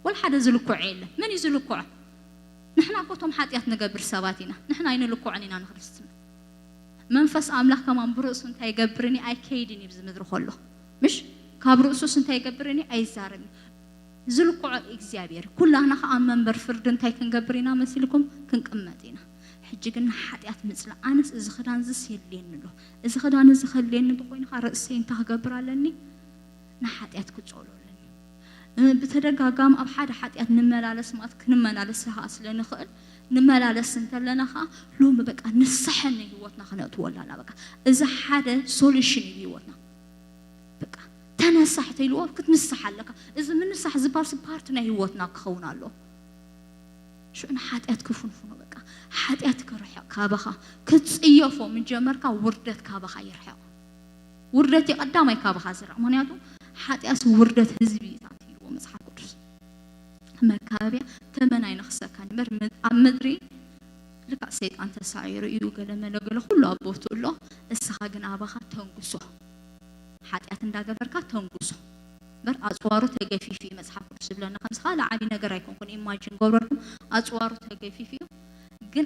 ወላ ሓደ ዝልክዖ የለን። መን እዩ ዝልክዖ? ንሕና እኮ እቶም ሓጢኣት ንገብር ሰባት ኢና። ንሕና ኣይንልክዖን ኢና ንክርስትና። መንፈስ ኣምላኽ ከማን ብርእሱ እንታይ ይገብርኒ ኣይከይድን እዩ ብዚ ምድሪ ከሎ። ምሽ ካብ ርእሱስ እንታይ ይገብርኒ ኣይዛረብን። ዝልክዖ እግዚኣብሔር። ኩላህና ከኣ ኣብ መንበር ፍርዲ እንታይ ክንገብር ኢና መሲልኩም? ክንቅመጥ ኢና። ሕጂ ግን ንሓጢኣት ምጽላእ፣ ኣነስ እዚ ክዳን ዝስ የድልየኒ ኣሎ፣ እዚ ክዳን እዚ ከድልየኒ እንተኾይኑ ከኣ ርእሰይ እንታይ ክገብር ኣለኒ? ንሓጢኣት ክጸሎ ኣለኒ። እ፣ ብተደጋጋሚ ኣብ ሓደ ሓጢኣት ንመላለስ ማለት ክንመላለስ ከኣ ስለ ንኽእል፣ ንመላለስ እንተለና ከኣ ሎሚ በቃ ንስሐ ንህይወትና ክነእትዎ ኣለና። በቃ እዚ ሓደ ሶሉሽን እዩ ህይወትና። በቃ ተነሳሕ ተይልዎ ክትንሳሕ ኣለካ። እዚ ምንሳሕ ዝበሃል ፓርት ናይ ህይወትና ክኸውን ኣሎ። ሽዑ ንሓጢኣት ክፍንፍኖ በቃ ሓጢኣት ክርሕቕ ካባኻ ክትጽየፎ ምጀመርካ ውርደት ካባኻ ይርሕቕ። ውርደት እዩ ቀዳማይ ካባኻ ዝርሕቕ። ምኽንያቱ ሓጢኣት ውርደት ህዝቢ እዩ ኢልዎ መጽሓፍ ቅዱስ። መካብያ ተመን ኣይነኽሰካን እምበር ም-፣ ኣብ ምድሪ ልክዕ ሰይጣን ተሳዒሩ እዩ ገለ መለ ገለ ኩሉ ኣብ ቦትኡ ኣሎ። እስኻ ግን ኣባኻ ተንግሶ። ሓጢኣት እንዳገበርካ ተንጉሶ እምበር ኣፅዋሩ ተገፊፉ እዩ መፅሓፍ ቅዱስ ዝብለና። ከምዚ ካልእ ዓብዪ ነገር ኣይኮንኩን ኢማጂን ገብረልኩም። ኣፅዋሩ ተገፊፉ እዩ ግን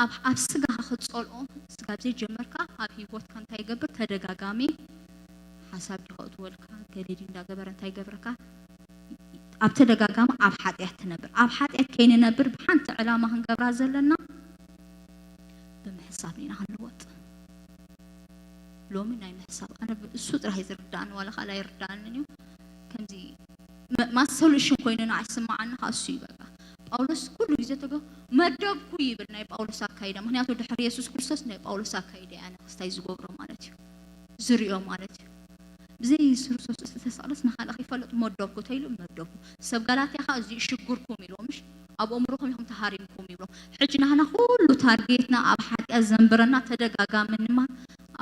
ኣብ ኣብ ስጋኻ ክትፀልኦ ስጋብ ዘይጀመርካ ኣብ ሂወትካ እንታይ ይገብር? ተደጋጋሚ ሓሳብ ድኸእትወልካ ገለ ድዩ እንዳገበረ እንታይ ይገብረካ? ኣብ ተደጋጋሚ ኣብ ሓጢኣት ትነብር። ኣብ ሓጢኣት ከይንነብር ብሓንቲ ዕላማ ክንገብራ ዘለና ብምሕሳብ ኢና ክንልወጥ። ሎሚ ናይ ምሕሳብ ኣነ እሱ ጥራሕ እዩ ዝርዳእኒ ዋላ ካልእ ኣይርዳእንን እዩ። ከምዚ ማስ ሶሉሽን ኮይኑ ንዓይ ዝስምዓኒ ከዓ እሱ እዩ። በቃ ጳውሎስ ኩሉ ግዜ ተገ መደብኩ ይብል ናይ ጳውሎስ ኣካይዳ። ምክንያቱ ድሕሪ የሱስ ክርስቶስ ናይ ጳውሎስ ኣካይዳ እያ ኣነ ክስታይ ዝገብሮ ማለት እዩ፣ ዝሪኦ ማለት እዩ። ብዘይ የሱስ ክርስቶስ ዝተሰቕለስ ንካልእ ከይፈለጥ መደብኩ ተይሉ መደብኩ። ሰብ ጋላትያ ከዓ እዚ ሽግርኩም ኢልዎ ምሽ ኣብ ኣእምሮኹም ኢኹም ተሃሪምኩም ይብሎ። ሕጂ ናህና ኩሉ ታርጌትና ኣብ ሓጢኣት ዘንብረና ተደጋጋሚ ንማ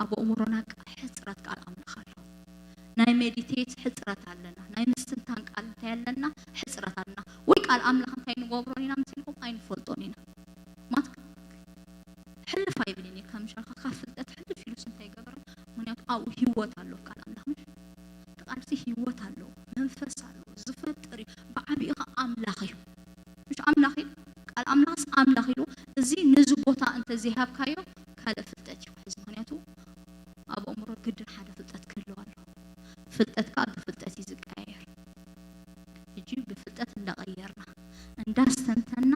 ኣብ ኣእምሮና ቃል ሕፅረት ቃል ኣምላኽ ኣሎ። ናይ ሜዲቴት ሕፅረት ኣለና፣ ናይ ምስትንታን ቃል እንታይ ኣለና? ሕፅረት ኣለና። ወይ ቃል ኣምላኽ እንታይ ንገብሮን ኢና ምስ ኢልኩም ኣይንፈልጦን ኢና። ማት ሕልፍ ኣይብልን እዩ ከም ሻልካ ካብ ፍልጠት ሕልፍ ኢሉስ እንታይ ይገብር? ምክንያቱ ኣብኡ ህይወት ኣሎ ቃል ኣምላኽ ምሽ ቃልሲ ህይወት ኣለዎ፣ መንፈስ ኣለዎ፣ ዝፈጥር እዩ። ብዓቢኡ ኸዓ ኣምላኽ እዩ። ምሽ ኣምላኽ እዩ። ቃል ኣምላኽስ ኣምላኽ ኢሉ እዚ ነዚ ቦታ እንተ ዘይሃብካዮ ካልእ ፍልጠት እዩ ክሕዝ። ምክንያቱ ኣብ ኣእምሮ ግድን ሓደ ፍልጠት ክህልው ኣሎ። ፍልጠት ከዓ ብፍልጠት እዩ ዝቀያየር። ሕጂ ብፍልጠት እንዳቐየርና እንዳስተንተና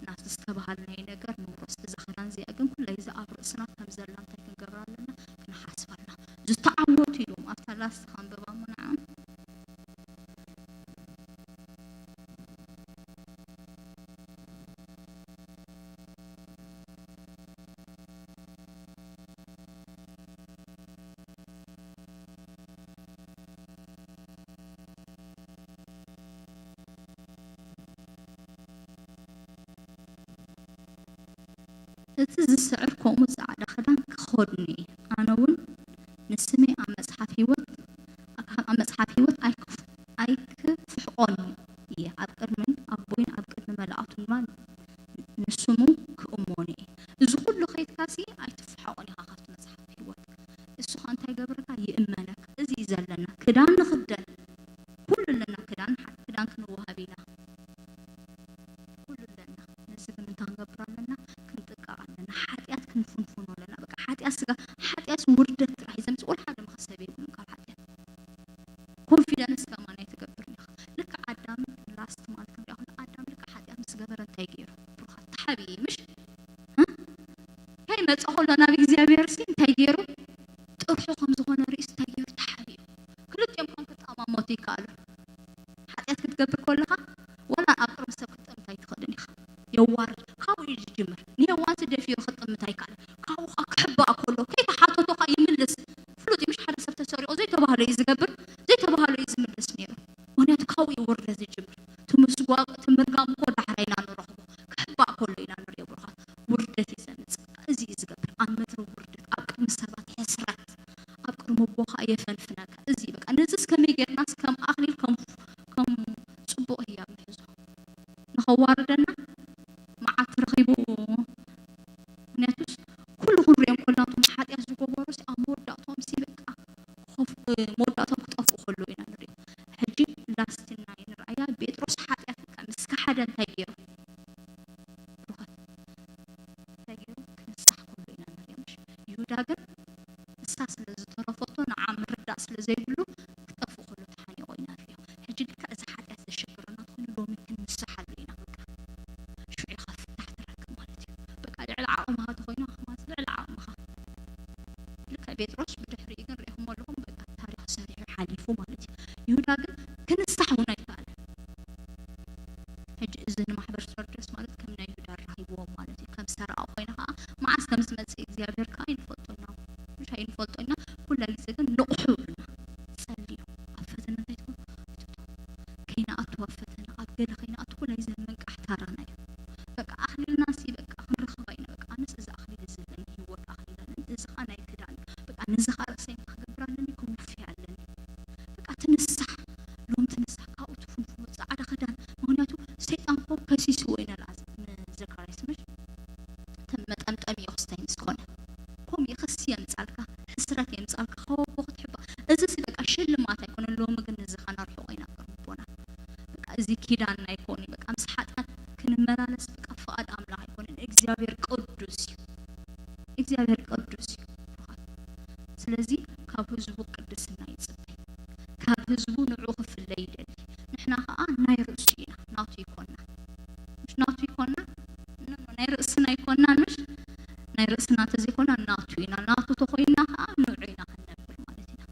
ናብቲ ዝተባሃልናዮ ነገር ንውረስ። እዛ ክዳን እዚኣ ግን ኩላ እዛ ኣብ ርእስና ከም ዘላ እንታይ ክንገብር ኣለና? ክንሓስብ ኣለና። ዝተዓወቱ ኢሎም ኣብታ ላስት ከንብባ እሞ ንዓም እቲ ዝስዕር ከምኡ ጻዕዳ ክዳን ክኸድኑ እየ፣ ኣነ እውን ንስመይ ኣብ መጽሓፍ ህይወት ኣብ መጽሓፍ ህይወት ኣይክፍ ኣይክፍሕቆን እየ፣ ኣብ ቅድሚ ኣቦይን ኣብ ቅድሚ መላእክቱን ድማ ንስሙ ክእሞን እየ። እዚ ኩሉ ከይድካሲ ኣይትፍሕቆን ኢኻ ካብቲ መጽሓፍ ህይወት። እሱ ኸኣ እንታይ ይገብረካ? ይእመነካ። እዚ እዩ ዘለና። ክዳን ንኽደን። ኩሉ ኣለና ክዳን፣ ሓደ ክዳን ክንወሃብ ኢና። ኩሉ ኣለና። ነዚ ግን እንታይ ክንገብር ኣለና? ክንጥቀቕ ኣለና። ሓጢኣት ክንፍንፍኖ ኣለና። በቃ ሓጢኣት ስጋ፣ ሓጢኣት ውርደት ጥራሕ እዩ ዘምጽእ። ወላ ሓደ መኸሰብ የብሉን ካብ ሓጢኣት። ኮንፊደንስ ከማን ኣይትገብርን ኢኻ። ልክዕ ኣዳም ላስት ማለት ክንሪኣ ከለና ኣዳም ልክዕ ሓጢኣት ምስ ገበረ እንታይ ገይሩ? ብሩኻት ተሓብየ ምሽ? እ? ከይመጸ ከሎ ናብ እግዚኣብሔር ሲ እንታይ ገይሩ? ጥርሑ ከም ዝኾነ ርእሲ እንታይ ገይሩ? ተሓብዩ። ክልቲኦም ከም ክጠማመቱ ይከኣሉ። ሓጢኣት ክትገብር ከለኻ ዋላ ኣብ ቅርቢ ሰብ ክትጠምት ኣይትኽእልን ኢኻ። የዋርድ። ካብኡ እዩ ዝጅምር። ንሄዋንሲ ደፊሩ ክጥምት ኣይከኣልን። ካብኡ ኸኣ ክሕባእ ከሎ ከይተሓተቶ ኸኣ ይምልስ። ፍሉጥ እዩ ምሽ? ሓደ ሰብ ተሰሪቑ ዘይተባህሎ እዩ ዝገብር፣ ዘይተባህሎ እዩ ዝምልስ ነይሩ። ምኽንያቱ ካብኡ እዩ ውርደት ዝጅምር። እቲ ምስጓግ፣ እቲ ምርጋም እኮ ዳሕራይ ኢና ንረኽቦ። ክሕባእ ከሎ ኢና ንሪኦ ብሩኻት። ውርደት እዩ ዘምጽእ። እዚ እዩ ዝገብር። ኣብ ምድሪ ውርደት፣ ኣብ ቅድሚ ሰባት ሕስረት፣ ኣብ ቅድሚ ኣቦኻ የፈንፍነካ። እዚ እዩ በቃ። ነዚስ ከመይ ጌርናስ ከም ኣኽሊል፣ ከም፣ ከም ጽቡቕ ህያብ ንሕዞ? ንኸዋርደና መዓት ረኺቡ። ምኽንያቱስ ይሁዳ ግን ንሳ ስለ ዝተረፈቶ ንዓ ምርዳእ ስለ ዘይብሉ ክጠፍእ ከሎ ተሓኒቑ ኢና ንሪኦ። ሕጂ ልክዕ እዚ ሓጢኣት ዘሸግረና ተኾይኑ ሎሚ ክንንስሓሉ ኢና። በቃ ሽዑ ኢኻ ፍታሕ ትረክብ ማለት እዩ። በቃ ልዕሊ ዓቕምኻ ተኾይኑ ኣኽማት ልዕሊ ዓቕምኻ። ልክዕ ጴጥሮስ ብድሕሪኡ ግን ሪኢኹሞ ኣለኹም፣ በቃ ታሪኽ ሰሪሑ ሓሊፉ ማለት እዩ። ይሁዳ ግን ክንሳሕ እውን ኣይከኣለን። ሕጂ እዚ ንማሕበር ሰርደስ ማለት ከም ናይ ይሁዳ ኣራኺብዎም ማለት እዩ። ከም ሰራቒ ኮይና ኸዓ መዓስ ከም ዝመጽእ እግዚኣብሔር ከኣ ኣይንፈልጦን ኢና። ምሽ ኣይንፈልጦን ኢና። ኩላ ግዜ ግን ንቕሑ ይብሉና። ጸልዩ። ኣብ ፈተነ እንታይ ትኾን? ኣይትእቶ። ከይንኣቱ ኣብ ፈተነ፣ ኣብ ገለ ከይንኣቱ ኩላ ግዜ ምንቃሕ ታራና እዩ። በቃ ኣኽሊልና ሲ በቃ ክንረኽባ ኢና። በቃ ኣነስ እዚ ኣኽሊል እዚ ኣለኒ፣ ህይወት ኣኽሊል ኣለኒ። እዚ ኸኣ ናይ ክዳን እዩ። በቃ ነዚ ኸኣ ርእሰይ እንታይ ክገብር ኣለኒ? ክውፊ ኣለኒ። በቃ ትንሳሕ፣ ሎም ትንሳሕ፣ ካብኡ ትፍንፍኖ ጻዕዳ ክዳን። ምኽንያቱ ሰይጣን እኮ ከሲስዎ እዩ ንልኣዝ-፣ ንዘካርያስ ምሽ። እተን መጠምጠሚኡ ክስታይ ምስ ኮነ። ከምኡ እዩ ክሲ የምጻልካ፣ ሕስረት የምጻልካ፣ ካብ ኣቦ ክትሕባእ። እዚ ሲ በቃ ሽልማት ኣይኮነን። ሎሚ ግን እዚ ኸነርሕቖ ኢና ቅድሚ ኣቦና። በቃ እዚ ኪዳንና ኣይኮን እዩ። በቃ ምስ ሓጢኣት ክንመላለስ በቃ ፍቓድ ኣምላኽ ኣይኮነን። እግዚኣብሔር ቅዱስ እዩ። እግዚኣብሔር ቅዱስ እዩ። ስለዚ ካብ ህዝቡ ቅድስና ይጽበ። ካብ ህዝቡ ንዑ ክፍለ ይደሊ። ንሕና ኸኣ ናይ ርእሱ ኢና፣ ናቱ ይኮና። ምሽ ናቱ ይኮና? ኖ፣ ኖ፣ ናይ ርእስና ይኮና፣ ምሽ ናይ ርእስና እንተዘይኮና ናቱ ኢና። ናቱ ተኾይና ኸኣ ንዑ ኢና ክንነብር ማለት ኢና።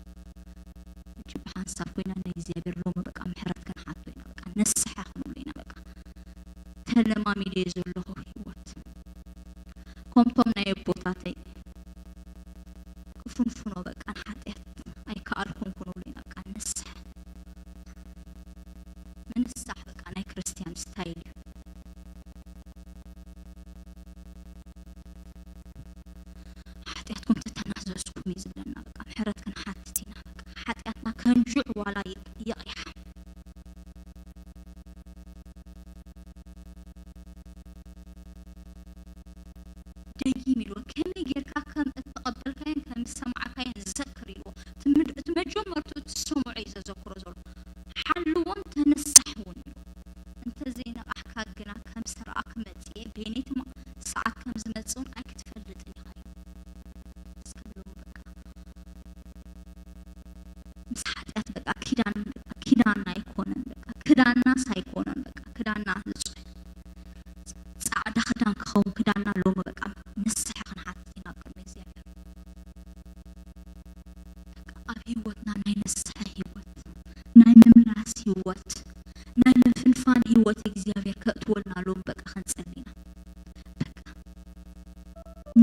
ሕጂ ብሓንሳብ ኮይና ናይ እግዚኣብሔር ሎሚ በቃ ምሕረት ክንሓቶ ኢና። በቃ ንስሓ ክንብሎ ኢና። በቃ ተለማሚደዮ ዘለኹ ህይወት ከምቶም ናይ ኣቦታተይ ክፍንፍኖ በቃ ንሓጢኣት ኣይከኣልኩን ክንብሎ ኢና። በቃ ንስሓ ምንሳሕ በቃ ናይ ክርስትያን ስታይል እዩ። ሓጢኣትኩም ተተናዘዝኩም እዩ ዝብለና። በቃ ምሕረት ክንሓትት ኢና። በቃ ሓጢኣትና ከንጁዕ ዋላ ይ-፣ ይቕያሕ። ደጊም ኢልዎ ከመይ ጌርካ ከም እተቐበልካዮን ከም ዝሰማዕካዮን ዘክር ኢልዎ። እቲ ምድ-፣ እቲ መጀመርቱ እቲ ዝሰምዖ እዩ ዘዘክሮ ዘሎ። ሓልዎን ተነሳሕዎን ኢልዎ። እንተዘይነቓሕካ ግና ከም ሰራቒ ክመጽእ እየ፣ በየነይቲ ማ-፣ ሰዓት ከም ዝመጽእ እውን ኣይክትፈልጥን ኢኻ ኢልዎ። እስከ ብለዎ በቃ። ምስ ሓጢኣት በቃ ኪዳን፣ በቃ ኪዳንና ኣይኮነን፣ በቃ ክዳንናስ ኣይኮነን፣ በቃ ክዳንና ንጹህ ጻዕዳ ክዳን ክኸውን ክዳንና ሎሚ በቃ ንስሐ ክንሓትት ኢና ኣብ ቅድሚ እግዚኣብሔር። በቃ ኣብ ህይወትና ናይ ንስሐ ህይወት፣ ናይ ምምላስ ህይወት፣ ናይ ምፍንፋን ህይወት እግዚኣብሔር ከእትወልና ሎም በቃ ክንጸሊ ኢና። በቃ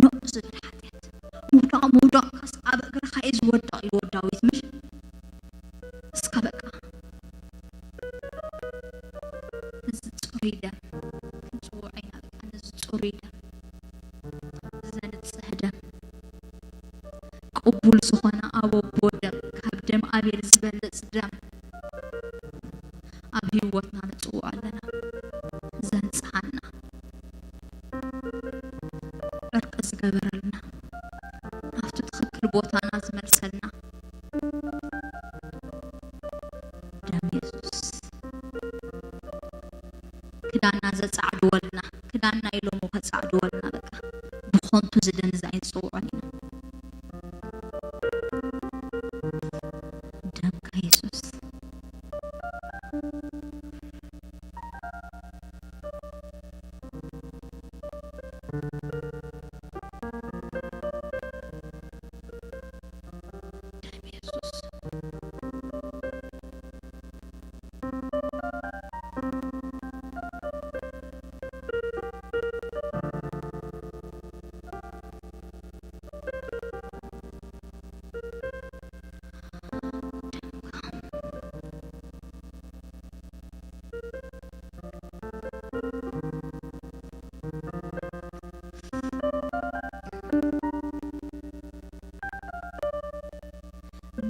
ኖዕ ዝብል ሓጢኣት። ምውዳቕ ምውዳቕ ካስ ኣብ እግርኻ እዩ ዝወድቕ ኢልዎ ዳዊት ምሽ። እስካ በቃ ነዚ ጽሩይ ደም ክንጽውዖ ኢና። በቃ ነዚ ጽሩይ ደም፣ ዘንጽህ ደም፣ ቅቡል ዝኾነ ኣብ ኣቦ ደም፣ ካብ ደም ኣቤል ዝበልጽ ደም ኣብ ህይወትና ንጽውዖ ኣለና። ዘንጽሃና፣ ዕርቂ ዝገበረልና፣ ናብቲ ትኽክል ቦታና ዝመልሰልና ደም የሱስ። ክዳና ዘጻዕድወልና፣ ክዳና ኢሎም ከጻዕድወልና፣ በቃ ብኾንቱ ዝደንዝ ኣይንጽውዖን ኢና። ደምካ የሱስ። ደም የሱስ።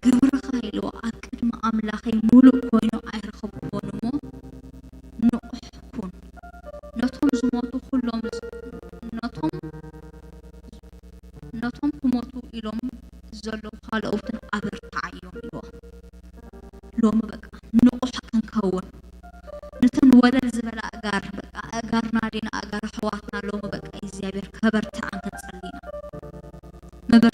ግብርኻ ኢሉ ኣብ ቅድሚ ኣምላኸይ ምሉእ ኮይኑ ኣይረኸብኩዎን እሞ፣ ንቑሕ ኩን። ነቶም ዝሞቱ ኩሎም ዝ-፣ ነቶም፣ ነቶም ክሞቱ ኢሎም ዘለዉ ካልኦትን ኣበርትዓዮም ኢልዎ። ሎሚ በቃ ንቑሕ ክንከውን፣ ነተን ወለል ዝበላ ኣእጋር፣ በቃ ኣእጋርና ድየን ኣእጋር ኣሕዋትና ሎሚ በቃ እግዚኣብሔር ከበርትዓን ክንጸሊ ኢና። መበ-፣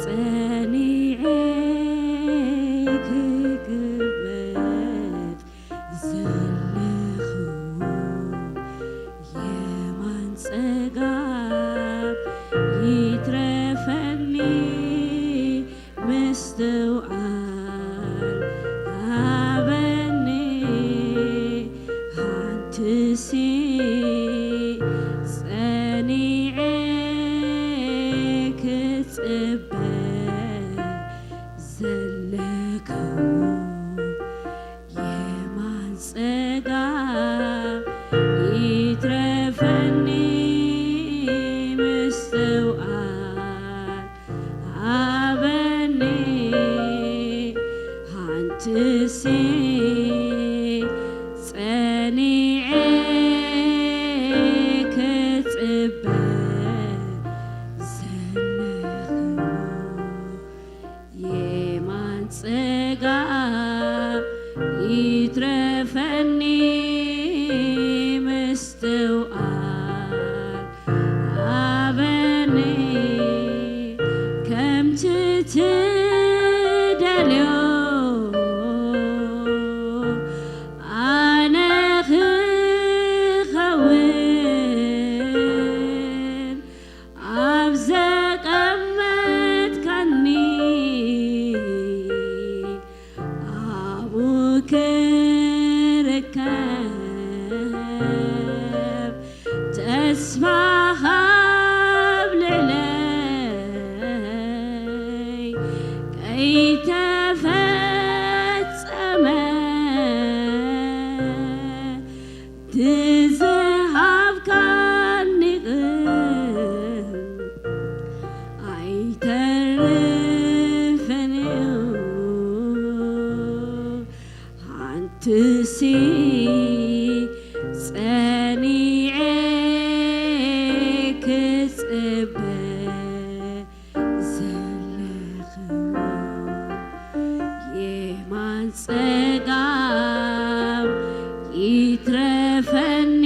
ጸኒዐ ክግመት ዘለኹ የማን ጸጋም ይትረፈኒ ምስትውዓል ሃበኒ። ሓንትሲ ጸኒዐ ክጽበ ዘለኹ የማን ጸጋም ይትረፈኒ ምስትውዓል ሃበኒ። ሓንትሲ ጸኒዐ ክጽበ ዘለኹ የማን ጸጋም ይትረፈኒ ምስትውዓል ሃበኒ። ከምቲ ትደልዮ ኣነ ክኸውን ኣብ ዘቐመጥካኒ ኣብኡ ክርከብ ተስፋ ካብ ልዕለይ ከይተፈጸመ ትዝሃብካኒ ቕም ኣይተርፍን እዩ። ሓንትሲ ጸኒዐ ክጽበ ዘለኽዎ የማን ጸጋም ይትረፈኒ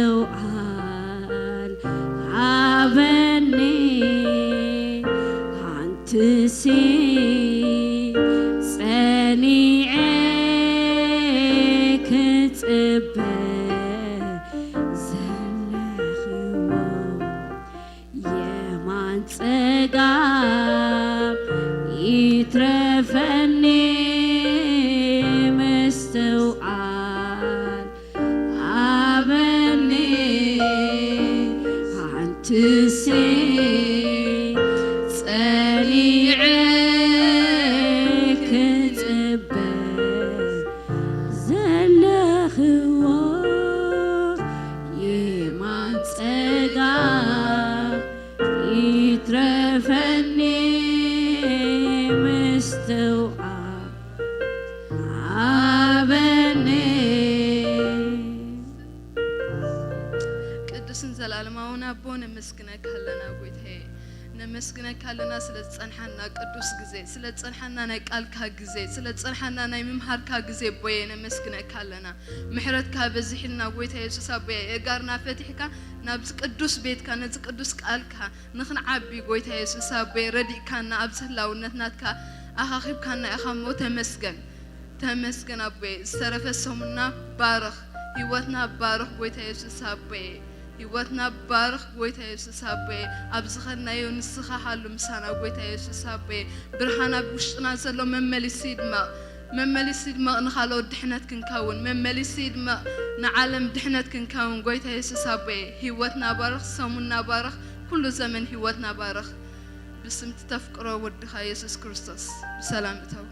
ምስትውዓል ሃበኒ። ሓንትሲ ጸኒዐ ክጽበ ዘለኽዎ የማን ጸጋም ይትረፈኒ ምስትውዓል ሃበኒ። ሓንትሲ ጸኒዐ ክጽበ ዘለኽዎ የማን ጸጋም ይትረፈኒ ምስትውዓል ሃበኒ። ቅዱስን ዘላለማውን ኣቦ ነመስግነካ ኣለና ጎይታዬ። ነመስግነካ ኣለና ስለ ዝጸንሓና ቅዱስ ግዜ፣ ስለ ዝጸንሓና ናይ ቃልካ ግዜ፣ ስለ ዝጸንሓና ናይ ምምሃርካ ግዜ ኣቦዬ ነመስግነካ ኣለና። ምሕረትካ በዚሕልና ጎይታ የሱስ ኣቦዬ፣ የእጋርና ፈቲሕካ ናብዚ ቅዱስ ቤትካ ነዚ ቅዱስ ቃልካ ንኽንዓቢ ጎይታ የሱስ ኣቦዬ ረዲእካና ኣብዚ ህላውነት ናትካ ኣኻኺብካና ኢኻ እሞ ተመስገን። ተመስገን ኣቦዬ። ዝተረፈ ሰሙንና ባርኽ፣ ህይወትና ባርኽ ጎይታ የሱስ ኣቦዬ። ህይወትና ባርኽ ጎይታ የሱስ ኣቦዬ። ኣብ ዝኸድናዮ ንስኻ ሃሉ ምሳና ጎይታ የሱስ ኣቦዬ። ብርሃን ኣብ ውሽጥና ዘሎ መመሊሱ ይድመቕ፣ መመሊሱ ይድመቕ። ንኻልኦት ድሕነት ክንከውን መመሊሱ ይድመቕ፣ ንዓለም ድሕነት ክንከውን ጎይታ የሱስ ኣቦዬ። ህይወትና ባርኽ፣ ሰሙንና ባርኽ፣ ኩሉ ዘመን ህይወትና ባርኽ። ብስም እተፍቅሮ ወድኻ የሱስ ክርስቶስ ብሰላም እተው።